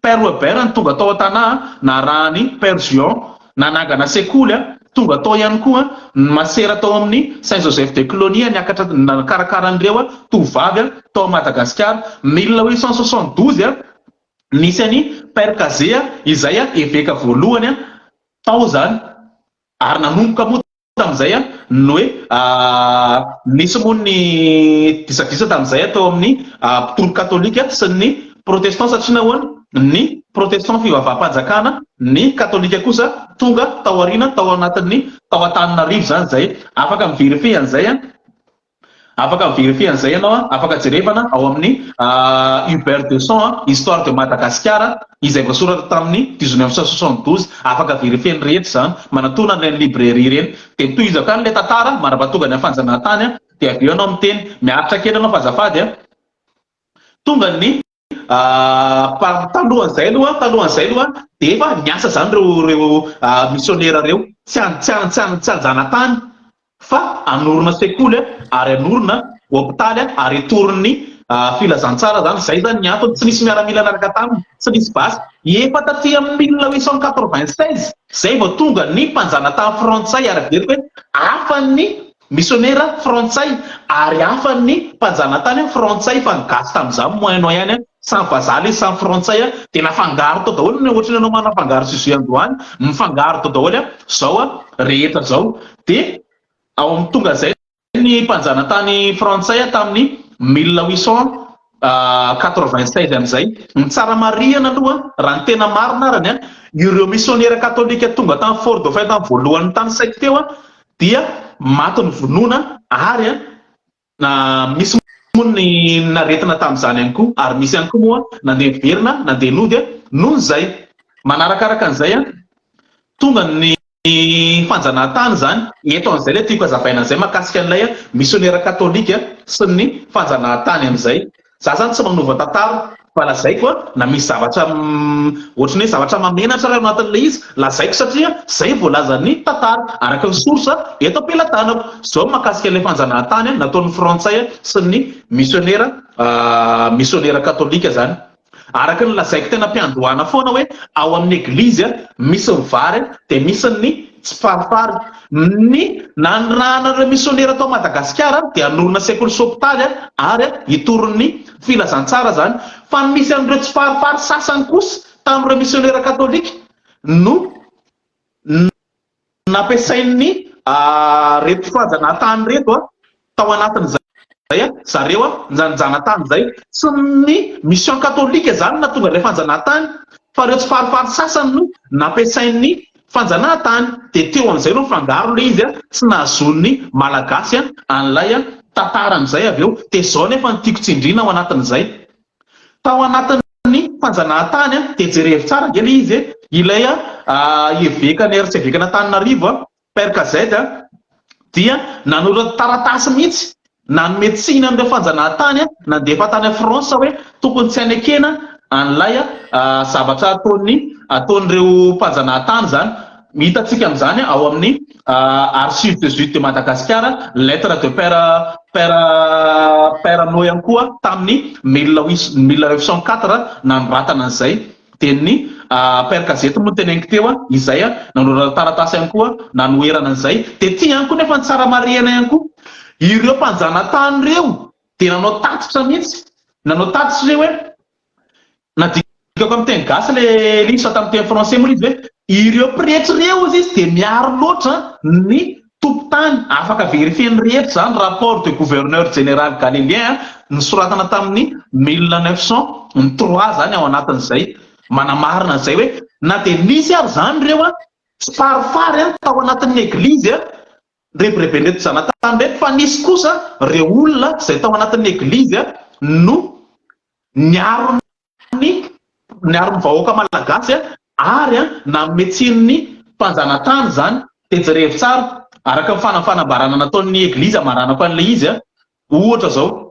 Père Weber no tonga tao an-tanà narahan'i Père Juan, nanangana sekoly an, tonga tao ihany koa ny masera tao amin'ny Saint Joseph de Cluny niakatra nikarakara an'ireo tovovavy tao Madagasikara. 1872, nisy an'i Père Cazé izay eveka voalohany tao izany ary nanomboka moa tamin'izay ny hoe nisy moa ny disadisa tamin'izay teo amin'ny mpitory katolika sy ny protestant satria nahoana? Ny protestant fivavaham-panjakana, ny katolika kosa tonga tao aoriana tao anatin'ny tao Antananarivo izany izay. Afaka mi-verifier an'izay an! Afaka mi-verifier an'izay ianao an, afaka jerevana ao amin'ny Hubert Desson an, Histoire de Madagascar izay voasoratra tamin'ny 1972, afaka verifier-ny rehetra izany, manatona an'ireny librairie ireny. Dia tohizako ihany ilay tantara mandra-pahatonga ny fanjanahantany an, dia avy eo ianao miteny, miaritra kely ianao fa azafady an. Tonga ny Talohan'izay aloha, talohan'izay aloha dia efa niasa izany ireo ireo misionera ireo, tsy an tsy an tsy an tsy an-janatany fa hanorina sekoly ary hanorina hopitaly ary hitory ny filazantsara izany, izay izany ny antony, tsy nisy miaramila niaraka taminy, tsy nisy basy. Efa taty amin'ny 1896 izay vao tonga ny mpanjanatany frantsay ary averiko hoe hafa ny Misionera frantsay ary hafa ny mpanjanatany frantsay fa ny gasy tamin'izany moyen ihany samy vazaha ilay izy samy frantsay dia nafangaro tao daholo ny ohatran'ny ianao manafangaro sujet androany mifangaro tao daholo zao rehetra zao dia ao amin'ny tonga zay ny mpanjanatany frantsay tamin'ny 1896 amin'izay ny tsara marihana aloha raha ny tena marina arany ireo misionera katolika tonga tamin'ny Fort Dauphin tamin'ny voalohany tany saiko teo dia maty novonoina ary misy moa ny naretina tamin'izany ihany koa ary misy ihany koa moa nandeha niverina nandeha nody noho izay. Manarakaraka an'izay tonga ny fanjanahantany izany, eto an'izay ilay tiako hazavaina an'izay mahakasika an'ilay misionera katolika sy ny fanjanahantany amin'izay. Za zany tsy manova tantara fa lazaiko a, na misy zavatra ohatran'ny hoe zavatra mahamenatra ary ao anatin'ilay izy, lazaiko satria zay voalazan'ny tantara araka ny source eto am-pelatanako. Zao ny mahakasika ilay fanjanahantany nataon'ny frantsay sy ny misionera misionera katolika zany. Araka ny lazaiko tena am-piandohana foana hoe ao amin'ny eglizy misy ny vary dia misy ny tsiparifary. Ny nanirahana ireo misionera tao Madagasikara dia hanorina sekoly sy hopitaly ary hitory ny filazantsara izany. Fa ny misy an'ireo tsiparifary sasany kosa tamin'ireo misionera katolika no Nampiasain'ny reto fanjanahantany ireto tao anatin'izay zareo njanjanatany izay. Tsy ny mission katolika izany no nahatonga ilay fanjanahantany fa ireo tsiparifary sasany no nampiasain'ny fanjanahantany. Dia teo amin'izay no nifangaro ilay izy, tsy nahazoan'ny Malagasy an'ilay tantara amin'izay avy eo. Dia izao anefa no tiako tsindriana ao anatin'izay. Tao anatin'ny. fanjanahantany a, dia jerevo tsara ange ilay izy e, ilay evekan'ny arsevekan'Antananarivo a, Père Kazed a, dia nanoratra taratasy mihitsy nanome tsiny an'ireo fanjanahantany nandefa tany France hoe tokony tsy hanekena an'ilay zavatra ataon'ny ataon'ireo mpanjanahantany izany. Hitantsika amin'izany ao amin'ny Archives Jésuites de Madagascar, lettre de Père Père Père Noé ihany koa tamin'ny 1904 nanoratana an'izay. Dia ny Père Gazety moa noteneniko teo izay nanoratra taratasy ihany koa nanoherana an'izay. Dia ity ihany koa nefa ny tsara marihana ihany koa, ireo mpanjanatany ireo dia nanao tatitra mihitsy, nanao tatitra ireo hoe, nadikako amin'ny teny gasy ilay izy fa tamin'ny teny français moa ilay izy hoe, ireo pretra ireo hozy izy dia miaro loatra ny tompon-tany, afaka verifier-n'ny rehetra izany, rapport de gouverneur général galilien nosoratana tamin'ny 1903 izany ao anatin'izay, manamarina an'izay hoe na dia nisy ary izany ireo tsiparifary tao anatin'ny eglizy rebireben'ireto zanatany ireto fa nisy kosa ireo olona izay tao anatin'ny eglizy no niaro ny niaro ny vahoaka malagasy ary nanome tsiny ny mpanjanatany izany dia jerevo tsara araka ny fanambarana nataon'ny eglizy hamaranako an'ilay izy ohatra izao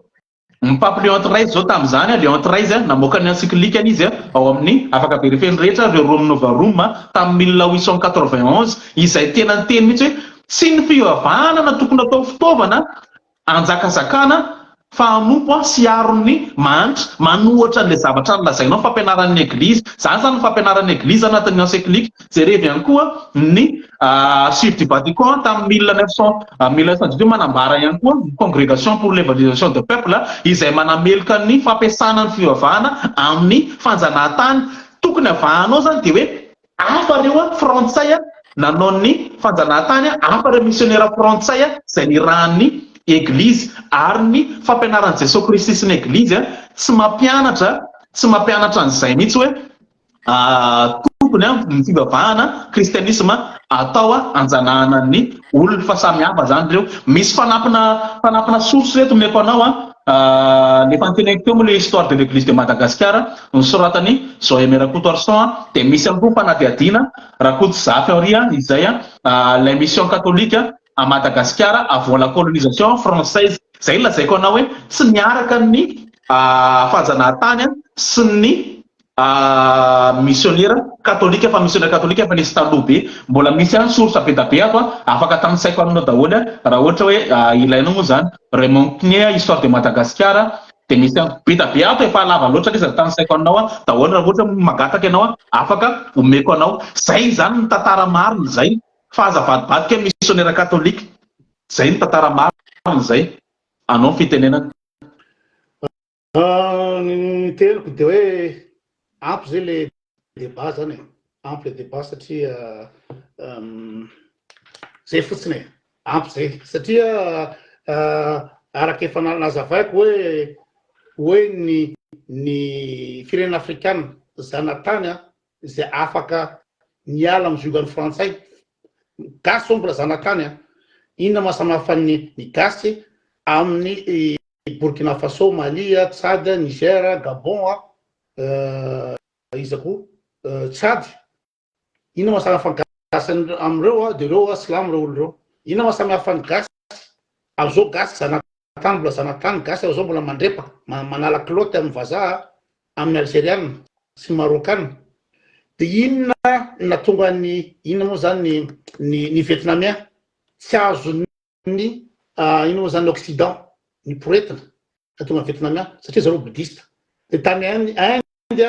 ny pape Léon treize izao tamin'izany Léon treize namoaka ny encyclique-ny izy ao amin'ny afaka verifier-ny rehetra Rerum Novarum tamin'ny 1891 izay tena niteny mihitsy hoe tsy ny fivavahana no tokony atao fitaovana Anjakazakana fa hanompo aho sy hiaro ny mahantra, manohatra an'ilay zavatra nolazainao fampianaran'ny Eglizy. Izany izany ny fampianaran'ny Eglizy anatin'ny encyclique. Jerevo ihany koa ny Archives du Vatican tamin'ny 1918 manambara ihany koa ny Congrégation pour l'évangélisation des peuples izay manameloka ny fampiasana ny fivavahana amin'ny fanjanahantany. Tokony havahanao izany dia hoe Hafa ireo frantsay nanao ny fanjanahantany, hafa ireo misionera frantsay izay nirahan'ny Eglizy. Ary ny fampianaran'i Jesoa Kristy sy ny Eglizy tsy mampianatra tsy mampianatra an'izay mihitsy hoe tokony ny fivavahana kristianisma atao hanjanahana ny olona fa samy hafa izany ireo. Misy fanampina fanampina source ireto omeko anao an, le efa noteneniko teo moa le histoire de l'Eglise de Madagascar nosoratan'i Jean Aimé Rakotoarison dia misy ihany koa fanadihadiana Rakotozafy Henri izay la mission catholique à Madagascar avant la colonisation française. Izay no lazaiko anao hoe tsy miaraka ny fanjanahantany sy ny misionera katolika fa misionera katolika efa nisy taloha be. Mbola misy ihany source be da be ato afaka tanisaiko aminao daholo raha ohatra hoe ilainao moa izany. Raymond Knier, Histoire de Madagascar, dia misy ihany be da be ato efa lava loatra ilay izy raha tanisaiko aminao daholo raha ohatra mangataka ianao afaka omeko anao. Izay izany ny tantara marina izay fa aza avadibadika misionera katolika. Izay ny tantara marina izay. Anao ny fitenenana. Ny teniko dia hoe ampy zay le débat zany e, ampy le débat satria zay fotsiny e, ampy zay satria araka efa nazavaiko hoe hoe ny ny firenena afrikana zanatany a izay afaka niala amin'ny ziogan'ny frantsay, gasy zao mbola zanatany a, inona maha samihafa ny ny gasy amin'ny Burkina Faso, Mali, Tchad, Niger, Gabon, iza koa, Tchad, inona maha samihafa ny gasy amin'ireo dia ireo silamo ireo olo ireo, inona maha samihafa ny gasy amin'izao gasy zanatany mbola zanatany gasy amin'izao mbola mandrepaka manala kilaoty amin'ny vazaha amin'ny alzeriana sy marokana dia inona nahatonga ny inona moa zany ny ny ny vietnamien tsy azon'ny inona moa zany occident ny poretina nahatonga ny vietnamien satria zareo bouddhiste dia tany Inde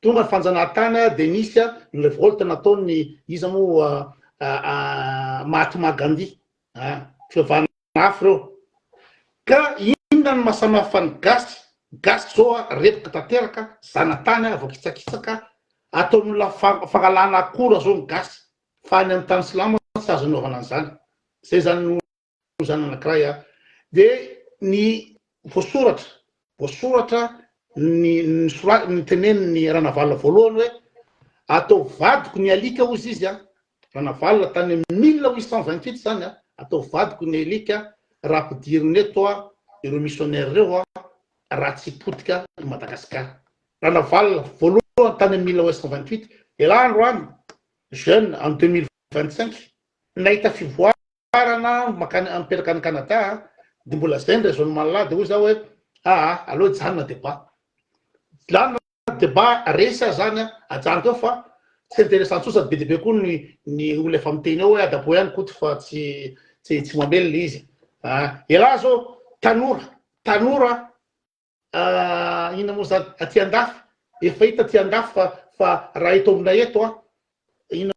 tonga ny fanjanahantany dia nisy ny revolte nataon'ny iza moa Mahatma Gandhi fivavahana Mafy reo. Ka inona no mahasamihafa ny gasy? Gasy zao a reboka tanteraka, zanatany a voakitsakitsaka, ataon'olona fangalana akora zao ny gasy, fa any amin'ny tany silamo tsy azo anaovana an'izany. Zay zany no zany anakiray a. De ny voasoratra, voasoratra ny ny sora- ny tenenin'ny Ranavalona voalohany hoe atao vadiko ny alika hozy izy a, Ranavalona tany amin'ny 1828 izany a, ataovy vadiko ny alika raha ampidirina eto a ireo missionnaires ireo a, raha tsy potika i Madagasikara. Ranavalona voalohany tany amin'ny 1828, elah androany jeune en 2025 nahita fivoarana makany mipetraka any Canada de mbola zay ny raisonnement lah de hoy za hoe aa aleo hijanona débat lany débat resy aho zany a ajanoko eo fa tsy intéressant intsony sady be dia be koa ny ny olona efa miteny eo hoe adaboy ihany Koto fa tsy tsy tsy mamelona izy a elah zao tanora tanora inona moa zany aty andafy efa hita aty andafy fa fa raha eto aminay eto a inona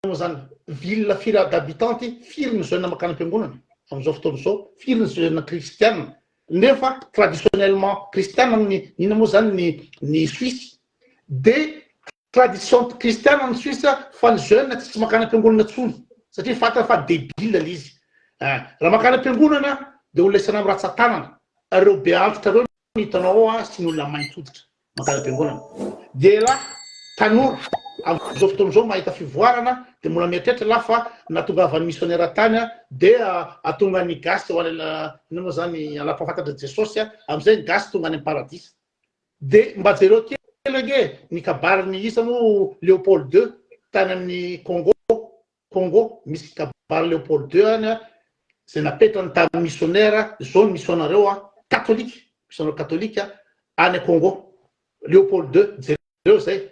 moa zany ville firy d'habitants ty firy ny jeune makany am-piangonana amin'izao fotoana izao firy ny jeune kristiana nefa traditionnellement kristiana ny inona moa zany ny ny Suisse de tradition kristiana ny Suisse fa ny jeune tsy makany am-piangonana tsony satria fantany fa débile le izy raha makany am-piangonana de olona isan'andro ratsa-tanana reo be antitra reo ny hitanao ao a sy ny olona mainty hoditra makany am-piangonana de lah tanora am'izao fotoana izao mahita fivoarana de mbola mieritreritra lah fa natongavan'ny missionnaire tany a de atonga ny gasy ho any inona moa zany alampahafantatra Jesosy a am'izay ny gasy tonga any am paradisa de mba jereo kely ange ny kabariny isa moa Léopold II tany amin'ny Congo Congo misy kabary Léopold II any a zay napetrany tamin'ny missionnaire zao ny missionnaire a katolika missionnaire katolika any Congo Léopold II jereo zay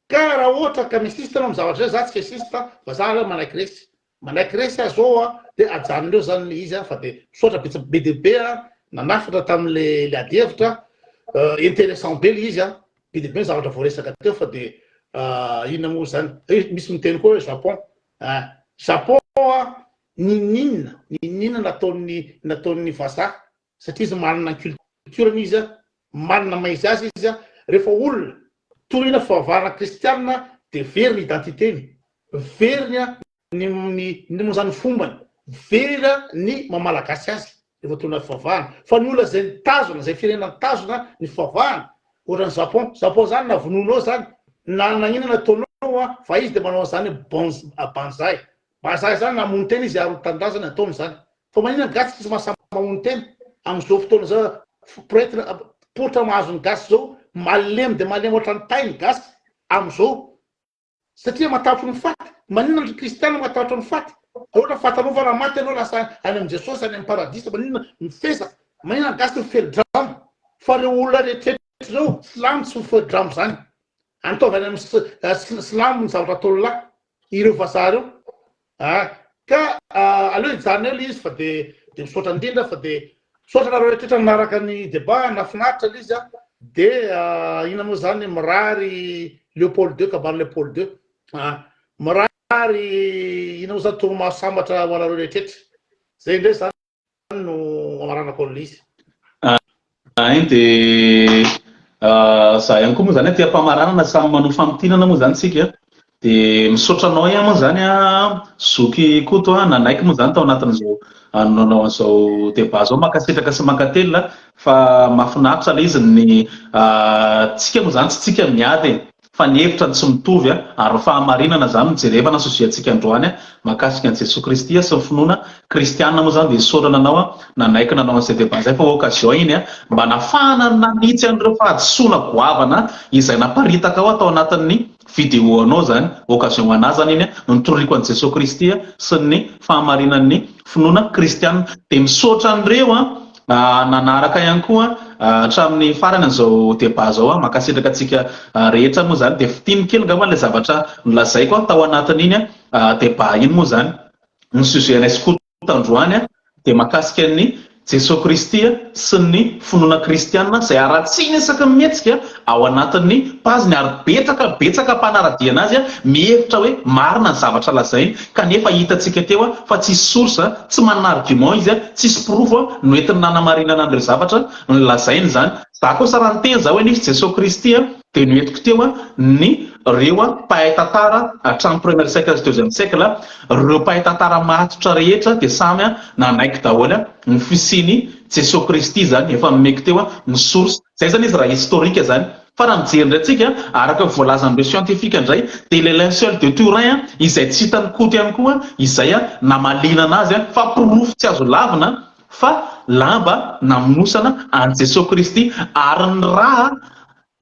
ka raha ohatra ka mi-insiste anao amy zavatra zay za tsy insiste fa za aloha manaiky resy manaiky resy aho zao a de ajanon'eo zany le izy a fa de misaotra betsa be de be a nanafatra tam'le le ady hevitra intéressant be le izy a be de be ny zavatra voaresaka teo fa de inona moa zany misy miteny koa hoe Japon Japon a nininona nininona nataony nataon'ny vazaha satria izy manana ny culture izy a manana maizy azy izy a rehefa olona torina fivavahana kristianina de very ny identité-ny veriny a ny ny ny moa zany fombany very ny mamalagasy azy rehefa torina fivavahana fa ny olona zay nitazona zay firenena nitazona ny fivavahana ohatran'ny Japon Japon zany na vononao zany na nagnina nataonao a fa izy de manao an'zany banzai banzai zany namono tena izy aro tanindrazana ataony zany fa manina gasy tsisy mahasamby mamono tena am'izao fotoana zao prêtre poritra mahazo ny gasy zao malemy de malemy ohatran'ny tay ny gasy am'izao satria matahotra ny faty maninona ny kristiana matahotra ny faty ohatra fatanao fa raha maty anao lasa any am Jesosy any amy paradisa maninona mifezaka maninona ny gasy mifelidrano fa reo olona rehetrarehetra reo silamo tsy mifelidrano zany antaovy any amy silamo ny zavatra ataony lahy ireo vazaha reo a ka aleo hijanona eo le izy fa de de misaotra indrindra fa de misaotra anareo rehetrarehetra nanaraka ny débat nafinaritra le izy a de ina moa zany mirary Léopold II kabary Léopold II mirary ina moa zany torimaso sambatra ho anareo rehetrarehetra zay indray zany no amaranako an'le izy. Iny de za ihany koa moa zany aty am-pamaranana samy manao famintinana moa zany tsika de misaotra anao ihany moa zany a zoky Koto a nanaiky moa zany tao anatin'izao nanao an'izao débat zao mankasitraka sy mankatelina fa mahafinaritra le izy ny tsika moa zany tsy tsika miady e fa ny hevitra ny tsy mitovy a ary fahamarinana zany mijerevana sujet antsika androany a mahakasika an'i Jesosy Kristy sy ny finoana kristianina moa zany de isaorana anao a nanaiky nanao an'izay débat zay fa occasion iny a mba nafahana nanitsy an'ireo fahadisoana goavana izay naparitaka ao atao anatin'ny vidéo anao zany occasion anazy zany iny a no nitoriko an'i Jesosy Kristy sy ny fahamarinan'ny finoana kristianina de misaotra an'ireo a nanaraka ihany koa hatramin'ny farany an'izao débat zao a mankasitraka antsika rehetra moa zany de fitiny kely ngamba le zavatra nolazaiko a tao anatin'iny a débat iny moa zany ny sujet anay sy Koto androany a de mahakasika ny Jesosy Kristy sy ny finoana kristianina izay aratsiny isaky ny mihetsika ao anatin'ny paziny ary betsaka betsaka mpanara-dia anazy a mihevitra hoe marina ny zavatra lazainy kanefa hitantsika teo a fa tsisy source tsy manana argument izy a tsisy porofo a no entiny nanamarinana an'ireo zavatra ny lazainy zany za kosa raha niteny za hoe nisy Jesosy Kristy a de noentiko teo a ny reo a mpahay tantara hatramin'ny premier siècle sy deuxième siècle reo mpahay tantara matotra rehetra de samy a nanaiky daholo a ny fisiany Jesosy Kristy zany efa nomeko teo a ny source zay zany izy raha historique zany fa raha mijery indray tsika araka ny voalazan'ireo scientifique indray de le linceul de Turin a izay tsy hitany Koto ihany koa izay a namalina anazy a fa porofo tsy azo lavina fa lamba namonosana an'i Jesosy Kristy ary ny raha.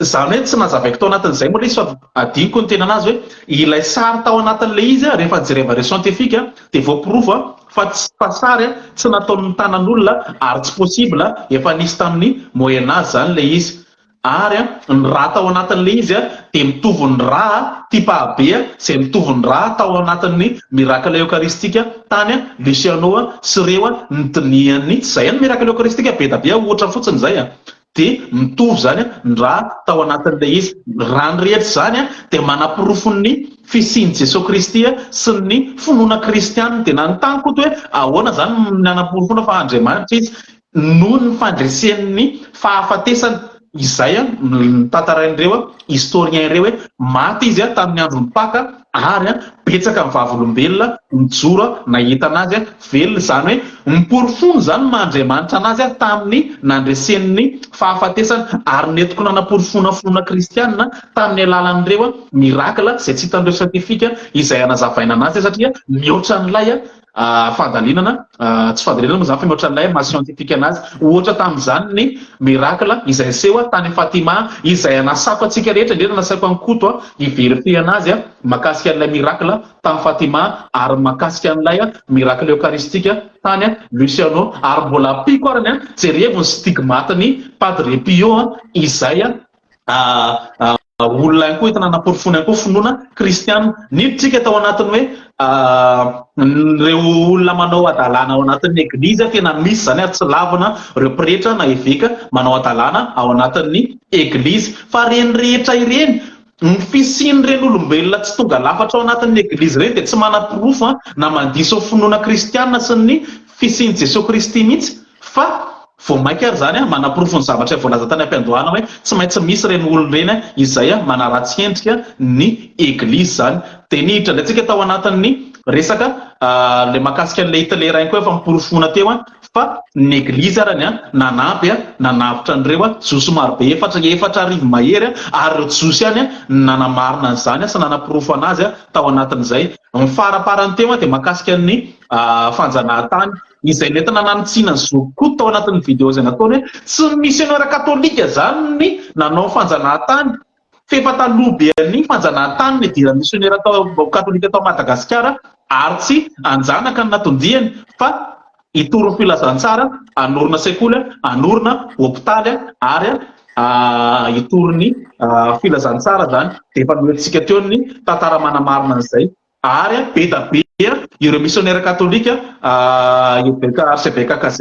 Izany hoe tsy nazavaiko tao anatin'izay moa ilay izy fa adinoko ny tena anazy hoe ilay sary tao anatin'ilay izy rehefa jereva scientifique dia voaporofo fa tsy fa sary tsy nataon'ny tanan'olona ary tsy possible efa nisy tamin'ny moyen age izany ilay izy ary ny rà tao anatin'ilay izy dia mitovy ny rà type AB izay mitovy ny rà tao anatin'ny miracle eucharistique tany Luciano sy ireo nodinihan'ny tsy izay ihany miracle eucharistique be da be ohatra fotsiny izay Dia mitovy izany ny rà tao anatin'ilay izy. Raha ny rehetra izany dia manaporofo ny fisian'i Jesoa Kristy sy ny finoana kristianina. Dia nanontany Koto hoe ahoana izany no nanaporofoana fa Andriamanitra Izy? Noho ny fandreseny ny fahafatesana. Izay no tantarain'ireo historiens ireo hoe maty Izy tamin'ny andron'ny Paka ary betsaka ny vavolombelona nijoro nahita anazy velona, izany hoe niporofoany izany ny maha Andriamanitra anazy tamin'ny nandreseny ny fahafatesana ary nentiko nanaporofoana finoana kristiana tamin'ny alalan'ireo miracle izay tsy hitan'ireo scientifique izay hanazavaina anazy satria mihoatra an'ilay fandalinana, tsy fandalinana moa izany fa mihoatra an'ilay maha scientifique anazy. Ohatra tamin'izany ny miracle izay niseho tany Fatima izay anasako antsika rehetra, indrindra nasaiko an'i Koto hi-verifier anazy mahakasika an'ilay miracle tany Fatima ary mahakasika an'ilay miracle eucharistique tany Luciano ary mbola ampiako arany, jerevo ny stigmate-n'i Padre Pio izay Olona ihany koa entina hanaporofoana ihany koa finoana kristiana. Niditra tsika tao anatin'ny hoe ireo olona manao hadalana ao anatin'ny eglizy, tena misy izany ary tsy lavina ireo pretra na eveka manao hadalana ao anatin'ny eglizy. Fa ireny rehetra ireny, ny fisian'ireny olombelona tsy tonga lafatra ao anatin'ny eglizy ireny dia tsy manaporofo na mandiso ny finoana kristiana sy ny fisian'i Jesoa Kristy mihitsy fa Vao mainka ary izany manaporofo ny zavatra voalaza tany am-piandohana hoe tsy maintsy misy ireny olona ireny izay manaratsy endrika ny Eglizy izany. Dia niditra indray tsika tao anatin'ny resaka ilay mahakasika an'ilay Hitler ihany koa efa noporofoina teo fa ny Eglizy arany nanampy nanavotra an'ireo Jiosy marobe 44 mahery ary ireo Jiosy ihany no nanamarina an'izany sy nanaporofo an'azy tao anatin'izay. Ny faraparany teo dia mahakasika ny fanjanahantany. Izay nentina nanitsiana ny zoky koa tao anatin'ny video izay nataony hoe tsy ny misionera katolika izany ny nanao fanjanahantany f'efa taloha be an'ny fanjanahantany nidiran'ny misionera tao katolika tao Madagasikara ary tsy hanjanaka ny natondiany fa hitory ny filazantsara, hanorina sekoly, hanorina hopitaly ary hitory ny filazantsara izany. Dia efa nohentsika teo ny tantara manamarina an'izay. Ary be da be ireo misionera katolika, eveka, archeveka KZ,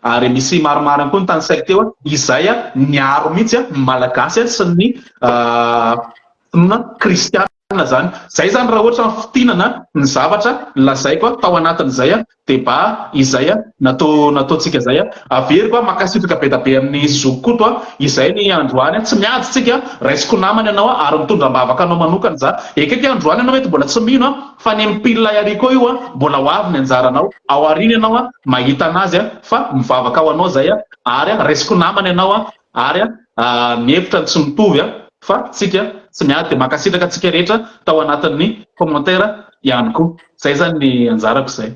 ary misy maromaro ihany koa notanisaiko teo, izay niaro mihitsy ny Malagasy sy ny finoana kristiana izany. Izay izany raha ohatra ny fintinana ny zavatra nolazaiko tao anatin'izay Débat izay natao nataontsika izay. Averiko a, mankasitraka be da be amin'i Zoky Koto a, izay ny androany, tsy miady tsika, raisiko namana ianao a, ary mitondra am-bavaka anao manokana za. Ekeko hoe androany ianao mety mbola tsy mino a, fa ny amin'ny pile haricot io a, mbola ho avy ny anjaranao, ao aoriana ianao a, mahita anazy a, fa mivavaka ho anao zay a, ary raisiko namana ianao a, ary a, ny hevitra no tsy mitovy a, fa tsika tsy miady, dia mankasitraka antsika rehetra tao anatin'ny commentaire ihany koa. Zay zany ny anjarako zay.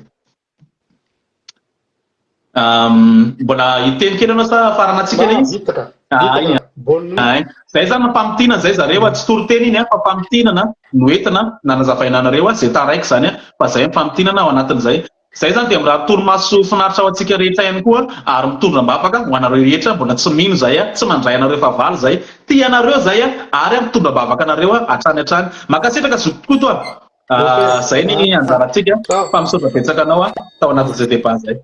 Mbola hiteny kely ianao sa faranantsika ilay izy? Vita ka. Vita ka. Bonne nuit. Ay. Zay zany famintinana zay zareo a, tsy toriteny iny a, fa famintinana no entina nanazavaina anareo a, zay taraiky zany a, fa zay ny famintinana ao anatin'izay. Zay zany dia mirary torimaso finaritra ho antsika rehetra ihany koa ary mitondra am-bavaka ho anareo rehetra mbola tsy mino zay a, tsy mandray anareo fahavalo zay, tia anareo zay a, ary mitondra am-bavaka anareo hatrany hatrany. Mankasitraka zoky Koto a. Zay ny anjarantsika fa misaotra betsaka anao tao anatin'izay débat zay.